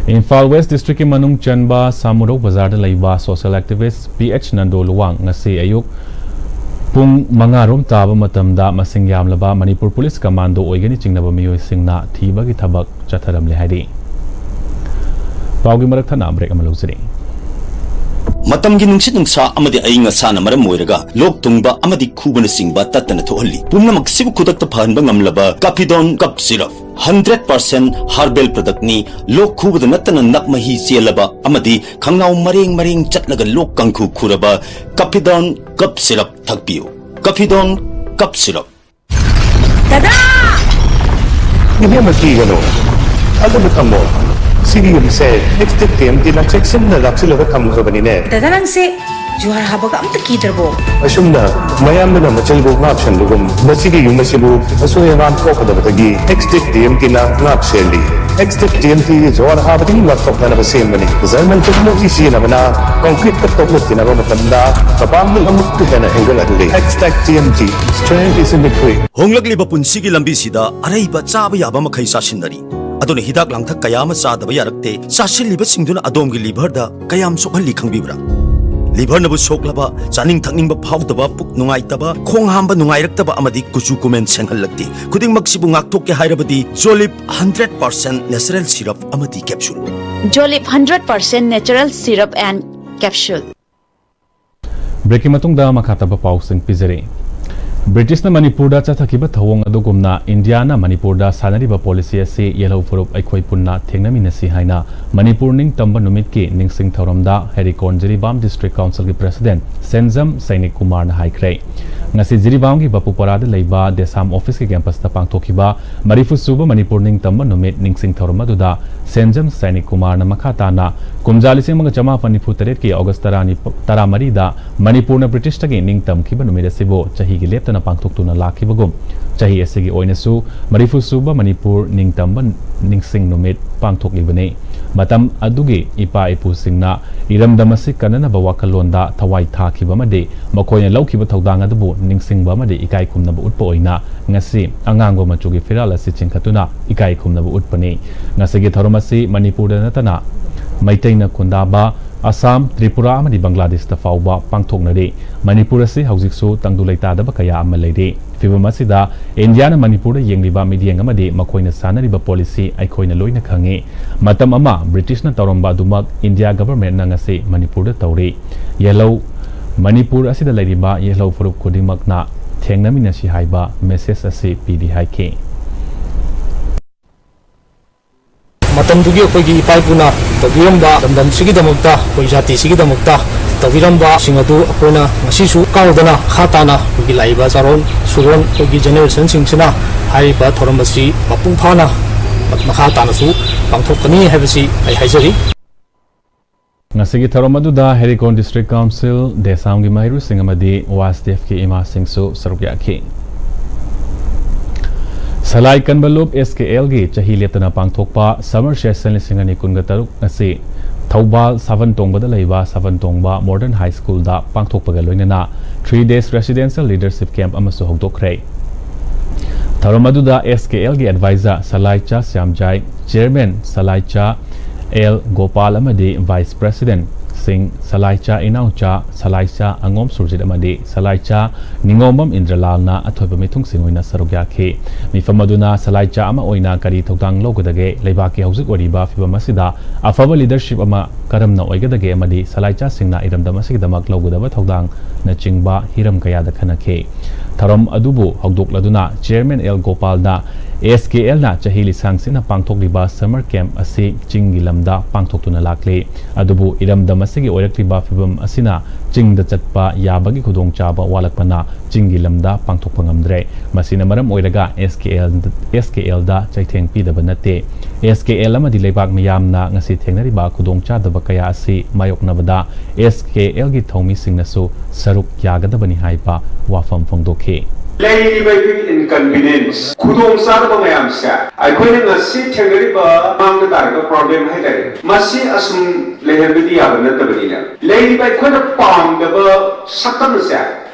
ꯏꯝꯐꯥꯜ West Districtꯀꯤ ꯃꯅꯨꯡ ꯆꯟꯕ ꯁꯥꯃꯨꯔꯧ ꯕꯖꯥꯔꯗ ꯂꯩꯕ social activist P H Nando Luwang ꯉꯁꯤ ꯑꯌꯨꯛ ꯄꯨꯡ ꯃꯉꯥ ꯔꯣꯝ ꯇꯥꯕ ꯃꯇꯝꯗ ꯃꯁꯤꯡ ꯌꯥꯝꯂꯕ ꯃꯅꯤꯄꯨꯔ Police Commando ꯑꯣꯏꯒꯅꯤ ꯆꯤꯡꯅꯕ ꯃꯤꯑꯣꯏꯁꯤꯡꯅ ꯊꯤꯕꯒꯤ ꯊꯕꯛ ꯆꯠꯊꯔꯝꯂꯦ ꯍꯥꯏꯔꯤ꯫ ꯄꯥꯎꯒꯤ ꯃꯔꯛ ꯊꯠꯅ break ꯑꯃ ꯂꯧꯖꯔꯤ꯫ ꯃꯇꯝꯒꯤ ꯅꯨꯡꯁꯤꯠ ꯅꯨꯡꯁꯥ ꯑꯃꯗꯤ ꯑꯏꯪ ꯑꯁꯥꯅ ꯃꯔꯝ ꯑꯣꯏꯔꯒ ꯂꯣꯛ ꯊꯨꯡꯕ ꯑꯃꯗꯤ ꯈꯨꯕꯅꯆꯤꯡꯕ ꯇꯠꯇꯅ ꯊꯣꯛꯍꯜꯂꯤ꯫ ꯄꯨꯝꯅꯃꯛꯁꯤꯕꯨ ꯈꯨꯗꯛꯇ ꯐꯍꯟꯕ ꯉꯝꯂꯕ Capidon Cough Syrup, hundred percent herbal productꯅꯤ꯫ ꯂꯣꯛ ꯈꯨꯕꯗ ꯅꯠꯇꯅ ꯅꯞ ꯃꯍꯤ ꯆꯦꯜꯂꯕ ꯑꯃꯗꯤ ꯈꯪꯅꯥꯎ ꯃꯔꯦꯡ ꯃꯔꯦꯡ ꯆꯠꯂꯒ ꯂꯣꯛ ꯀꯥꯡꯈꯨ ꯈꯨꯔꯕ Capidon Cough Syrup ꯊꯛꯄꯤꯌꯨ꯫ Capidon Cough Syrup꯫ ꯗꯗꯥ! ꯏꯕꯦꯝꯃ, ꯀꯤꯒꯅꯨ꯫ ꯑꯗꯨꯕꯨ ꯊꯝꯃꯣ꯫ ꯁꯤꯒꯤ ꯌꯨꯝꯁꯦ Extinct ꯇꯤ ꯑꯦꯝ ꯇꯤꯅ ꯆꯦꯛꯁꯤꯟꯅ ꯂꯥꯛꯁꯤꯜꯂꯒ ꯊꯝꯈ꯭ꯔꯕꯅꯤꯅꯦ꯫ ꯗꯗꯥ, ꯅꯪꯁꯦ ꯖꯨꯍꯥꯔ ꯍꯥꯕꯒ ꯑꯝꯇ ꯀꯤꯗ꯭ꯔꯕꯣ? ꯑꯁꯨꯝꯅ ꯃꯌꯥꯝꯗꯨꯅ ꯃꯆꯜꯕꯨ ꯉꯥꯛꯁꯦꯟꯕꯒꯨꯝ, ꯃꯁꯤꯒꯤ ꯌꯨꯝ ꯑꯁꯤꯕꯨ ꯑꯁꯣꯏ ꯑꯉꯥꯝ ꯊꯣꯛꯀꯗꯕꯗꯒꯤ Extinct ꯇꯤ ꯑꯦꯝ ꯇꯤꯅ ꯉꯥꯛꯁꯦꯜꯂꯤ꯫ Extinct ꯇꯤ ꯑꯦꯝ ꯇꯤ ꯖꯨꯍꯥꯔ ꯍꯥꯕꯗꯒꯤ ꯉꯥꯛꯊꯣꯛꯅꯅꯕ ꯁꯦꯝꯕꯅꯤ꯫ German technology ꯁꯤꯖꯤꯟꯅꯕꯅ concrete ꯇ ꯇꯣꯛꯂꯦꯠ ꯊꯤꯅꯕ ꯃꯇꯝꯗ ꯃꯄꯥꯡꯒꯜ ꯑꯃꯨꯛꯀ ꯍꯦꯟꯅ ꯍꯦꯟꯒꯠꯍꯜꯂꯤ꯫ Extinct T M T, strength is in the grit꯫ ꯍꯣꯡꯂꯛꯂꯤꯕ ꯄꯨꯟꯁꯤꯒꯤ ꯂꯝꯕꯤꯁꯤꯗ ꯑꯔꯩꯕ ꯆꯥꯕ ꯌꯥꯕ ꯃꯈꯩ ꯆꯥꯁꯤꯟꯅꯔꯤ꯫ ꯑꯗꯨꯅ ꯍꯤꯗꯥꯛ ꯂꯥꯡꯊꯛ ꯀꯌꯥ ꯑꯃ ꯆꯥꯗꯕ ꯌꯥꯔꯛꯇꯦ꯫ ꯆꯥꯁꯤꯜꯂꯤꯕꯁꯤꯡꯗꯨꯅ ꯑꯗꯣꯝꯒꯤ ꯂꯤꯚꯔꯗ ꯀꯌꯥꯝ ꯁꯣꯛꯍꯜꯂꯤ ꯈꯪꯕꯤꯕ꯭ꯔꯥ? ꯂꯤꯚꯔꯅꯕꯨ ꯁꯣꯛꯂꯕ, ꯆꯥꯅꯤꯡ ꯊꯛꯅꯤꯡꯕ ꯐꯥꯎꯗꯕ, ꯄꯨꯛ ꯅꯨꯡꯉꯥꯏꯇꯕ, ꯈꯣꯡ ꯍꯥꯝꯕ ꯅꯨꯡꯉꯥꯏꯔꯛꯇꯕ ꯑꯃꯗꯤ ꯀꯨꯆꯨ ꯀꯨꯃꯦꯟ ꯁꯦꯡꯍꯜꯂꯛꯇꯦ꯫ ꯈꯨꯗꯤꯡꯃꯛꯁꯤꯕꯨ ꯉꯥꯛꯊꯣꯛꯀꯦ ꯍꯥꯏꯔꯕꯗꯤ Jolip hundred percent natural syrup ꯑꯃꯗꯤ capsule꯫ Jolip hundred percent natural syrup and capsule꯫ ꯕ꯭ꯔꯦꯛꯀꯤ ꯃꯇꯨꯡꯗ ꯃꯈꯥ ꯇꯥꯕ ꯄꯥꯎꯁꯤꯡ ꯄꯤꯖꯔꯤ꯫ ꯕ꯭ꯔꯤꯇꯤꯁꯅ ꯃꯅꯤꯄꯨꯔꯗ ꯆꯠꯊꯈꯤꯕ ꯊꯧꯑꯣꯡ ꯑꯗꯨꯒꯨꯝꯅ ꯏꯟꯗꯤꯌꯥꯅ ꯃꯅꯤꯄꯨꯔꯗ ꯁꯥꯟꯅꯔꯤꯕ ꯄꯣꯂꯤꯁꯤ ꯑꯁꯤ ꯌꯦꯜꯍꯧ ꯐꯨꯔꯨꯞ ꯑꯩꯈꯣꯏ ꯄꯨꯟꯅ ꯊꯦꯡꯅꯃꯤꯟꯅꯁꯤ ꯍꯥꯏꯅ ꯃꯅꯤꯄꯨꯔ ꯅꯤꯡꯇꯝꯕ ꯅꯨꯃꯤꯠꯀꯤ ꯅꯤꯡꯁꯤꯡ ꯊꯧꯔꯝꯗ ꯍꯦꯔꯤꯀꯣꯟ ꯖꯤꯔꯤꯕꯥꯝ ꯗꯤꯁꯇ꯭ꯔꯤꯛ ꯀꯥꯎꯟꯁꯤꯜꯒꯤ ꯄ꯭ꯔꯦꯁꯤꯗꯦꯟꯠ ꯁꯦꯟꯖꯝ ꯁꯩꯅꯤꯛ ꯀꯨꯃꯥꯔꯅ ꯍꯥꯏꯈ꯭ꯔꯦ꯫ ꯉꯁꯤ ꯖꯤꯔꯤꯕꯥꯝꯒꯤ ꯕꯥꯄꯨꯄꯥꯔꯥꯗ ꯂꯩꯕ ꯗꯦꯁꯥꯝ ꯑꯣꯐꯤꯁꯀꯤ ꯀꯦꯝꯄꯁꯇ ꯄꯥꯡꯊꯣꯛꯈꯤꯕ ꯃꯔꯤꯐꯨ ꯁꯨꯕ ꯃꯅꯤꯄꯨꯔ ꯅꯤꯡꯇꯝꯕ ꯅꯨꯃꯤꯠ ꯅꯤꯡꯁꯤꯡ ꯊꯧꯔꯝ ꯑꯗꯨꯗ ꯁꯦꯟꯖꯝ ꯁꯩꯅꯤꯛ ꯀꯨꯃꯥꯔꯅ ꯃꯈꯥ ꯇꯥꯅ ꯀꯨꯝꯖꯥ ꯂꯤꯁꯤꯡ ꯑꯃꯒ ꯆꯃꯥꯄꯟ ꯅꯤꯐꯨ ꯇꯔꯦꯠꯀꯤ ꯑꯣꯒꯁ ꯇꯔꯥꯅꯤ, ꯇꯔꯥꯃꯔꯤꯗ ꯃꯅꯤꯄꯨꯔꯅ ꯕ꯭ꯔꯤꯇꯤꯁꯇꯒꯤ ꯅꯤꯡꯇꯝꯈꯤꯕ ꯅꯨꯃꯤꯠ ꯑꯁꯤꯕꯨ ꯆꯍꯤꯒꯤ ꯂꯦꯞꯇꯅ ꯄꯥꯡꯊꯣꯛꯇꯨꯅ ꯂꯥꯛꯈꯤꯕꯒꯨꯝ, ꯆꯍꯤ ꯑꯁꯤꯒꯤ ꯑꯣꯏꯅꯁꯨ ꯃꯔꯤꯐꯨ ꯁꯨꯕ ꯃꯅꯤꯄꯨꯔ ꯅꯤꯡꯇꯝꯕ ꯅꯤꯡꯁꯤꯡ ꯅꯨꯃꯤꯠ ꯄꯥꯡꯊꯣꯛꯂꯤꯕꯅꯤ꯫ ꯃꯇꯝ ꯑꯗꯨꯒꯤ ꯏꯄꯥ ꯏꯄꯨꯁꯤꯡꯅ ꯏꯔꯝꯗꯝ ꯑꯁꯤ ꯀꯟꯅꯅꯕ ꯋꯥꯈꯜꯂꯣꯟꯗ ꯊꯋꯥꯏ ꯊꯥꯈꯤꯕ ꯑꯃꯗꯤ ꯃꯈꯣꯏꯅ ꯂꯧꯈꯤꯕ ꯊꯧꯗꯥꯡ ꯑꯗꯨꯕꯨ ꯅꯤꯡꯁꯤꯡꯕ ꯑꯃꯗꯤ ꯏꯀꯥꯏ ꯈꯨꯝꯅꯕ ꯎꯠꯄ ꯑꯣꯏꯅ ꯉꯁꯤ ꯑꯉꯥꯡꯕ ꯃꯆꯨꯒꯤ ꯐꯤꯔꯥꯜ ꯑꯁꯤ ꯆꯤꯡꯈꯠꯇꯨꯅ ꯏꯀꯥꯏ ꯈꯨꯝꯅꯕ ꯎꯠꯄꯅꯤ꯫ ꯉꯁꯤꯒꯤ ꯊꯧꯔꯝ ꯑꯁꯤ ꯃꯅꯤꯄꯨꯔꯗ ꯅꯠꯇꯅ ꯃꯩꯇꯩꯅ ꯈꯨꯟꯗꯥꯕ ꯑꯁꯥꯝ, ꯇ꯭ꯔꯤꯄꯨꯔꯥ ꯑꯃꯗꯤ ꯕꯪꯒ꯭ꯂꯥꯗꯦꯁꯇ ꯐꯥꯎꯕ ꯄꯥꯡꯊꯣꯛꯅꯔꯤ꯫ ꯃꯅꯤꯄꯨꯔ ꯑꯁꯤ ꯍꯧꯖꯤꯛꯁꯨ ꯇꯪꯗꯨ ꯂꯩꯇꯥꯗꯕ ꯀꯌꯥ ꯑꯃ ꯂꯩꯔꯤ꯫ ꯐꯤꯚꯝ ꯑꯁꯤꯗ ꯏꯟꯗꯤꯌꯥꯅ ꯃꯅꯤꯄꯨꯔꯗ ꯌꯦꯡꯂꯤꯕ ꯃꯤꯠꯌꯦꯡ ꯑꯃꯗꯤ ꯃꯈꯣꯏꯅ ꯁꯥꯟꯅꯔꯤꯕ ꯄꯣꯂꯤꯁꯤ ꯑꯩꯈꯣꯏꯅ ꯂꯣꯏꯅ ꯈꯪꯏ꯫ ꯃꯇꯝ ꯑꯃ ꯕ꯭ꯔꯤꯇꯤꯁꯅ ꯇꯧꯔꯝꯕ ꯑꯗꯨꯃꯛ ꯏꯟꯗꯤꯌꯥ ꯒꯚꯔꯟꯃꯦꯟꯠꯅ ꯉꯁꯤ ꯃꯅꯤꯄꯨꯔꯗ ꯇꯧꯔꯤ꯫ ꯌꯦꯜꯍꯧ, ꯃꯅꯤꯄꯨꯔ ꯑꯁꯤꯗ ꯂꯩꯔꯤꯕ ꯌꯦꯜꯍꯧ ꯐꯨꯔꯨꯞ ꯈꯨꯗꯤꯡꯃꯛꯅ ꯊꯦꯡꯅꯃꯤꯟꯅꯁꯤ ꯍꯥꯏꯕ ꯃꯦꯁꯦꯖ ꯑꯁꯤ ꯄꯤꯔꯤ ꯍꯥꯏꯈꯤ꯫ ꯃꯇꯝꯗꯨꯒꯤ ꯑꯩꯈꯣꯏꯒꯤ ꯏꯄꯥ ꯏꯄꯨꯅ ꯇꯧꯕꯤꯔꯝꯕ ꯂꯝꯗꯝꯁꯤꯒꯤꯗꯃꯛꯇ, ꯑꯩꯈꯣꯏ ꯖꯥꯇꯤꯁꯤꯒꯤꯗꯃꯛꯇ ꯇꯧꯕꯤꯔꯝꯕꯁꯤꯡ ꯑꯗꯨ ꯑꯩꯈꯣꯏꯅ ꯉꯁꯤꯁꯨ ꯀꯥꯎꯗꯅ ꯃꯈꯥ ꯇꯥꯅ ꯑꯩꯈꯣꯏꯒꯤ ꯂꯥꯛꯏꯕ ꯆꯥꯔꯣꯟ ꯁꯨꯔꯣꯟ, ꯑꯩꯈꯣꯏꯒꯤ ꯖꯦꯅꯦꯔꯦꯁꯟꯁꯤꯡꯁꯤꯅ ꯍꯥꯏꯔꯤꯕ ꯊꯧꯔꯝ ꯑꯁꯤ ꯃꯄꯨꯡ ꯐꯥꯅ ꯃꯈꯥ ꯇꯥꯅꯁꯨ ꯄꯥꯡꯊꯣꯛꯀꯅꯤ ꯍꯥꯏꯕꯁꯤ ꯑꯩ ꯍꯥꯏꯖꯔꯤ꯫ ꯉꯁꯤꯒꯤ ꯊꯧꯔꯝ ꯑꯗꯨꯗ ꯍꯦꯔꯤꯀꯣꯟ ꯗꯤꯁꯇ꯭ꯔꯤꯛ ꯀꯥꯎꯟꯁꯤꯜ, ꯗꯦꯁꯥꯝꯒꯤ ꯃꯍꯩꯔꯣꯏꯁꯤꯡ ꯑꯃꯗꯤ ꯋꯥꯏ ꯑꯦꯁ ꯗꯤ ꯑꯦꯐꯀꯤ ꯏꯃꯥꯁꯤꯡꯁꯨ ꯁꯔꯨꯛ ꯌꯥꯈꯤ꯫ ꯁꯂꯥꯏ ꯀꯟꯕ ꯂꯨꯞ ꯑꯦꯁ ꯀꯦ ꯑꯦꯜꯒꯤ ꯆꯍꯤ ꯂꯦꯞꯇꯅ ꯄꯥꯡꯊꯣꯛꯄ ꯁꯝꯃꯔ ꯁꯦꯁꯟ ꯂꯤꯁꯤꯡ ꯑꯅꯤ ꯀꯨꯟꯒ ꯇꯔꯨꯛ ꯑꯁꯤ ꯊꯧꯕꯥꯜ ꯁꯥꯕꯟ ꯇꯣꯡꯕꯗ ꯂꯩꯕ ꯁꯥꯕꯟ ꯇꯣꯡꯕ ꯃꯣꯗꯔꯟ ꯍꯥꯏ ꯁ꯭ꯀꯨꯜꯗ ꯄꯥꯡꯊꯣꯛꯄꯒ ꯂꯣꯏꯅꯅ three days residential leadership camp ꯑꯃꯁꯨ ꯍꯧꯗꯣꯛꯈ꯭ꯔꯦ꯫ ꯊꯧꯔꯝ ꯑꯗꯨꯗ ꯑꯦꯁ ꯀꯦ ꯑꯦꯜꯒꯤ adviser ꯁꯂꯥꯏꯆꯥ Shyamjai, chairman ꯁꯂꯥꯏꯆꯥ L Gopal ꯑꯃꯗꯤ ꯚꯥꯏꯁ ꯄ꯭ꯔꯦꯁꯤꯗꯦꯟꯠꯁꯤꯡ ꯁꯂꯥꯏꯆꯥ ꯏꯅꯥꯎꯆꯥ ꯁꯂꯥꯏꯆꯥ ꯑꯉꯣꯝ ꯁꯨꯔꯖꯤꯠ ꯑꯃꯗꯤ ꯁꯂꯥꯏꯆꯥ ꯅꯤꯉꯣꯝꯕꯝ ꯏꯟꯗ꯭ꯔꯂꯥꯜꯅ ꯑꯊꯣꯏꯕ ꯃꯤꯊꯨꯡꯁꯤꯡ ꯑꯣꯏꯅ ꯁꯔꯨꯛ ꯌꯥꯈꯤ꯫ ꯃꯤꯐꯝ ꯑꯗꯨꯅ ꯁꯂꯥꯏꯆꯥ ꯑꯃ ꯑꯣꯏꯅ ꯀꯔꯤ ꯊꯧꯗꯥꯡ ꯂꯧꯒꯗꯒꯦ, ꯂꯩꯕꯥꯛꯀꯤ ꯍꯧꯖꯤꯛ ꯑꯣꯏꯔꯤꯕ ꯐꯤꯚꯝ ꯑꯁꯤꯗ ꯑꯐꯕ ꯂꯤꯗꯔꯁꯤꯞ ꯑꯃ ꯀꯔꯝꯅ ꯑꯣꯏꯒꯗꯒꯦ ꯑꯃꯗꯤ ꯁꯂꯥꯏꯆꯥꯁꯤꯡꯅ ꯏꯔꯝꯗꯝ ꯑꯁꯤꯒꯤꯗꯃꯛ ꯂꯧꯒꯗꯕ ꯊꯧꯗꯥꯡꯅꯆꯤꯡꯕ ꯍꯤꯔꯝ ꯀꯌꯥꯗ ꯈꯟꯅꯈꯤ꯫ ꯊꯧꯔꯝ ꯑꯗꯨꯕꯨ ꯍꯧꯗꯣꯛꯂꯗꯨꯅ ꯆꯤꯌꯔꯃꯦꯟ ꯑꯦꯜ ꯒꯣꯄꯥꯜꯅ ꯑꯦꯁ ꯀꯦ ꯑꯦꯜꯅ ꯆꯍꯤ ꯂꯤꯁꯥꯡ ꯁꯤꯠꯅ ꯄꯥꯡꯊꯣꯛꯂꯤꯕ ꯁꯝꯃꯔ ꯀꯦꯝꯞ ꯑꯁꯤ ꯆꯤꯡꯒꯤ ꯂꯝꯗ ꯄꯥꯡꯊꯣꯛꯇꯨꯅ ꯂꯥꯛꯂꯤ꯫ ꯑꯗꯨꯕꯨ ꯏꯔꯝꯗꯝ ꯑꯁꯤꯒꯤ ꯑꯣꯏꯔꯛꯂꯤꯕ ꯐꯤꯚꯝ ꯑꯁꯤꯅ ꯆꯤꯡꯗ ꯆꯠꯄ ꯌꯥꯕꯒꯤ ꯈꯨꯗꯣꯡꯆꯥꯕ ꯋꯥꯠꯂꯛꯄꯅ ꯆꯤꯡꯒꯤ ꯂꯝꯗ ꯄꯥꯡꯊꯣꯛꯄ ꯉꯝꯗ꯭ꯔꯦ꯫ ꯃꯁꯤꯅ ꯃꯔꯝ ꯑꯣꯏꯔꯒ ꯑꯦꯁ ꯀꯦ ꯑꯦꯜ, ꯑꯦꯁ ꯀꯦ ꯑꯦꯜꯗ ꯆꯩꯊꯦꯡ ꯄꯤꯗꯕ ꯅꯠꯇꯦ꯫ ꯑꯦꯁ ꯀꯦ ꯑꯦꯜ ꯑꯃꯗꯤ ꯂꯩꯕꯥꯛ ꯃꯤꯌꯥꯝꯅ ꯉꯁꯤ ꯊꯦꯡꯅꯔꯤꯕ ꯈꯨꯗꯣꯡꯆꯥꯗꯕ ꯀꯌꯥ ꯑꯁꯤ ꯃꯥꯌꯣꯛꯅꯕꯗ ꯑꯦꯁ ꯀꯦ ꯑꯦꯜꯒꯤ ꯊꯧꯃꯤꯁꯤꯡꯅꯁꯨ ꯁꯔꯨꯛ ꯌꯥꯒꯗꯕꯅꯤ ꯍꯥꯏꯕ ꯋꯥꯐꯝ ꯐꯣꯡꯗꯣꯛꯈꯤ꯫ ꯂꯩꯔꯤꯕ ꯑꯩꯈꯣꯏꯒꯤ ꯏꯟꯀꯟꯚꯤꯅꯤꯌꯦꯟꯁ, ꯈꯨꯗꯣꯡꯆꯥꯗꯕ ꯃꯌꯥꯝꯁꯦ, ꯑꯩꯈꯣꯏꯅ ꯉꯁꯤ ꯊꯦꯡꯅꯔꯤꯕ ꯃꯥꯡꯗ ꯇꯥꯔꯤꯕ ꯄ꯭ꯔꯣꯕ꯭ꯂꯦꯝ ꯍꯥꯏꯇꯥꯔꯦ, ꯃꯁꯤ ꯑꯁꯨꯝ ꯂꯩꯍꯟꯕꯗꯤ ꯌꯥꯕ ꯅꯠꯇꯕꯅꯤꯅ, ꯂꯩꯔꯤꯕ ꯑꯩꯈꯣꯏꯅ ꯄꯥꯝꯗꯕ ꯁꯛꯇꯝ ꯑꯁꯦ,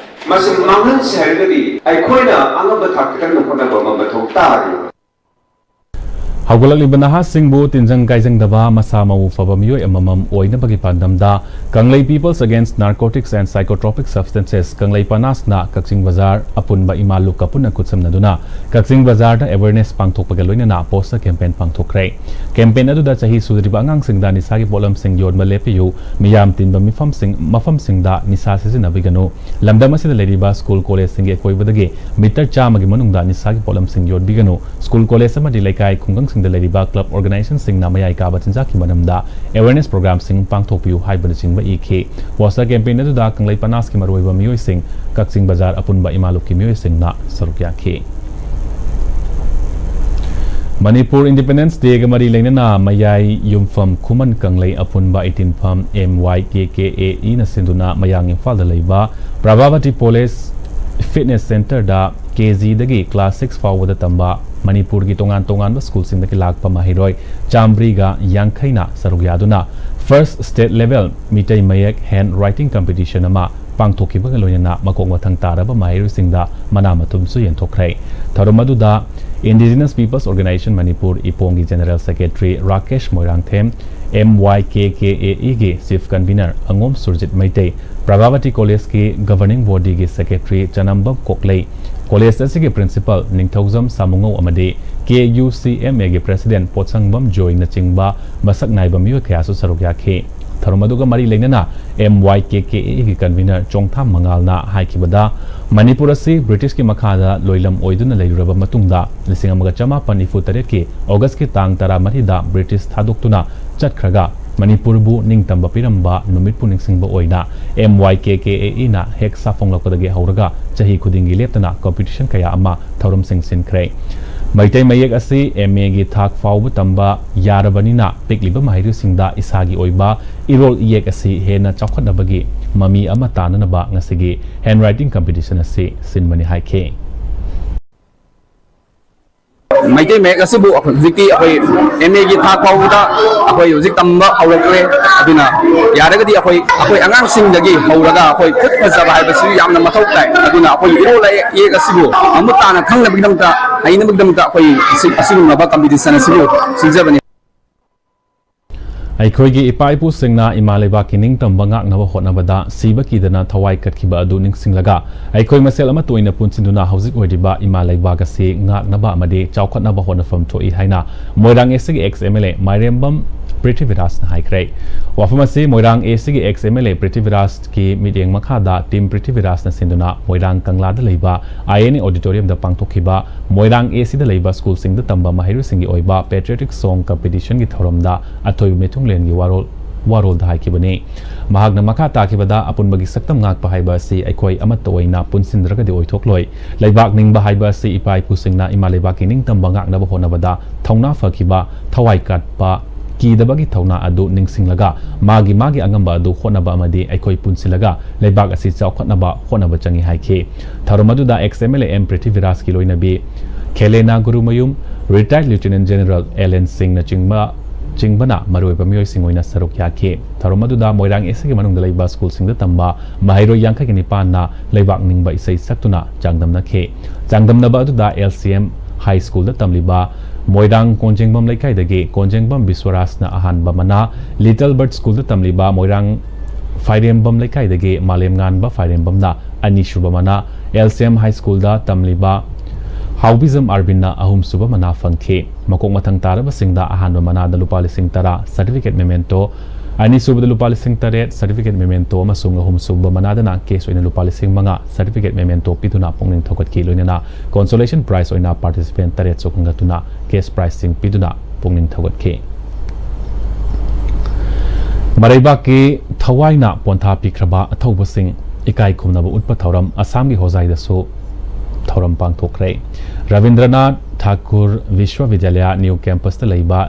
ꯃꯁꯤ ꯃꯥꯡꯍꯟꯁꯦ ꯍꯥꯏꯔꯒꯗꯤ ꯑꯩꯈꯣꯏꯅ ꯑꯉꯝꯕ ꯊꯥꯛꯇ ꯀꯟꯅ ꯍꯣꯠꯅꯕ ꯑꯃ ꯃꯊꯧ ꯇꯥꯔꯤ꯫ ꯍꯧꯒꯠꯂꯛꯂꯤꯕ ꯅꯍꯥꯁꯤꯡꯕꯨ ꯇꯤꯟꯖꯪ ꯀꯥꯏꯖꯪꯗꯕ ꯃꯁꯥ ꯃꯎ ꯐꯕ ꯃꯤꯑꯣꯏ ꯑꯃꯃꯝ ꯑꯣꯏꯅꯕꯒꯤ ꯄꯥꯟꯗꯝꯗ ꯀꯪꯂꯩ People's Against Narcotics and Psychotropic Substances, ꯀꯪꯂꯩ ꯄꯅꯥꯁꯅ ꯀꯛꯆꯤꯡ ꯕꯖꯥꯔ ꯑꯄꯨꯟꯕ ꯏꯃꯥ ꯂꯨꯞꯀ ꯄꯨꯟꯅ ꯈꯨꯠꯁꯝꯅꯗꯨꯅ ꯀꯛꯆꯤꯡ ꯕꯖꯥꯔꯗ ꯑꯦꯋꯦꯔꯅꯦꯁ ꯄꯥꯡꯊꯣꯛꯄꯒ ꯂꯣꯏꯅꯅ ꯄꯣꯁꯇꯔ ꯀꯦꯝꯄꯦꯟ ꯄꯥꯡꯊꯣꯛꯈ꯭ꯔꯦ꯫ ꯀꯦꯝꯄꯦꯟ ꯑꯗꯨꯗ ꯆꯍꯤ ꯁꯨꯗ꯭ꯔꯤꯕ ꯑꯉꯥꯡꯁꯤꯡꯗ ꯅꯤꯁꯥꯒꯤ ꯄꯣꯠꯂꯝꯁꯤꯡ ꯌꯣꯟꯕ ꯂꯦꯞꯄꯤꯌꯨ, ꯃꯤꯌꯥꯝ ꯇꯤꯟꯕ ꯃꯤꯐꯝꯁꯤꯡ, ꯃꯐꯝꯁꯤꯡꯗ ꯅꯤꯁꯥ ꯁꯤꯖꯤꯟꯅꯕꯤꯒꯅꯨ, ꯂꯝꯗꯝ ꯑꯁꯤꯗ ꯂꯩꯔꯤꯕ ꯁ꯭ꯀꯨꯜ ꯀꯣꯂꯦꯖꯁꯤꯡꯒꯤ ꯑꯀꯣꯏꯕꯗꯒꯤ ꯃꯤꯇꯔ ꯆꯥꯝꯃꯒꯤ ꯃꯅꯨꯡꯗ ꯅꯤꯁꯥꯒꯤ ꯄꯣꯠꯂꯝꯁꯤꯡ ꯌꯣꯟꯕꯤꯒꯅꯨ, ꯁ꯭ꯀꯨꯜ ꯀꯣꯂꯦꯖ ꯑꯃꯗꯤ ꯂꯩꯀꯥꯏ ꯈꯨꯡꯒꯪꯁꯤꯡꯗ ꯂꯩꯔꯤꯕ ꯀ꯭ꯂꯕ ꯑꯣꯔꯒꯅꯥꯏꯖꯦꯁꯟꯁꯤꯡꯅ ꯃꯌꯥꯏ ꯀꯥꯕ ꯆꯤꯟꯖꯥꯛꯀꯤ ꯃꯔꯝꯗ ꯑꯦꯋꯦꯔꯅꯦꯁ ꯄ꯭ꯔꯣꯒ꯭ꯔꯥꯝꯁꯤꯡ ꯄꯥꯡꯊꯣꯛꯄꯤꯌꯨ ꯍꯥꯏꯕꯅꯆꯤꯡꯕ ꯏꯈꯤ꯫ ꯄꯣꯁꯇꯔ ꯀꯦꯝꯄꯦꯟ ꯑꯗꯨꯗ ꯀꯪꯂꯩ ꯄꯅꯥꯁꯀꯤ ꯃꯔꯨꯑꯣꯏꯕ ꯃꯤꯑꯣꯏꯁꯤꯡ, ꯀꯛꯆꯤꯡ ꯕꯖꯥꯔ ꯑꯄꯨꯟꯕ ꯏꯃꯥ ꯂꯨꯞꯀꯤ ꯃꯤꯑꯣꯏꯁꯤꯡꯅ ꯁꯔꯨꯛ ꯌꯥꯈꯤ꯫ ꯃꯅꯤꯄꯨꯔ ꯏꯟꯗꯤꯄꯦꯟꯗꯦꯟꯁ ꯗꯦꯒ ꯃꯔꯤ ꯂꯩꯅꯅ ꯃꯌꯥꯏ ꯌꯨꯝꯐꯝ ꯈꯨꯃꯟ ꯀꯪꯂꯩ ꯑꯄꯨꯟꯕ ꯏꯇꯤꯟꯐꯝ, M Y K K A ꯏꯅ ꯁꯤꯟꯗꯨꯅ ꯃꯌꯥꯡ ꯏꯝꯐꯥꯜꯗ ꯂꯩꯕ ꯄ꯭ꯔꯚꯥꯕꯇꯤ ꯄꯣꯂꯤꯁ ꯐꯤꯠꯅꯦꯁ ꯁꯦꯟꯇꯔꯗ ꯀꯦ ꯖꯤꯗꯒꯤ ꯀ꯭ꯂꯥꯁ ꯁꯤꯛꯁ ꯐꯥꯎꯕꯗ ꯇꯝꯕ ꯃꯅꯤꯄꯨꯔꯒꯤ ꯇꯣꯉꯥꯟ ꯇꯣꯉꯥꯟꯕ ꯁ꯭ꯀꯨꯜꯁꯤꯡꯗꯒꯤ ꯂꯥꯛꯄ ꯃꯍꯩꯔꯣꯏ ꯆꯥꯝꯃꯔꯤꯒ ꯌꯥꯡꯈꯩꯅ ꯁꯔꯨꯛ ꯌꯥꯗꯨꯅ ꯐꯥꯔꯁ ꯁ꯭ꯇꯦꯠ ꯂꯦꯚꯦꯜ ꯃꯤꯇꯩ ꯃꯌꯦꯛ ꯍꯦꯟ ꯔꯥꯏꯇꯤꯡ ꯀꯝꯄꯤꯇꯤꯁꯟ ꯑꯃ ꯄꯥꯡꯊꯣꯛꯈꯤꯕꯒ ꯂꯣꯏꯅꯅ ꯃꯀꯣꯛ ꯃꯊꯪ ꯇꯥꯔꯕ ꯃꯍꯩꯔꯣꯏꯁꯤꯡꯗ ꯃꯅꯥ ꯃꯊꯨꯝꯁꯨ ꯌꯦꯟꯊꯣꯛꯈ꯭ꯔꯦ꯫ ꯊꯧꯔꯝ ꯑꯗꯨꯗ Indigenous People's Organization Manipur, ꯏꯄꯣꯡꯒꯤ General Secretary Rakesh Moirangthem, M Y K K A E ꯒꯤ Chief Convener ꯑꯉꯣꯝ ꯁꯨꯔꯖꯤꯠ ꯃꯩꯇꯩ, ꯄ꯭ꯔꯚꯥꯕꯇꯤ ꯀꯣꯂꯦꯖꯀꯤ Governing Bodyꯒꯤ Secretary ꯆꯅꯝꯕꯝ ꯀꯣꯛꯂꯩ, ꯀꯣꯂꯦꯖ ꯑꯁꯤꯒꯤ Principal ꯅꯤꯡꯊꯧꯖꯝ ꯁꯥꯃꯨꯉꯧ ꯑꯃꯗꯤ K U C M A ꯒꯤ President ꯄꯣꯠꯁꯪꯕꯝ ꯖꯣꯏꯅꯆꯤꯡꯕ ꯃꯁꯛ ꯅꯥꯏꯕ ꯃꯤꯑꯣꯏ ꯀꯌꯥꯁꯨ ꯁꯔꯨꯛ ꯌꯥꯈꯤ꯫ ꯊꯧꯔꯝ ꯑꯗꯨꯒ ꯃꯔꯤ ꯂꯩꯅꯅ M Y K K A E ꯒꯤ Convener ꯆꯣꯡꯊꯥꯝ ꯃꯉꯥꯜꯅ ꯍꯥꯏꯈꯤꯕꯗ, ꯃꯅꯤꯄꯨꯔ ꯑꯁꯤ ꯕ꯭ꯔꯤꯇꯤꯁꯀꯤ ꯃꯈꯥꯗ ꯂꯣꯏꯂꯝ ꯑꯣꯏꯗꯨꯅ ꯂꯩꯔꯨꯔꯕ ꯃꯇꯨꯡꯗ, ꯂꯤꯁꯤꯡ ꯑꯃꯒ ꯆꯃꯥꯄꯟ ꯅꯤꯐꯨ ꯇꯔꯦꯠꯀꯤ Augustꯀꯤ ꯇꯥꯡ ꯇꯔꯥꯃꯔꯤꯗ ꯕ꯭ꯔꯤꯇꯤꯁ ꯊꯥꯗꯣꯛꯇꯨꯅ ꯆꯠꯈ꯭ꯔꯒ, ꯃꯅꯤꯄꯨꯔꯕꯨ ꯅꯤꯡꯇꯝꯕ ꯄꯤꯔꯝꯕ ꯅꯨꯃꯤꯠꯄꯨ ꯅꯤꯡꯁꯤꯡꯕ ꯑꯣꯏꯅ M Y K K A Eꯅ ꯍꯦꯛ ꯁꯥꯐꯣꯡꯂꯛꯄꯗꯒꯤ ꯍꯧꯔꯒ ꯆꯍꯤ ꯈꯨꯗꯤꯡꯒꯤ ꯂꯦꯞꯇꯅ competition ꯀꯌꯥ ꯑꯃ ꯊꯧꯔꯝꯁꯤꯡ ꯁꯤꯟꯈ꯭ꯔꯦ꯫ ꯃꯩꯇꯩ ꯃꯌꯦꯛ ꯑꯁꯤ M Aꯒꯤ ꯊꯥꯛ ꯐꯥꯎꯕ ꯇꯝꯕ ꯌꯥꯔꯕꯅꯤꯅ, ꯄꯤꯛꯂꯤꯕ ꯃꯍꯩꯔꯣꯏꯁꯤꯡꯗ ꯏꯁꯥꯒꯤ ꯑꯣꯏꯕ ꯏꯔꯣꯜ ꯏꯌꯦꯛ ꯑꯁꯤ ꯍꯦꯟꯅ ꯆꯥꯎꯈꯠꯅꯕꯒꯤ ꯃꯃꯤ ꯑꯃ ꯇꯥꯅꯅꯕ ꯉꯁꯤꯒꯤ handwriting competition ꯑꯁꯤ ꯁꯤꯟꯕꯅꯤ ꯍꯥꯏꯈꯤ꯫ ꯃꯩꯇꯩ ꯃꯌꯦꯛ ꯑꯁꯤꯕꯨ ꯍꯧꯖꯤꯛꯇꯤ ꯑꯩꯈꯣꯏ M Aꯒꯤ ꯊꯥꯛ ꯐꯥꯎꯕꯗ ꯑꯩꯈꯣꯏ ꯍꯧꯖꯤꯛ ꯇꯝꯕ ꯍꯧꯔꯛꯂꯦ꯫ ꯑꯗꯨꯅ ꯌꯥꯔꯒꯗꯤ ꯑꯩꯈꯣꯏ ꯑꯩꯈꯣꯏ ꯑꯉꯥꯡꯁꯤꯡꯗꯒꯤ ꯍꯧꯔꯒ ꯑꯩꯈꯣꯏ ꯈꯨꯠ ꯐꯖꯕ ꯍꯥꯏꯕꯁꯤ ꯌꯥꯝꯅ ꯃꯊꯧ ꯇꯥꯏ꯫ ꯑꯗꯨꯅ ꯑꯩꯈꯣꯏꯒꯤ ꯏꯔꯣꯜ ꯏꯌꯦꯛ ꯑꯁꯤꯕꯨ ꯃꯃꯨꯠ ꯇꯥꯅ ꯈꯪꯅꯕꯒꯤꯗꯃꯛꯇ, ꯍꯩꯅꯕꯒꯤꯗꯃꯛꯇ ꯑꯩꯈꯣꯏ ꯑꯁꯤ- ꯑꯁꯤꯒꯨꯝꯂꯕ competition ꯑꯁꯤꯕꯨ ꯁꯤꯟꯖꯕꯅꯤ꯫ ꯑꯩꯈꯣꯏꯒꯤ ꯏꯄꯥ ꯏꯄꯨꯁꯤꯡꯅ ꯏꯃꯥ ꯂꯩꯕꯥꯛꯀꯤ ꯅꯤꯡꯇꯝꯕ ꯉꯥꯛꯅꯕ ꯍꯣꯠꯅꯕꯗ ꯁꯤꯕ ꯀꯤꯗꯅ ꯊꯋꯥꯏ ꯀꯠꯈꯤꯕ ꯑꯗꯨ ꯅꯤꯡꯁꯤꯡꯂꯒ, ꯑꯩꯈꯣꯏ ꯃꯁꯦꯜ ꯑꯃꯠꯇ ꯑꯣꯏꯅ ꯄꯨꯟꯁꯤꯟꯗꯨꯅ ꯍꯧꯖꯤꯛ ꯑꯣꯏꯔꯤꯕ ꯏꯃꯥ ꯂꯩꯕꯥꯛ ꯑꯁꯤ ꯉꯥꯛꯅꯕ ꯑꯃꯗꯤ ꯆꯥꯎꯈꯠꯅꯕ ꯍꯣꯠꯅꯐꯝ ꯊꯣꯛꯏ ꯍꯥꯏꯅ ꯃꯣꯏꯔꯥꯡ Eastꯀꯤ ex M L A ꯃꯥꯏꯔꯦꯝꯕꯝ ꯄ꯭ꯔꯤꯊꯤꯕꯤꯔꯥꯖꯅ ꯍꯥꯏꯈ꯭ꯔꯦ꯫ ꯋꯥꯐꯝ ꯑꯁꯤ ꯃꯣꯏꯔꯥꯡ Eastꯀꯤ ex M L A ꯄ꯭ꯔꯤꯊꯤꯕꯤꯔꯥꯖꯀꯤ ꯃꯤꯠꯌꯦꯡ ꯃꯈꯥꯗ Team ꯄ꯭ꯔꯤꯊꯤꯕꯤꯔꯥꯖꯅ ꯁꯤꯟꯗꯨꯅ ꯃꯣꯏꯔꯥꯡ ꯀꯪꯂꯥꯗ ꯂꯩꯕ I N A auditoriumꯗ ꯄꯥꯡꯊꯣꯛꯈꯤꯕ ꯃꯣꯏꯔꯥꯡ Eastꯗ ꯂꯩꯕ ꯁ꯭ꯀꯨꯜꯁꯤꯡꯗ ꯇꯝꯕ ꯃꯍꯩꯔꯣꯏꯁꯤꯡꯒꯤ ꯑꯣꯏꯕ Patriotic Song Competitionꯒꯤ ꯊꯧꯔꯝꯗ ꯑꯊꯣꯏꯕ ꯃꯤꯊꯨꯡꯂꯦꯟꯒꯤ ꯋꯥꯔꯣꯜ ꯋꯥꯔꯣꯜꯗ ꯍꯥꯏꯈꯤꯕꯅꯤ꯫ ꯃꯍꯥꯛꯅ ꯃꯈꯥ ꯇꯥꯈꯤꯕꯗ, ꯑꯄꯨꯟꯕꯒꯤ ꯁꯛꯇꯝ ꯉꯥꯛꯄ ꯍꯥꯏꯕ ꯑꯁꯤ ꯑꯩꯈꯣꯏ ꯑꯃꯠꯇ ꯑꯣꯏꯅ ꯄꯨꯟꯁꯤꯟꯗ꯭ꯔꯒꯗꯤ ꯑꯣꯏꯊꯣꯛꯂꯣꯏ꯫ ꯂꯩꯕꯥꯛ ꯅꯤꯡꯕ ꯍꯥꯏꯕ ꯑꯁꯤ ꯏꯄꯥ ꯏꯄꯨꯁꯤꯡꯅ ꯏꯃꯥ ꯂꯩꯕꯥꯛꯀꯤ ꯅꯤꯡꯇꯝꯕ ꯉꯥꯛꯅꯕ ꯍꯣꯠꯅꯕꯗ ꯊꯧꯅꯥ ꯐꯈꯤꯕ, ꯊꯋꯥꯏ ꯀꯠꯄ, ꯀꯤꯗꯕꯒꯤ ꯊꯧꯅꯥ ꯑꯗꯨ ꯅꯤꯡꯁꯤꯡꯂꯒ, ꯃꯥꯒꯤ ꯃꯥꯒꯤ ꯑꯉꯝꯕ ꯑꯗꯨ ꯍꯣꯠꯅꯕ ꯑꯃꯗꯤ ꯑꯩꯈꯣꯏ ꯄꯨꯟꯁꯤꯜꯂꯒ ꯂꯩꯕꯥꯛ ꯑꯁꯤ ꯆꯥꯎꯈꯠꯅꯕ ꯍꯣꯠꯅꯕ ꯆꯪꯏ ꯍꯥꯏꯈꯤ꯫ ꯊꯧꯔꯝ ꯑꯗꯨꯗ ex M L A M ꯄ꯭ꯔꯤꯊꯤꯕꯤꯔꯥꯖꯀꯤ ꯂꯣꯏꯅꯕꯤ ꯈꯦꯂꯦꯅꯥ Gurumayum, Retired Lieutenant General L N ꯁꯤꯡꯅꯆꯤꯡꯕ ꯆꯤꯡꯕꯅ ꯃꯔꯨꯑꯣꯏꯕ ꯃꯤꯑꯣꯏꯁꯤꯡ ꯑꯣꯏꯅ ꯁꯔꯨꯛ ꯌꯥꯈꯤ꯫ ꯊꯧꯔꯝ ꯑꯗꯨꯗ ꯃꯣꯏꯔꯥꯡ ꯑꯦꯁ ꯑꯦꯒꯤ ꯃꯅꯨꯡꯗ ꯂꯩꯕ ꯁ꯭ꯀꯨꯜꯁꯤꯡꯗ ꯇꯝꯕ ꯃꯍꯩꯔꯣꯏ ꯌꯥꯡꯈꯩꯒ ꯅꯤꯄꯥꯟꯅ ꯂꯩꯕꯥꯛ ꯅꯤꯡꯕ ꯏꯁꯩ ꯁꯛꯇꯨꯅ ꯆꯥꯡꯗꯝꯅꯈꯤ꯫ ꯆꯥꯡꯗꯝꯅꯕ ꯑꯗꯨꯗ ꯑꯦꯜ ꯁꯤ ꯑꯦꯝ ꯍꯥꯏ ꯁ꯭ꯀꯨꯜꯗ ꯇꯝꯂꯤꯕ ꯃꯣꯏꯔꯥꯡ ꯀꯣꯟꯖꯦꯡꯕꯝ ꯂꯩꯀꯥꯏꯗꯒꯤ ꯀꯣꯟꯖꯦꯡꯕꯝ ꯕꯤꯁ꯭ꯋꯔꯥꯖꯅ ꯑꯍꯥꯟꯕ ꯃꯅꯥ, ꯂꯤꯇꯜ ꯕꯔꯠ ꯁ꯭ꯀꯨꯜꯗ ꯇꯝꯂꯤꯕ ꯃꯣꯏꯔꯥꯡ ꯐꯥꯏꯔꯦꯝꯕꯝ ꯂꯩꯀꯥꯏꯗꯒꯤ ꯃꯥꯂꯦꯝꯉꯥꯟꯕ ꯐꯥꯏꯔꯦꯝꯕꯝꯅ ꯑꯅꯤꯁꯨꯕ ꯃꯅꯥ, ꯑꯦꯜ ꯁꯤ ꯑꯦꯝ ꯍꯥꯏ ꯁ꯭ꯀꯨꯜꯗ ꯇꯝꯂꯤꯕ ꯍꯥꯎꯕꯤꯖꯝ ꯑꯥꯔꯕꯤꯟꯅ ꯑꯍꯨꯝꯁꯨꯕ ꯃꯅꯥ ꯐꯪꯈꯤ꯫ ꯃꯀꯣꯛ ꯃꯊꯪ ꯇꯥꯔꯕꯁꯤꯡꯗ ꯑꯍꯥꯟꯕ ꯃꯅꯥꯗ ꯂꯨꯄꯥ ꯂꯤꯁꯤꯡ ꯇꯔꯥ, ꯁꯔꯇꯤꯐꯤꯀꯦꯠ ꯃꯦꯃꯦꯟꯇꯣ, ꯑꯅꯤꯁꯨꯕꯗ ꯂꯨꯄꯥ ꯂꯤꯁꯤꯡ ꯇꯔꯦꯠ, ꯁꯔꯇꯤꯐꯤꯀꯦꯠ ꯃꯦꯃꯦꯟꯇꯣ ꯑꯃꯁꯨꯡ ꯑꯍꯨꯝꯁꯨꯕ ꯃꯅꯥꯗꯅ ꯀꯦꯁ ꯑꯣꯏꯅ ꯂꯨꯄꯥ ꯂꯤꯁꯤꯡ ꯃꯉꯥ, ꯁꯔꯇꯤꯐꯤꯀꯦꯠ ꯃꯦꯃꯦꯟꯇꯣ ꯄꯤꯗꯨꯅ ꯄꯨꯛꯅꯤꯡ ꯊꯧꯒꯠꯈꯤ꯫ ꯂꯣꯏꯅꯅ ꯀꯣꯟꯁꯣꯂꯦꯁꯟ ꯄ꯭ꯔꯥꯏꯖ ꯑꯣꯏꯅ ꯄꯥꯔꯇꯤꯁꯤꯄꯦꯟ ꯇꯔꯦꯠꯁꯨ ꯈꯟꯒꯠꯇꯨꯅ ꯀꯦꯁ ꯄ꯭ꯔꯥꯏꯖꯁꯤꯡ ꯄꯤꯗꯨꯅ ꯄꯨꯛꯅꯤꯡ ꯊꯧꯒꯠꯈꯤ꯫ ꯃꯔꯩꯕꯥꯛꯀꯤ ꯊꯋꯥꯏꯅ ꯄꯣꯟꯊꯥ ꯄꯤꯈ꯭ꯔꯕ ꯑꯊꯧꯕꯁꯤꯡ ꯏꯀꯥꯏ ꯈꯨꯝꯅꯕ ꯎꯠꯄ ꯊꯧꯔꯝ ꯑꯁꯥꯝꯒꯤ ꯍꯣꯖꯥꯏꯗꯁꯨ ꯊꯧꯔꯝ ꯄꯥꯡꯊꯣꯛꯈ꯭ꯔꯦ꯫ ꯔꯕꯤꯟꯗ꯭ꯔꯅꯥꯊ ꯊꯥꯀꯨꯔ ꯚꯤꯁ꯭ꯋꯕꯤꯗ꯭ꯌꯥꯂꯌ ꯅ꯭ꯌꯨ ꯀꯦꯝꯄꯁꯇ ꯂꯩꯕ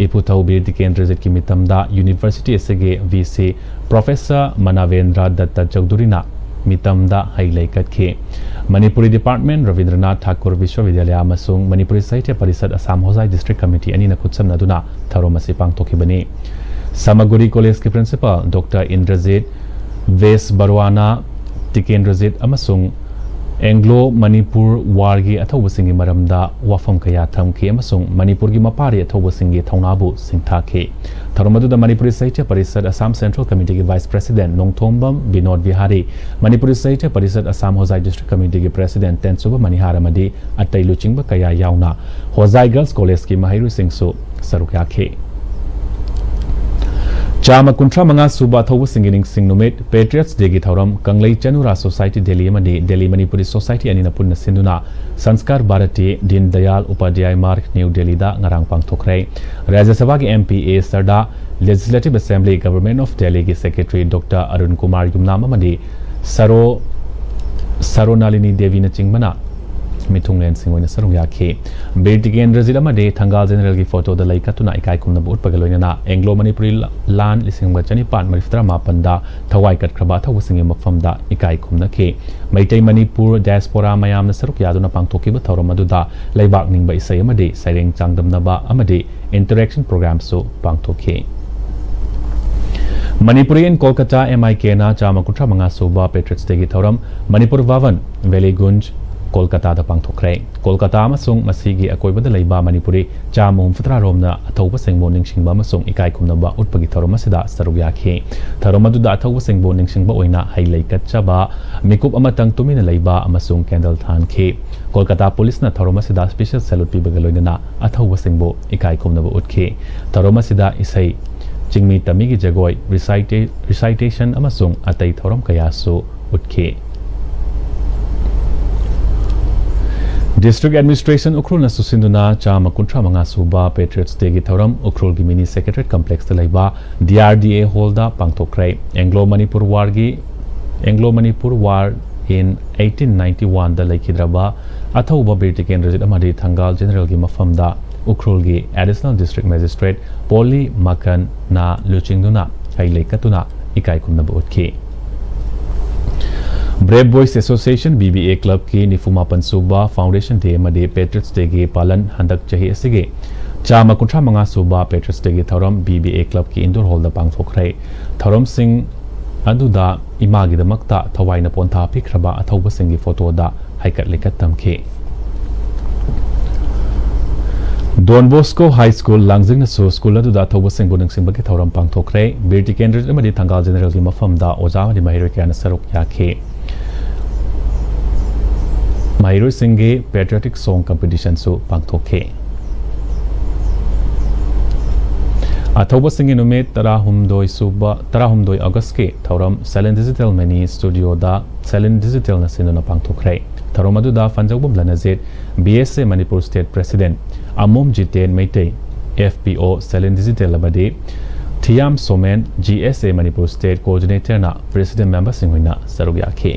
ꯏꯄꯨꯊꯧ ꯕꯤꯔ ꯇꯤꯀꯦꯟꯗ꯭ꯔꯖꯤꯠꯀꯤ ꯃꯤꯇꯝꯗ ꯌꯨꯅꯤꯚꯔꯁꯤꯇꯤ ꯑꯁꯤꯒꯤ ꯚꯤ ꯁꯤ ꯄ꯭ꯔꯣꯐꯦꯁꯔ ꯃꯅꯥꯕꯦꯟꯗ꯭ꯔ ꯗꯠꯇ ꯆꯧꯙꯨꯔꯤꯅ ꯃꯤꯇꯝꯗ ꯍꯩ ꯂꯩ ꯀꯠꯈꯤ꯫ ꯃꯅꯤꯄꯨꯔꯤ ꯗꯤꯄꯥꯔꯠꯃꯦꯟ ꯔꯕꯤꯟꯗ꯭ꯔꯅꯥꯊ ꯊꯥꯀꯨꯔ ꯚꯤꯁ꯭ꯋꯕꯤꯗ꯭ꯌꯥꯂꯌ ꯑꯃꯁꯨꯡ ꯃꯅꯤꯄꯨꯔꯤ ꯁꯥꯍꯤꯇ꯭ꯌ ꯄꯔꯤꯁꯠ ꯑꯁꯥꯝ ꯍꯣꯖꯥꯏ ꯗꯤꯁꯇ꯭ꯔꯤꯛ ꯀꯃꯤꯇꯤ ꯑꯅꯤꯅ ꯈꯨꯠꯁꯝꯅꯗꯨꯅ ꯊꯧꯔꯝ ꯑꯁꯤ ꯄꯥꯡꯊꯣꯛꯈꯤꯕꯅꯤ꯫ ꯁꯃꯒꯨꯔꯤ ꯀꯣꯂꯦꯖꯀꯤ principal doctor Indrajit veg ꯕꯔꯋꯥꯅ Tikendrajit ꯑꯃꯁꯨꯡ ꯑꯦꯡꯒ꯭ꯂꯣ ꯃꯅꯤꯄꯨꯔ ꯋꯥꯔꯒꯤ ꯑꯊꯧꯕꯁꯤꯡꯒꯤ ꯃꯔꯝꯗ ꯋꯥꯐꯝ ꯀꯌꯥ ꯊꯝꯈꯤ ꯑꯃꯁꯨꯡ ꯃꯅꯤꯄꯨꯔꯒꯤ ꯃꯄꯥꯔꯤ ꯑꯊꯧꯕꯁꯤꯡꯒꯤ ꯊꯧꯅꯥꯕꯨ ꯁꯤꯡꯊꯥꯈꯤ꯫ ꯊꯧꯔꯝ ꯑꯗꯨꯗ ꯃꯅꯤꯄꯨꯔꯤ ꯁꯥꯍꯤꯇ꯭ꯌ ꯄꯔꯤꯁꯠ ꯑꯁꯥꯝ ꯁꯦꯟꯇ꯭ꯔꯦꯜ ꯀꯃꯤꯇꯤꯒꯤ vice president Nongthombam Binod Bihari, Manipuri Sahitya Parishad Assam Hojai district ꯀꯃꯤꯇꯤꯒꯤ ꯄ꯭ꯔꯦꯁꯤꯗꯦꯟꯠ ꯇꯦꯟꯁꯨꯕ ꯃꯅꯤꯍꯥꯔ ꯑꯃꯗꯤ ꯑꯇꯩ ꯂꯨꯆꯤꯡꯕ ꯀꯌꯥ ꯌꯥꯎꯅ ꯍꯣꯖꯥꯏ ꯒꯔꯜꯁ ꯀꯣꯂꯦꯖꯀꯤ ꯃꯍꯩꯔꯣꯏꯁꯤꯡꯁꯨ ꯁꯔꯨꯛ ꯌꯥꯈꯤ꯫ ꯆꯥꯝꯃ ꯀꯨꯟꯊ꯭ꯔꯥ ꯃꯉꯥ ꯁꯨꯕ ꯑꯊꯧꯕꯁꯤꯡꯒꯤ ꯅꯤꯡꯁꯤꯡ ꯅꯨꯃꯤꯠ, ꯄꯦꯇ꯭ꯔꯤꯌꯠꯁ ꯗꯦꯒꯤ ꯊꯧꯔꯝ ꯀꯪꯂꯩ ꯆꯅꯨꯔꯥ ꯁꯣꯁꯥꯏꯇꯤ ꯗꯦꯜꯂꯤ ꯑꯃꯗꯤ ꯗꯦꯜꯂꯤ ꯃꯅꯤꯄꯨꯔꯤ ꯁꯣꯁꯥꯏꯇꯤ ꯑꯅꯤꯅ ꯄꯨꯟꯅ ꯁꯤꯟꯗꯨꯅ ꯁꯟꯁꯀꯥꯔ ꯚꯥꯔꯇꯤ ꯗꯤꯟ ꯗꯌꯥꯜ ꯎꯄꯥꯙ꯭ꯌꯥꯌ ꯃꯥꯔꯒ, ꯅ꯭ꯌꯨ ꯗꯦꯜꯂꯤꯗ ꯉꯔꯥꯡ ꯄꯥꯡꯊꯣꯛꯈ꯭ꯔꯦ꯫ ꯔꯥꯖ꯭ꯌ ꯁꯚꯥꯒꯤ M P A Sarda, legislative assembly, government of ꯗꯦꯜꯂꯤꯒꯤ ꯁꯦꯀ꯭ꯔꯦꯇꯔꯤ ꯗꯣꯛꯇꯔ ꯑꯔꯨꯟ ꯀꯨꯃꯥꯔ ꯌꯨꯝꯅꯥꯝ ꯑꯃꯗꯤ ꯁꯔꯣ, ꯁꯔꯣꯅꯥꯂꯤꯅꯤ ꯗꯦꯕꯤꯅꯆꯤꯡꯕꯅ ꯃꯤꯊꯨꯡꯂꯦꯟꯁꯤꯡ ꯑꯣꯏꯅ ꯁꯔꯨꯛ ꯌꯥꯈꯤ꯫ ꯕꯤꯔ ꯇꯤꯀꯦꯟꯗ꯭ꯔꯖꯤꯠ ꯑꯃꯗꯤ ꯊꯪꯒꯥꯜ ꯖꯦꯅꯔꯦꯜꯒꯤ ꯐꯣꯇꯣꯗ ꯂꯩ ꯀꯠꯇꯨꯅ ꯏꯀꯥꯏ ꯈꯨꯝꯅꯕ ꯎꯠꯄꯒ ꯂꯣꯏꯅꯅ ꯑꯦꯡꯒ꯭ꯂꯣ ꯃꯅꯤꯄꯨꯔꯤ ꯂꯥꯟ ꯂꯤꯁꯤꯡ ꯑꯃꯒ ꯆꯅꯤꯄꯥꯟ ꯃꯔꯤꯐꯨꯇꯔꯥ ꯃꯥꯄꯟꯗ ꯊꯋꯥꯏ ꯀꯠꯈ꯭ꯔꯕ ꯑꯊꯧꯕꯁꯤꯡꯒꯤ ꯃꯐꯝꯗ ꯏꯀꯥꯏ ꯈꯨꯝꯅꯈꯤ꯫ ꯃꯩꯇꯩ ꯃꯅꯤꯄꯨꯔ diaspora ꯃꯌꯥꯝꯅ ꯁꯔꯨꯛ ꯌꯥꯗꯨꯅ ꯄꯥꯡꯊꯣꯛꯈꯤꯕ ꯊꯧꯔꯝ ꯑꯗꯨꯗ ꯂꯩꯕꯥꯛ ꯅꯤꯡꯕ ꯏꯁꯩ ꯑꯃꯗꯤ ꯁꯩꯔꯦꯡ ꯆꯥꯡꯗꯝꯅꯕ ꯑꯃꯗꯤ interaction programꯁꯨ ꯄꯥꯡꯊꯣꯛꯈꯤ꯫ Manipuri in Kolkata, MIKꯅ ꯆꯥꯝꯃ ꯀꯨꯟꯊ꯭ꯔꯥ ꯃꯉꯥ ꯁꯨꯕ Patriots Dayꯒꯤ ꯊꯧꯔꯝ ꯃꯅꯤꯄꯨꯔ ꯚꯕꯟ, ꯚꯦꯂꯤꯒꯨꯟꯖ, ꯀꯣꯜꯀꯇꯥꯗ ꯄꯥꯡꯊꯣꯛꯈ꯭ꯔꯦ꯫ ꯀꯣꯜꯀꯇꯥ ꯑꯃꯁꯨꯡ ꯃꯁꯤꯒꯤ ꯑꯀꯣꯏꯕꯗ ꯂꯩꯕ ꯃꯅꯤꯄꯨꯔꯤ ꯆꯥꯝꯃ ꯍꯨꯝꯐꯨꯇꯔꯥ ꯔꯣꯝꯅ ꯑꯊꯧꯕꯁꯤꯡꯕꯨ ꯅꯤꯡꯁꯤꯡꯕ ꯑꯃꯁꯨꯡ ꯏꯀꯥꯏ ꯈꯨꯝꯅꯕ ꯎꯠꯄꯒꯤ ꯊꯧꯔꯝ ꯑꯁꯤꯗ ꯁꯔꯨꯛ ꯌꯥꯈꯤ꯫ ꯊꯧꯔꯝ ꯑꯗꯨꯗ ꯑꯊꯧꯕꯁꯤꯡꯕꯨ ꯅꯤꯡꯁꯤꯡꯕ ꯑꯣꯏꯅ ꯍꯩ ꯂꯩ ꯀꯠꯆꯕ, ꯃꯤꯀꯨꯞ ꯑꯃꯇꯪ ꯇꯨꯃꯤꯟꯅ ꯂꯩꯕ ꯑꯃꯁꯨꯡ candle ꯊꯥꯟꯈꯤ꯫ ꯀꯣꯜꯀꯇꯥ ꯄꯨꯂꯤꯁꯅ ꯊꯧꯔꯝ ꯑꯁꯤꯗ special salute ꯄꯤꯕꯒ ꯂꯣꯏꯅꯅ ꯑꯊꯧꯕꯁꯤꯡꯕꯨ ꯏꯀꯥꯏ ꯈꯨꯝꯅꯕ ꯎꯠꯈꯤ꯫ ꯊꯧꯔꯝ ꯑꯁꯤꯗ ꯏꯁꯩ, ꯆꯤꯡꯃꯤ ꯇꯝꯃꯤꯒꯤ ꯖꯒꯣꯏ, recitation ꯑꯃꯁꯨꯡ ꯑꯇꯩ ꯊꯧꯔꯝ ꯀꯌꯥꯁꯨ ꯎꯠꯈꯤ꯫ District Administration ꯎꯈ꯭ꯔꯨꯜꯅ ꯁꯨꯁꯤꯟꯗꯨꯅ ꯆꯥꯝꯃ ꯀꯨꯟꯊ꯭ꯔꯥ ꯃꯉꯥ ꯁꯨꯕ Patriots Dayꯒꯤ ꯊꯧꯔꯝ ꯎꯈ꯭ꯔꯨꯜꯒꯤ Mini Secretariat Complexꯇ ꯂꯩꯕ DRDA Hallꯗ ꯄꯥꯡꯊꯣꯛꯈ꯭ꯔꯦ꯫ Anglo Manipur Warꯒꯤ, Anglo Manipur War in eighteen ninety oneꯗ ꯂꯩꯈꯤꯗ꯭ꯔꯕ ꯑꯊꯧꯕ ꯕꯤꯔ ꯇꯤꯀꯦꯟꯗ꯭ꯔꯖꯤꯠ ꯑꯃꯗꯤ ꯊꯪꯒꯥꯜ ꯖꯦꯅꯔꯦꯜꯒꯤ ꯃꯐꯝꯗ ꯎꯈ꯭ꯔꯨꯜꯒꯤ Additional District Magistrate ꯄꯣꯂꯤ ꯃꯀꯟꯅ ꯂꯨꯆꯤꯡꯗꯨꯅ ꯍꯩ ꯂꯩ ꯀꯠꯇꯨꯅ ꯏꯀꯥꯏ ꯈꯨꯝꯅꯕ ꯎꯠꯈꯤ꯫ Brave Boys Association, BBA Clubꯀꯤ ꯅꯤꯐꯨ ꯃꯥꯄꯟ ꯁꯨꯕ Foundation Day ꯑꯃꯗꯤ Patriots Dayꯒꯤ ꯄꯥꯂꯟ ꯍꯟꯗꯛ ꯆꯍꯤ ꯑꯁꯤꯒꯤ ꯆꯥꯝꯃ ꯀꯨꯟꯊ꯭ꯔꯥ ꯃꯉꯥ ꯁꯨꯕ Patriots Dayꯒꯤ ꯊꯧꯔꯝ BBA Clubꯀꯤ indoor hallꯗ ꯄꯥꯡꯊꯣꯛꯈ꯭ꯔꯦ꯫ ꯊꯧꯔꯝꯁꯤꯡ ꯑꯗꯨꯗ ꯏꯃꯥꯒꯤꯗꯃꯛꯇ ꯊꯋꯥꯏꯅ ꯄꯣꯟꯊꯥ ꯄꯤꯈ꯭ꯔꯕ ꯑꯊꯧꯕꯁꯤꯡꯒꯤ ꯐꯣꯇꯣꯗ ꯍꯩꯀꯠ ꯂꯩꯀꯠ ꯇꯝꯈꯤ꯫ Don Bosco High School ꯂꯥꯡꯖꯤꯡꯅꯁꯨ ꯁ꯭ꯀꯨꯜ ꯑꯗꯨꯗ ꯑꯊꯧꯕꯁꯤꯡꯕꯨ ꯅꯤꯡꯁꯤꯡꯕꯒꯤ ꯊꯧꯔꯝ ꯄꯥꯡꯊꯣꯛꯈ꯭ꯔꯦ꯫ ꯕꯤꯔ ꯇꯤꯀꯦꯟꯗ꯭ꯔꯖꯤꯠ ꯑꯃꯗꯤ ꯊꯪꯒꯥꯜ ꯖꯦꯅꯔꯦꯜꯒꯤ ꯃꯐꯝꯗ ꯑꯣꯖꯥ ꯑꯃꯗꯤ ꯃꯍꯩꯔꯣꯏ ꯀꯌꯥꯅ ꯁꯔꯨꯛ ꯌꯥꯈꯤ꯫ ꯃꯍꯩꯔꯣꯏꯁꯤꯡꯒꯤ Patriotic Song Competitionꯁꯨ ꯄꯥꯡꯊꯣꯛꯈꯤ꯫ ꯑꯊꯧꯕꯁꯤꯡꯒꯤ ꯅꯨꯃꯤꯠ ꯇꯔꯥꯍꯨꯝꯗꯣꯏ ꯁꯨꯕ, ꯇꯔꯥꯍꯨꯝꯗꯣꯏ Augustꯀꯤ ꯊꯧꯔꯝ Silent Digital Mini Studioꯗ Silent Digitalꯅ ꯁꯤꯟꯗꯨꯅ ꯄꯥꯡꯊꯣꯛꯈ꯭ꯔꯦ꯫ ꯊꯧꯔꯝ ꯑꯗꯨꯗ ꯐꯟꯖꯧꯕꯝ ꯂꯅꯖꯤꯠ, BSA Manipur State President, ꯑꯃꯣꯝ Jiten Meitei, FPO Silent Digital ꯑꯃꯗꯤ Thiyam Somen, GSA Manipur State Coordinatorꯅ President memberꯁꯤꯡ ꯑꯣꯏꯅ ꯁꯔꯨꯛ ꯌꯥꯈꯤ꯫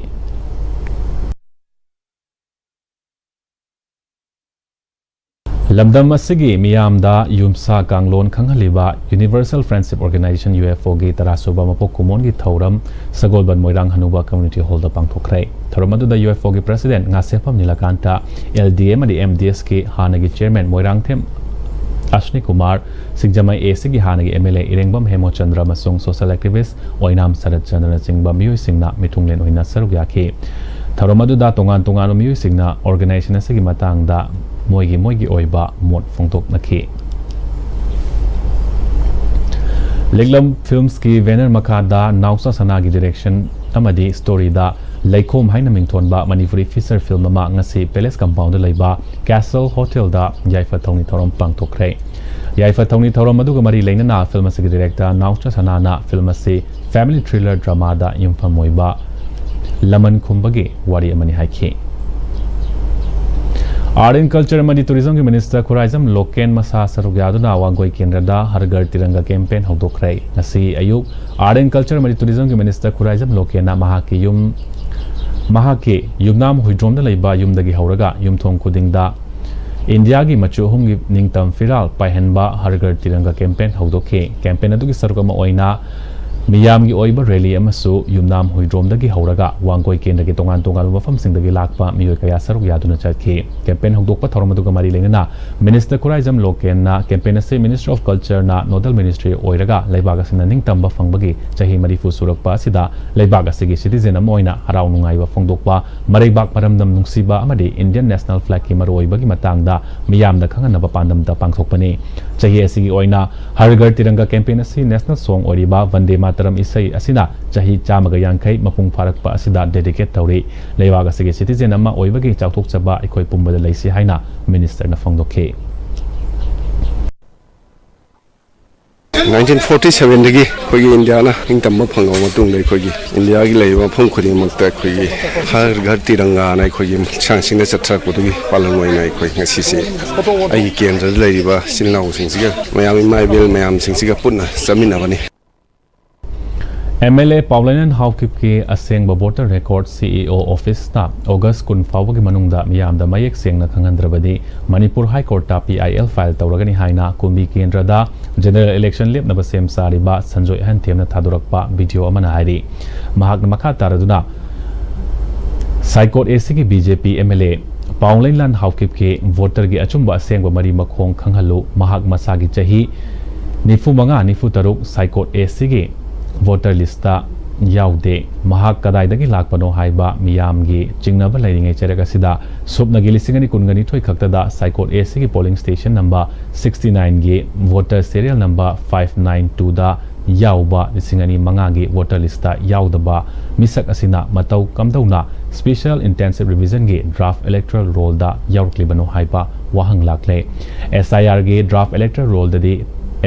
ꯂꯝꯗꯝ ꯑꯁꯤꯒꯤ ꯃꯤꯌꯥꯝꯗ ꯌꯨꯝꯁꯥ ꯀꯥꯡꯂꯣꯟ ꯈꯪꯍꯜꯂꯤꯕ Universal Friendship Organization, UFOꯒꯤ ꯇꯔꯥꯁꯨꯕ ꯃꯄꯣꯛ ꯀꯨꯝꯑꯣꯟꯒꯤ ꯊꯧꯔꯝ ꯁꯒꯣꯜꯕꯟ ꯃꯣꯏꯔꯥꯡ ꯍꯅꯨꯕ Community Hallꯗ ꯄꯥꯡꯊꯣꯛꯈ꯭ꯔꯦ꯫ ꯊꯧꯔꯝ ꯑꯗꯨꯗ UFOꯒꯤ President ꯉꯥꯁꯦꯐꯝ ꯅꯤꯂꯀꯥꯟꯇ, LDA ꯑꯃꯗꯤ MDSꯀꯤ ꯍꯥꯟꯅꯒꯤ Chairman ꯃꯣꯏꯔꯥꯡꯊꯦꯝ ꯑꯁ꯭ꯅꯤ ꯀꯨꯃꯥꯔ, ꯁꯤꯡꯖꯃꯩ ACꯒꯤ ꯍꯥꯟꯅꯒꯤ MLA ꯏꯔꯦꯡꯕꯝ ꯍꯦꯃꯣꯆꯟꯗ꯭ꯔ ꯑꯃꯁꯨꯡ social activist ꯑꯣꯏꯅꯥꯝ ꯁꯔꯠ ꯆꯟꯗ꯭ꯔꯅꯆꯤꯡꯕ ꯃꯤꯑꯣꯏꯁꯤꯡꯅ ꯃꯤꯊꯨꯡꯂꯦꯟ ꯑꯣꯏꯅ ꯁꯔꯨꯛ ꯌꯥꯈꯤ꯫ ꯊꯧꯔꯝ ꯑꯗꯨꯗ ꯇꯣꯉꯥꯟ ꯇꯣꯉꯥꯟꯕ ꯃꯤꯑꯣꯏꯁꯤꯡꯅ organization ꯑꯁꯤꯒꯤ ꯃꯇꯥꯡꯗ ꯃꯣꯏꯒꯤ ꯃꯣꯏꯒꯤ ꯑꯣꯏꯕ ꯃꯣꯠ ꯐꯣꯡꯗꯣꯛꯅꯈꯤ꯫ ꯂꯤꯛꯂꯝ Filmsꯀꯤ banner ꯃꯈꯥꯗ ꯅꯥꯎꯆꯥ ꯁꯅꯥꯒꯤ direction ꯑꯃꯗꯤ storyꯗ ꯂꯩꯈꯣꯝ ꯍꯥꯏꯅ ꯃꯤꯡꯊꯣꯟꯕ ꯃꯅꯤꯄꯨꯔꯤ feature film ꯑꯃ ꯉꯁꯤ Palace Compoundꯗ ꯂꯩꯕ Castle Hotelꯗ ꯌꯥꯏꯐ ꯊꯧꯅꯤ ꯊꯧꯔꯝ ꯄꯥꯡꯊꯣꯛꯈ꯭ꯔꯦ꯫ ꯌꯥꯏꯐ ꯊꯧꯅꯤ ꯊꯧꯔꯝ ꯑꯗꯨꯒ ꯃꯔꯤ ꯂꯩꯅꯅ film ꯑꯁꯤꯒꯤ director ꯅꯥꯎꯆꯥ ꯁꯅꯥꯅ film ꯑꯁꯤ family thriller dramaꯗ ꯌꯨꯝꯐꯝ ꯑꯣꯏꯕ ꯂꯃꯟ ꯈꯨꯝꯕꯒꯤ ꯋꯥꯔꯤ ꯑꯃꯅꯤ ꯍꯥꯏꯈꯤ꯫ Art and Culture ꯑꯃꯗꯤ Tourismꯒꯤ Minister ꯈꯨꯔꯥꯏꯖꯝ ꯂꯣꯀꯦꯟ ꯃꯁꯥ ꯁꯔꯨꯛ ꯌꯥꯗꯨꯅ ꯋꯥꯡꯒꯣꯏ ꯀꯦꯟꯗ꯭ꯔꯗ ꯍꯔ ꯘꯔ ꯇꯤꯔꯪꯒ campaign ꯍꯧꯗꯣꯛꯈ꯭ꯔꯦ꯫ ꯉꯁꯤ ꯑꯌꯨꯛ Art and Culture ꯑꯃꯗꯤ Tourismꯒꯤ Minister ꯈꯨꯔꯥꯏꯖꯝ ꯂꯣꯀꯦꯟꯅ ꯃꯍꯥꯛꯀꯤ ꯌꯨꯝ, ꯃꯍꯥꯛꯀꯤ ꯌꯨꯝꯅꯥꯝ ꯍꯨꯏꯗ꯭ꯔꯣꯝꯗ ꯂꯩꯕ ꯌꯨꯝꯗꯒꯤ ꯍꯧꯔꯒ ꯌꯨꯝꯊꯣꯡ ꯈꯨꯗꯤꯡꯗ ꯏꯟꯗꯤꯌꯥꯒꯤ ꯃꯆꯨ ꯑꯍꯨꯝꯒꯤ ꯅꯤꯡꯇꯝ ꯐꯤꯔꯥꯜ ꯄꯥꯏꯍꯟꯕ ꯍꯔ ꯘꯔ ꯇꯤꯔꯪꯒ campaign ꯍꯧꯗꯣꯛꯈꯤ꯫ Campaign ꯑꯗꯨꯒꯤ ꯁꯔꯨꯛ ꯑꯃ ꯑꯣꯏꯅ ꯃꯤꯌꯥꯝꯒꯤ ꯑꯣꯏꯕ rally ꯑꯃꯁꯨ ꯌꯨꯝꯅꯥꯝ ꯍꯨꯏꯗ꯭ꯔꯣꯝꯗꯒꯤ ꯍꯧꯔꯒ ꯋꯥꯡꯒꯣꯏ ꯀꯦꯟꯗ꯭ꯔꯒꯤ ꯇꯣꯉꯥꯟ ꯇꯣꯉꯥꯟꯕ ꯃꯐꯝꯁꯤꯡꯗꯒꯤ ꯂꯥꯛꯄ ꯃꯤꯑꯣꯏ ꯀꯌꯥ ꯁꯔꯨꯛ ꯌꯥꯗꯨꯅ ꯆꯠꯈꯤ꯫ Campaign ꯍꯧꯗꯣꯛꯄ ꯊꯧꯔꯝ ꯑꯗꯨꯒ ꯃꯔꯤ ꯂꯩꯅꯅ Minister ꯈꯨꯔꯥꯏꯖꯝ ꯂꯣꯀꯦꯟꯅ campaign ꯑꯁꯤ Ministry of Cultureꯅ nodal ministry ꯑꯣꯏꯔꯒ ꯂꯩꯕꯥꯛ ꯑꯁꯤꯅ ꯅꯤꯡꯇꯝꯕ ꯐꯪꯕꯒꯤ ꯆꯍꯤ ꯃꯔꯤꯐꯨ ꯁꯨꯔꯛꯄ ꯑꯁꯤꯗ ꯂꯩꯕꯥꯛ ꯑꯁꯤꯒꯤ citizen ꯑꯃ ꯑꯣꯏꯅ ꯍꯔꯥꯎ ꯅꯨꯡꯉꯥꯏꯕ ꯐꯣꯡꯗꯣꯛꯄ, ꯃꯔꯩꯕꯥꯛ ꯃꯔꯝꯗꯝ ꯅꯨꯡꯁꯤꯕ ꯑꯃꯗꯤ Indian National Flagꯀꯤ ꯃꯔꯨꯑꯣꯏꯕꯒꯤ ꯃꯇꯥꯡꯗ ꯃꯤꯌꯥꯝꯗ ꯈꯪꯍꯟꯅꯕ ꯄꯥꯟꯗꯝꯗ ꯄꯥꯡꯊꯣꯛꯄꯅꯤ꯫ ꯆꯍꯤ ꯑꯁꯤꯒꯤ ꯑꯣꯏꯅ ꯍꯔ ꯘꯔ ꯇꯤꯔꯪꯒ campaign ꯑꯁꯤ national song ꯑꯣꯏꯔꯤꯕ ꯚꯟꯗꯦ ꯃꯥꯇꯔꯝ ꯏꯁꯩ ꯑꯁꯤꯅ ꯆꯍꯤ ꯆꯥꯝꯃꯒ ꯌꯥꯡꯈꯩ ꯃꯄꯨꯡ ꯐꯥꯔꯛꯄ ꯑꯁꯤꯗ dedicate ꯇꯧꯔꯤ꯫ ꯂꯩꯕꯥꯛ ꯑꯁꯤꯒꯤ citizen ꯑꯃ ꯑꯣꯏꯕꯒꯤ ꯆꯥꯎꯊꯣꯛꯆꯕ ꯑꯩꯈꯣꯏ ꯄꯨꯝꯕꯗ ꯂꯩꯁꯤ ꯍꯥꯏꯅ ministerꯅ ꯐꯣꯡꯗꯣꯛꯈꯤ꯫ Nineteen forty sevenꯗꯒꯤ ꯑꯩꯈꯣꯏꯒꯤ ꯏꯟꯗꯤꯌꯥꯅ ꯅꯤꯡꯇꯝꯕ ꯐꯪꯂꯕ ꯃꯇꯨꯡꯗ ꯑꯩꯈꯣꯏꯒꯤ ꯏꯟꯗꯤꯌꯥꯒꯤ ꯂꯩꯔꯤꯕ ꯃꯐꯝ ꯈꯨꯗꯤꯡꯃꯛꯇ ꯑꯩꯈꯣꯏꯒꯤ ꯍꯔ ꯘꯔ ꯇꯤꯔꯪꯒꯥꯅ ꯑꯩꯈꯣꯏꯒꯤ ꯃꯁꯥꯡꯁꯤꯡꯗ ꯆꯠꯊꯔꯛꯄꯗꯨꯒꯤ ꯄꯥꯂꯟ ꯑꯣꯏꯅ ꯑꯩꯈꯣꯏ ꯉꯁꯤꯁꯦ ꯑꯩꯒꯤ ꯀꯦꯟꯗ꯭ꯔꯗ ꯂꯩꯔꯤꯕ ꯏꯆꯤꯜ ꯏꯅꯥꯎꯁꯤꯡꯁꯤꯒ, ꯃꯌꯥꯝ ꯏꯃꯥ ꯏꯕꯦꯜ ꯃꯌꯥꯝꯁꯤꯡꯁꯤꯒ ꯄꯨꯟꯅ ꯆꯠꯃꯤꯟꯅꯕꯅꯤ꯫ ꯑꯦꯝ ꯑꯦꯜ ꯑꯦ ꯄꯥꯎꯂꯩꯅꯟ ꯍꯥꯎꯀꯤꯞꯀꯤ ꯑꯁꯦꯡꯕ ꯚꯣꯇꯔ ꯔꯦꯀꯣꯔꯗ ꯁꯤ ꯏ ꯑꯣ ꯑꯣꯐꯤꯁꯅ ꯑꯣꯒꯁ ꯀꯨꯟ ꯐꯥꯎꯕꯒꯤ ꯃꯅꯨꯡꯗ ꯃꯤꯌꯥꯝꯗ ꯃꯌꯦꯛ ꯁꯦꯡꯅ ꯈꯪꯍꯟꯗ꯭ꯔꯕꯗꯤ ꯃꯅꯤꯄꯨꯔ ꯍꯥꯏ ꯀꯣꯔꯠꯇ ꯄꯤ ꯑꯥꯏ ꯑꯦꯜ ꯐꯥꯏꯜ ꯇꯧꯔꯒꯅꯤ ꯍꯥꯏꯅ ꯀꯨꯝꯕꯤ ꯀꯦꯟꯗ꯭ꯔꯗ ꯖꯦꯅꯔꯦꯜ ꯏꯂꯦꯛꯁꯟ ꯂꯦꯞꯅꯕ ꯁꯦꯝ ꯁꯥꯔꯤꯕ ꯁꯟꯖꯣꯏ ꯑꯍꯟꯊꯦꯝꯅ ꯊꯥꯗꯣꯔꯛꯄ ꯚꯤꯗꯤꯑꯣ ꯑꯃꯅ ꯍꯥꯏꯔꯤ꯫ ꯃꯍꯥꯛꯅ ꯃꯈꯥ ꯇꯥꯔꯗꯨꯅ ꯁꯥꯏꯀꯣꯠ ꯑꯦ ꯁꯤꯒꯤ B J P M L A Paolienlal ꯍꯥꯎꯀꯤꯞꯀꯤ ꯚꯣꯇꯔꯒꯤ ꯑꯆꯨꯝꯕ ꯑꯁꯦꯡꯕ ꯃꯔꯤ ꯃꯈꯣꯡ ꯈꯪꯍꯜꯂꯨ꯫ ꯃꯍꯥꯛ ꯃꯁꯥꯒꯤ ꯆꯍꯤ ꯅꯤꯐꯨ ꯃꯉꯥ, ꯅꯤꯐꯨ ꯇꯔꯨꯛ ꯁꯥꯏꯀꯣꯠ ꯑꯦ ꯁꯤꯒꯤ ꯚꯣꯇꯔ ꯂꯤꯁꯇ ꯌꯥꯎꯗꯦ꯫ ꯃꯍꯥꯛ ꯀꯗꯥꯏꯗꯒꯤ ꯂꯥꯛꯄꯅꯣ ꯍꯥꯏꯕ ꯃꯤꯌꯥꯝꯒꯤ ꯆꯤꯡꯅꯕ ꯂꯩꯔꯤꯉꯩ ꯆꯩꯔꯛ ꯑꯁꯤꯗ ꯁꯨꯞꯅꯒꯤ ꯂꯤꯁꯤꯡ ꯑꯅꯤ ꯀꯨꯟꯒ ꯅꯤꯊꯣꯏ ꯈꯛꯇꯗ ꯁꯥꯏꯀꯣꯠ ꯑꯦ ꯁꯤꯒꯤ ꯄꯣꯂꯤꯡ ꯁ꯭ꯇꯦꯁꯟ ꯅꯝꯕꯔ ꯁꯤꯛꯁꯇꯤ ꯅꯥꯏꯟꯒꯤ voter serial number five nine ꯇꯨꯗ ꯌꯥꯎꯕ ꯂꯤꯁꯤꯡ ꯑꯅꯤ ꯃꯉꯥꯒꯤ ꯚꯣꯇꯔ ꯂꯤꯁꯇ ꯌꯥꯎꯗꯕ ꯃꯤꯁꯛ ꯑꯁꯤꯅ ꯃꯇꯧ ꯀꯝꯗꯧꯅ ꯁ꯭ꯄꯦꯁꯤꯌꯦꯜ ꯏꯟꯇꯦꯟꯁꯤꯚ ꯔꯤꯚꯤꯖꯟꯒꯤ ꯗ꯭ꯔꯥꯐ ꯏꯂꯦꯛꯇꯣꯔꯦꯜ ꯔꯣꯜꯗ ꯌꯥꯎꯔꯛꯂꯤꯕꯅꯣ ꯍꯥꯏꯕ ꯋꯥꯍꯪ ꯂꯥꯛꯂꯦ꯫ ꯑꯦꯁ ꯑꯥꯏ ꯑꯥꯔꯒꯤ ꯗ꯭ꯔꯥꯐ ꯏꯂꯦꯛꯇꯣꯔꯦꯜ ꯔꯣꯜꯗꯗꯤ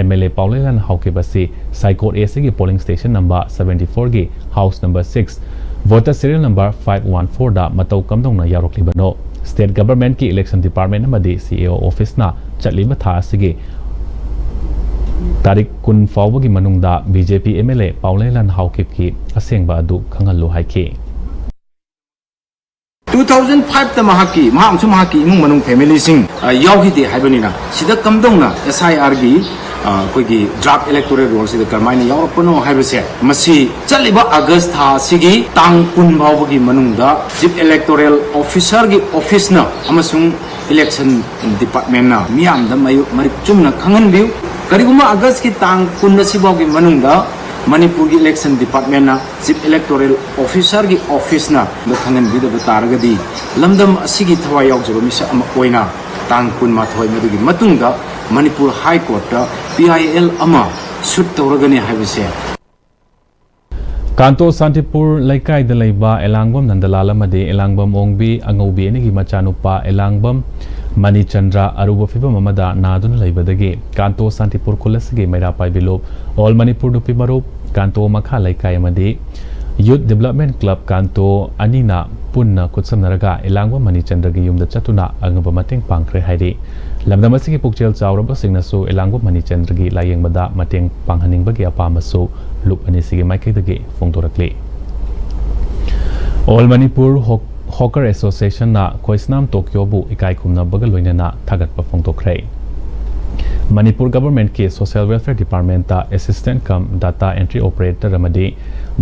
M L A Paolienlal Haokip ꯑꯁꯤ ꯁꯥꯏꯀꯣꯠ ꯑꯦ ꯁꯤꯒꯤ ꯄꯣꯂꯤꯡ ꯁ꯭ꯇꯦꯁꯟ ꯅꯝꯕꯔ ꯁꯚꯦꯟꯇꯤ ꯐꯣꯔꯒꯤ house number six, voter serial number five one ꯐꯣꯔꯗ ꯃꯇꯧ ꯀꯝꯗꯧꯅ ꯌꯥꯎꯔꯛꯂꯤꯕꯅꯣ? ꯁ꯭ꯇꯦꯠ ꯒꯚꯔꯟꯃꯦꯟꯠꯀꯤ ꯏꯂꯦꯛꯁꯟ ꯗꯤꯄꯥꯔꯠꯃꯦꯟꯠ ꯑꯃꯗꯤ ꯁꯤ ꯏ ꯑꯣ ꯑꯣꯐꯤꯁꯅ ꯆꯠꯂꯤꯕ ꯊꯥ ꯑꯁꯤꯒꯤ ꯇꯥꯔꯤꯛ ꯀꯨꯟ ꯐꯥꯎꯕꯒꯤ ꯃꯅꯨꯡꯗ B J P M L A Paolienlal ꯍꯥꯎꯀꯤꯞꯀꯤ ꯑꯁꯦꯡꯕ ꯑꯗꯨ ꯈꯪꯍꯜꯂꯨ ꯍꯥꯏꯈꯤ꯫ ꯇꯨ ꯊꯥꯎꯖꯟ ꯐꯥꯏꯚꯇ ꯃꯍꯥꯛꯀꯤ, ꯃꯍꯥꯛ ꯑꯃꯁꯨꯡ ꯃꯍꯥꯛꯀꯤ ꯏꯃꯨꯡ ꯃꯅꯨꯡ, ꯐꯦꯃꯤꯂꯤꯁꯤꯡ, ꯑ, ꯌꯥꯎꯈꯤꯗꯦ ꯍꯥꯏꯕꯅꯤꯅ, ꯁꯤꯗ ꯀꯝꯗꯧꯅ ꯑꯦꯁ ꯑꯥꯏ ꯑꯥꯔꯒꯤ, ꯑ, ꯑꯩꯈꯣꯏꯒꯤ ꯗ꯭ꯔꯥꯐ ꯏꯂꯦꯛꯇꯣꯔꯦꯜ ꯔꯣꯜꯁꯤꯗ ꯀꯔꯝꯍꯥꯏꯅ ꯌꯥꯎꯔꯛꯄꯅꯣ ꯍꯥꯏꯕꯁꯦ, ꯃꯁꯤ ꯆꯠꯂꯤꯕ ꯑꯥꯒꯁ ꯊꯥ ꯑꯁꯤꯒꯤ ꯇꯥꯡ ꯀꯨꯟ ꯐꯥꯎꯕꯒꯤ ꯃꯅꯨꯡꯗ ꯆꯤꯐ ꯏꯂꯦꯛꯇꯣꯔꯦꯜ ꯑꯣꯐꯤꯁꯥꯔꯒꯤ ꯑꯣꯐꯤꯁꯅ ꯑꯃꯁꯨꯡ ꯏꯂꯦꯛꯁꯟ ꯗꯤꯄꯥꯔꯠꯃꯦꯟꯅ ꯃꯤꯌꯥꯝꯗ ꯃꯌꯨ-, ꯃꯔꯤꯛ ꯆꯨꯝꯅ ꯈꯪꯍꯟꯕꯤꯌꯨ꯫ ꯀꯔꯤꯒꯨꯝꯕ ꯑꯥꯒꯁꯀꯤ ꯇꯥꯡ ꯀꯨꯟ ꯑꯁꯤꯐꯥꯎꯒꯤ ꯃꯅꯨꯡꯗ ꯃꯅꯤꯄꯨꯔꯒꯤ ꯏꯂꯦꯛꯁꯟ ꯗꯤꯄꯥꯔꯠꯃꯦꯟꯅ ꯆꯤꯐ ꯏꯂꯦꯛꯇꯣꯔꯦꯜ ꯑꯣꯐꯤꯁꯥꯔꯒꯤ ꯑꯣꯐꯤꯁꯅ ꯈꯪꯍꯟꯕꯤꯗꯕ ꯇꯥꯔꯒꯗꯤ, ꯂꯝꯗꯝ ꯑꯁꯤꯒꯤ ꯊꯋꯥꯏ ꯌꯥꯎꯖꯕ ꯃꯤꯁꯛ ꯑꯃ ꯑꯣꯏꯅ ꯇꯥꯡ ꯀꯨꯟꯃꯥꯊꯣꯏ ꯃꯗꯨꯒꯤ ꯃꯇꯨꯡꯗ ꯃꯅꯤꯄꯨꯔ ꯍꯥꯏ ꯀꯣꯔꯠꯇ ꯄꯤ ꯑꯥꯏ ꯑꯦꯜ ꯑꯃ ꯁꯨꯠ ꯇꯧꯔꯒꯅꯤ ꯍꯥꯏꯕꯁꯦ꯫ ꯀꯥꯟꯇꯣ ꯁꯥꯟꯇꯤꯄꯨꯔ ꯂꯩꯀꯥꯏꯗ ꯂꯩꯕ ꯑꯦꯂꯥꯡꯕꯝ ꯅꯟꯗꯂꯥꯜ ꯑꯃꯗꯤ ꯑꯦꯂꯥꯡꯕꯝ ꯑꯣꯡꯕꯤ ꯑꯉꯧꯕꯤ ꯑꯅꯤꯒꯤ ꯃꯆꯥꯅꯨꯄꯥ ꯑꯦꯂꯥꯡꯕꯝ ꯃꯅꯤꯆꯟꯗ꯭ꯔ ꯑꯔꯨꯕ ꯐꯤꯚꯝ ꯑꯃꯗ ꯅꯥꯗꯨꯅ ꯂꯩꯕꯗꯒꯤ ꯀꯥꯟꯇꯣ ꯁꯥꯟꯇꯤꯄꯨꯔ ꯈꯨꯜ ꯑꯁꯤꯒꯤ ꯃꯩꯔꯥ ꯄꯥꯏꯕꯤ ꯂꯨꯞ, ꯑꯣꯜ ꯃꯅꯤꯄꯨꯔ ꯅꯨꯄꯤ ꯃꯔꯨꯞ, ꯀꯥꯟꯇꯣ ꯃꯈꯥ ꯂꯩꯀꯥꯏ ꯑꯃꯗꯤ ꯌꯨꯠ ꯗꯤꯕꯂꯞꯃꯦꯟ ꯀ꯭ꯂꯕ ꯀꯥꯟꯇꯣ ꯑꯅꯤꯅ ꯄꯨꯟꯅ ꯈꯨꯠꯁꯝꯅꯔꯒ ꯏꯂꯥꯡꯕꯝ ꯃꯅꯤꯆꯟꯗ꯭ꯔꯒꯤ ꯌꯨꯝꯗ ꯆꯠꯇꯨꯅ ꯑꯉꯝꯕ ꯃꯇꯦꯡ ꯄꯥꯡꯈ꯭ꯔꯦ ꯍꯥꯏꯔꯤ꯫ ꯂꯝꯗꯝ ꯑꯁꯤꯒꯤ ꯄꯨꯛꯆꯦꯜ ꯆꯥꯎꯔꯕꯁꯤꯡꯅꯁꯨ ꯏꯂꯥꯡꯕꯝ ꯃꯅꯤꯆꯟꯗ꯭ꯔꯒꯤ ꯂꯥꯌꯦꯡꯕꯗ ꯃꯇꯦꯡ ꯄꯥꯡꯍꯟꯅꯤꯡꯕꯒꯤ ꯑꯄꯥꯝꯕꯁꯨ ꯂꯨꯞ ꯑꯅꯤꯁꯤꯒꯤ ꯃꯥꯏꯀꯩꯗꯒꯤ ꯐꯣꯡꯗꯣꯔꯛꯂꯤ꯫ All Manipur Hawk-, Hawker Association ꯅ ꯈꯣꯏꯁꯅꯥꯝ ꯇꯣꯀꯤꯌꯣꯕꯨ ꯏꯀꯥꯏ ꯈꯨꯝꯅꯕꯒ ꯂꯣꯏꯅꯅ ꯊꯥꯒꯠꯄ ꯐꯣꯡꯗꯣꯛꯈ꯭ꯔꯦ꯫ ꯃꯅꯤꯄꯨꯔ ꯒꯚꯔꯟꯃꯦꯟꯠꯀꯤ Social Welfare Department ꯇ Assistant cum Data Entry Operator ꯑꯃꯗꯤ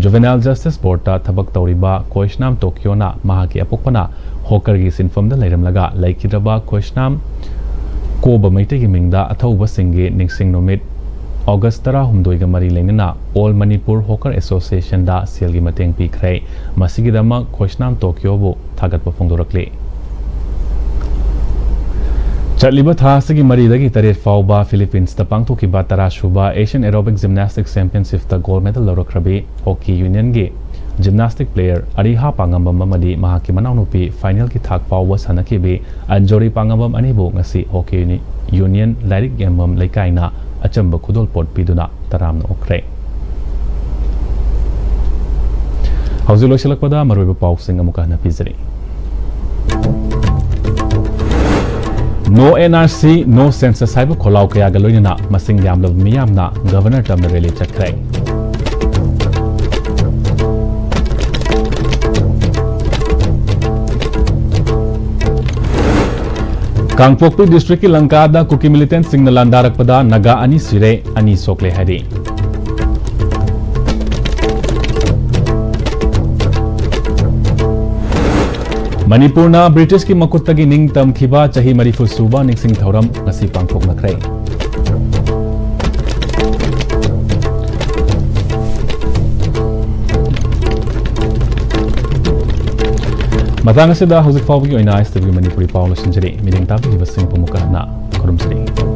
Juvenile Justice Board ꯇ ꯊꯕꯛ ꯇꯧꯔꯤꯕ ꯈꯣꯏꯁꯅꯥꯝ ꯇꯣꯀꯤꯌꯣꯅ ꯃꯍꯥꯛꯀꯤ ꯑꯄꯣꯛꯄꯅ ꯍꯣꯀꯔꯒꯤ ꯁꯤꯟꯐꯝꯗ ꯂꯩꯔꯝꯂꯒ ꯂꯩꯈꯤꯗ꯭ꯔꯕ ꯈꯣꯏꯁꯅꯥꯝ ꯀꯣꯕ ꯃꯩꯇꯩꯒꯤ ꯃꯤꯡꯗ ꯑꯊꯧꯕꯁꯤꯡꯒꯤ ꯅꯤꯡꯁꯤꯡ ꯅꯨꯃꯤꯠ ꯑꯣꯒꯁ ꯇꯔꯥꯍꯨꯝꯗꯣꯏꯒ ꯃꯔꯤ ꯂꯩꯅꯅ All Manipur Hawker Association ꯗ ꯁꯦꯜꯒꯤ ꯃꯇꯦꯡ ꯄꯤꯈ꯭ꯔꯦ꯫ ꯃꯁꯤꯒꯤꯗꯃꯛ ꯈꯣꯏꯁꯅꯥꯝ ꯇꯣꯀꯤꯌꯣꯕꯨ ꯊꯥꯒꯠꯄ ꯐꯣꯡꯗꯣꯔꯛꯂꯤ꯫ ꯆꯠꯂꯤꯕ ꯊꯥ ꯑꯁꯤꯒꯤ ꯃꯔꯤꯗꯒꯤ ꯇꯔꯦꯠ ꯐꯥꯎꯕ ꯐꯤꯂꯤꯄꯤꯟꯁꯇ ꯄꯥꯡꯊꯣꯛꯈꯤꯕ ꯇꯔꯥꯁꯨꯕ Asian Aerobic Gymnastics Championship ꯇ gold medal ꯂꯧꯔꯛꯈ꯭ꯔꯕꯤ ꯍꯣꯀꯤ ꯌꯨꯅꯤꯌꯟꯒꯤ gymnastic player ꯑꯔꯤꯍꯥ ꯄꯥꯉꯝꯕꯝ ꯑꯃꯗꯤ ꯃꯍꯥꯛꯀꯤ ꯃꯅꯥꯎꯅꯨꯄꯤ final ꯒꯤ ꯊꯥꯛ ꯐꯥꯎꯕ ꯁꯥꯟꯅꯈꯤꯕꯤ ꯑꯟꯖꯣꯔꯤ ꯄꯥꯉꯝꯕꯝ ꯑꯅꯤꯕꯨ ꯉꯁꯤ ꯍꯣꯀꯤ ꯌꯨꯅꯤ-, ꯌꯨꯅꯤꯌꯟ ꯂꯥꯏꯔꯤꯛ ꯌꯦꯡꯐꯝ ꯂꯩꯀꯥꯏꯅ ꯑꯆꯝꯕ ꯈꯨꯗꯣꯜꯄꯣꯠ ꯄꯤꯗꯨꯅ ꯇꯔꯥꯝꯅ ꯑꯣꯛꯈ꯭ꯔꯦ꯫ ꯍꯧꯖꯤꯛ ꯂꯣꯏꯁꯤꯜꯂꯛꯄꯗ ꯃꯔꯨꯑꯣꯏꯕ ꯄꯥꯎꯁꯤꯡ ꯑꯃꯨꯛꯀ ꯍꯟꯅ ꯄꯤꯖꯔꯤ꯫ No N R C, no census ꯍꯥꯏꯕ ꯈꯣꯜꯂꯥꯎ ꯀꯌꯥꯒ ꯂꯣꯏꯅꯅ ꯃꯁꯤꯡ ꯌꯥꯝꯂꯕ ꯃꯤꯌꯥꯝꯅ ꯒꯚꯔꯅꯔ ꯇꯝꯅ rally ꯆꯠꯈ꯭ꯔꯦ꯫ ꯀꯥꯡꯄꯣꯛꯄꯤ district ꯀꯤ ꯂꯪꯀꯥꯗ ꯀꯨꯀꯤ militant ꯁꯤꯡꯅ ꯂꯥꯟꯗꯥꯔꯛꯄꯗ ꯅꯥꯒꯥ ꯑꯅꯤ ꯁꯤꯔꯦ, ꯑꯅꯤ ꯁꯣꯛꯂꯦ ꯍꯥꯏꯔꯤ꯫ ꯃꯅꯤꯄꯨꯔꯅ ꯕ꯭ꯔꯤꯇꯤꯁꯀꯤ ꯃꯈꯨꯠꯇꯒꯤ ꯅꯤꯡꯇꯝꯈꯤꯕ ꯆꯍꯤ ꯃꯔꯤꯐꯨ ꯁꯨꯕ ꯅꯤꯡꯁꯤꯡ ꯊꯧꯔꯝ ꯉꯁꯤ ꯄꯥꯡꯊꯣꯛꯅꯈ꯭ꯔꯦ꯫ ꯃꯇꯥꯡ ꯑꯁꯤꯗ ꯍꯧꯖꯤꯛ ꯐꯥꯎꯕꯒꯤ ꯑꯣꯏꯅ S T V ꯃꯅꯤꯄꯨꯔꯤ ꯄꯥꯎ ꯂꯣꯏꯁꯤꯟꯖꯔꯤ꯫ ꯃꯤꯠꯌꯦꯡ ꯇꯥꯕꯤꯔꯤꯕꯁꯤꯡꯕꯨ ꯑꯃꯨꯛꯀ ꯍꯟꯅ ꯈꯨꯔꯨꯝꯖꯔꯤ꯫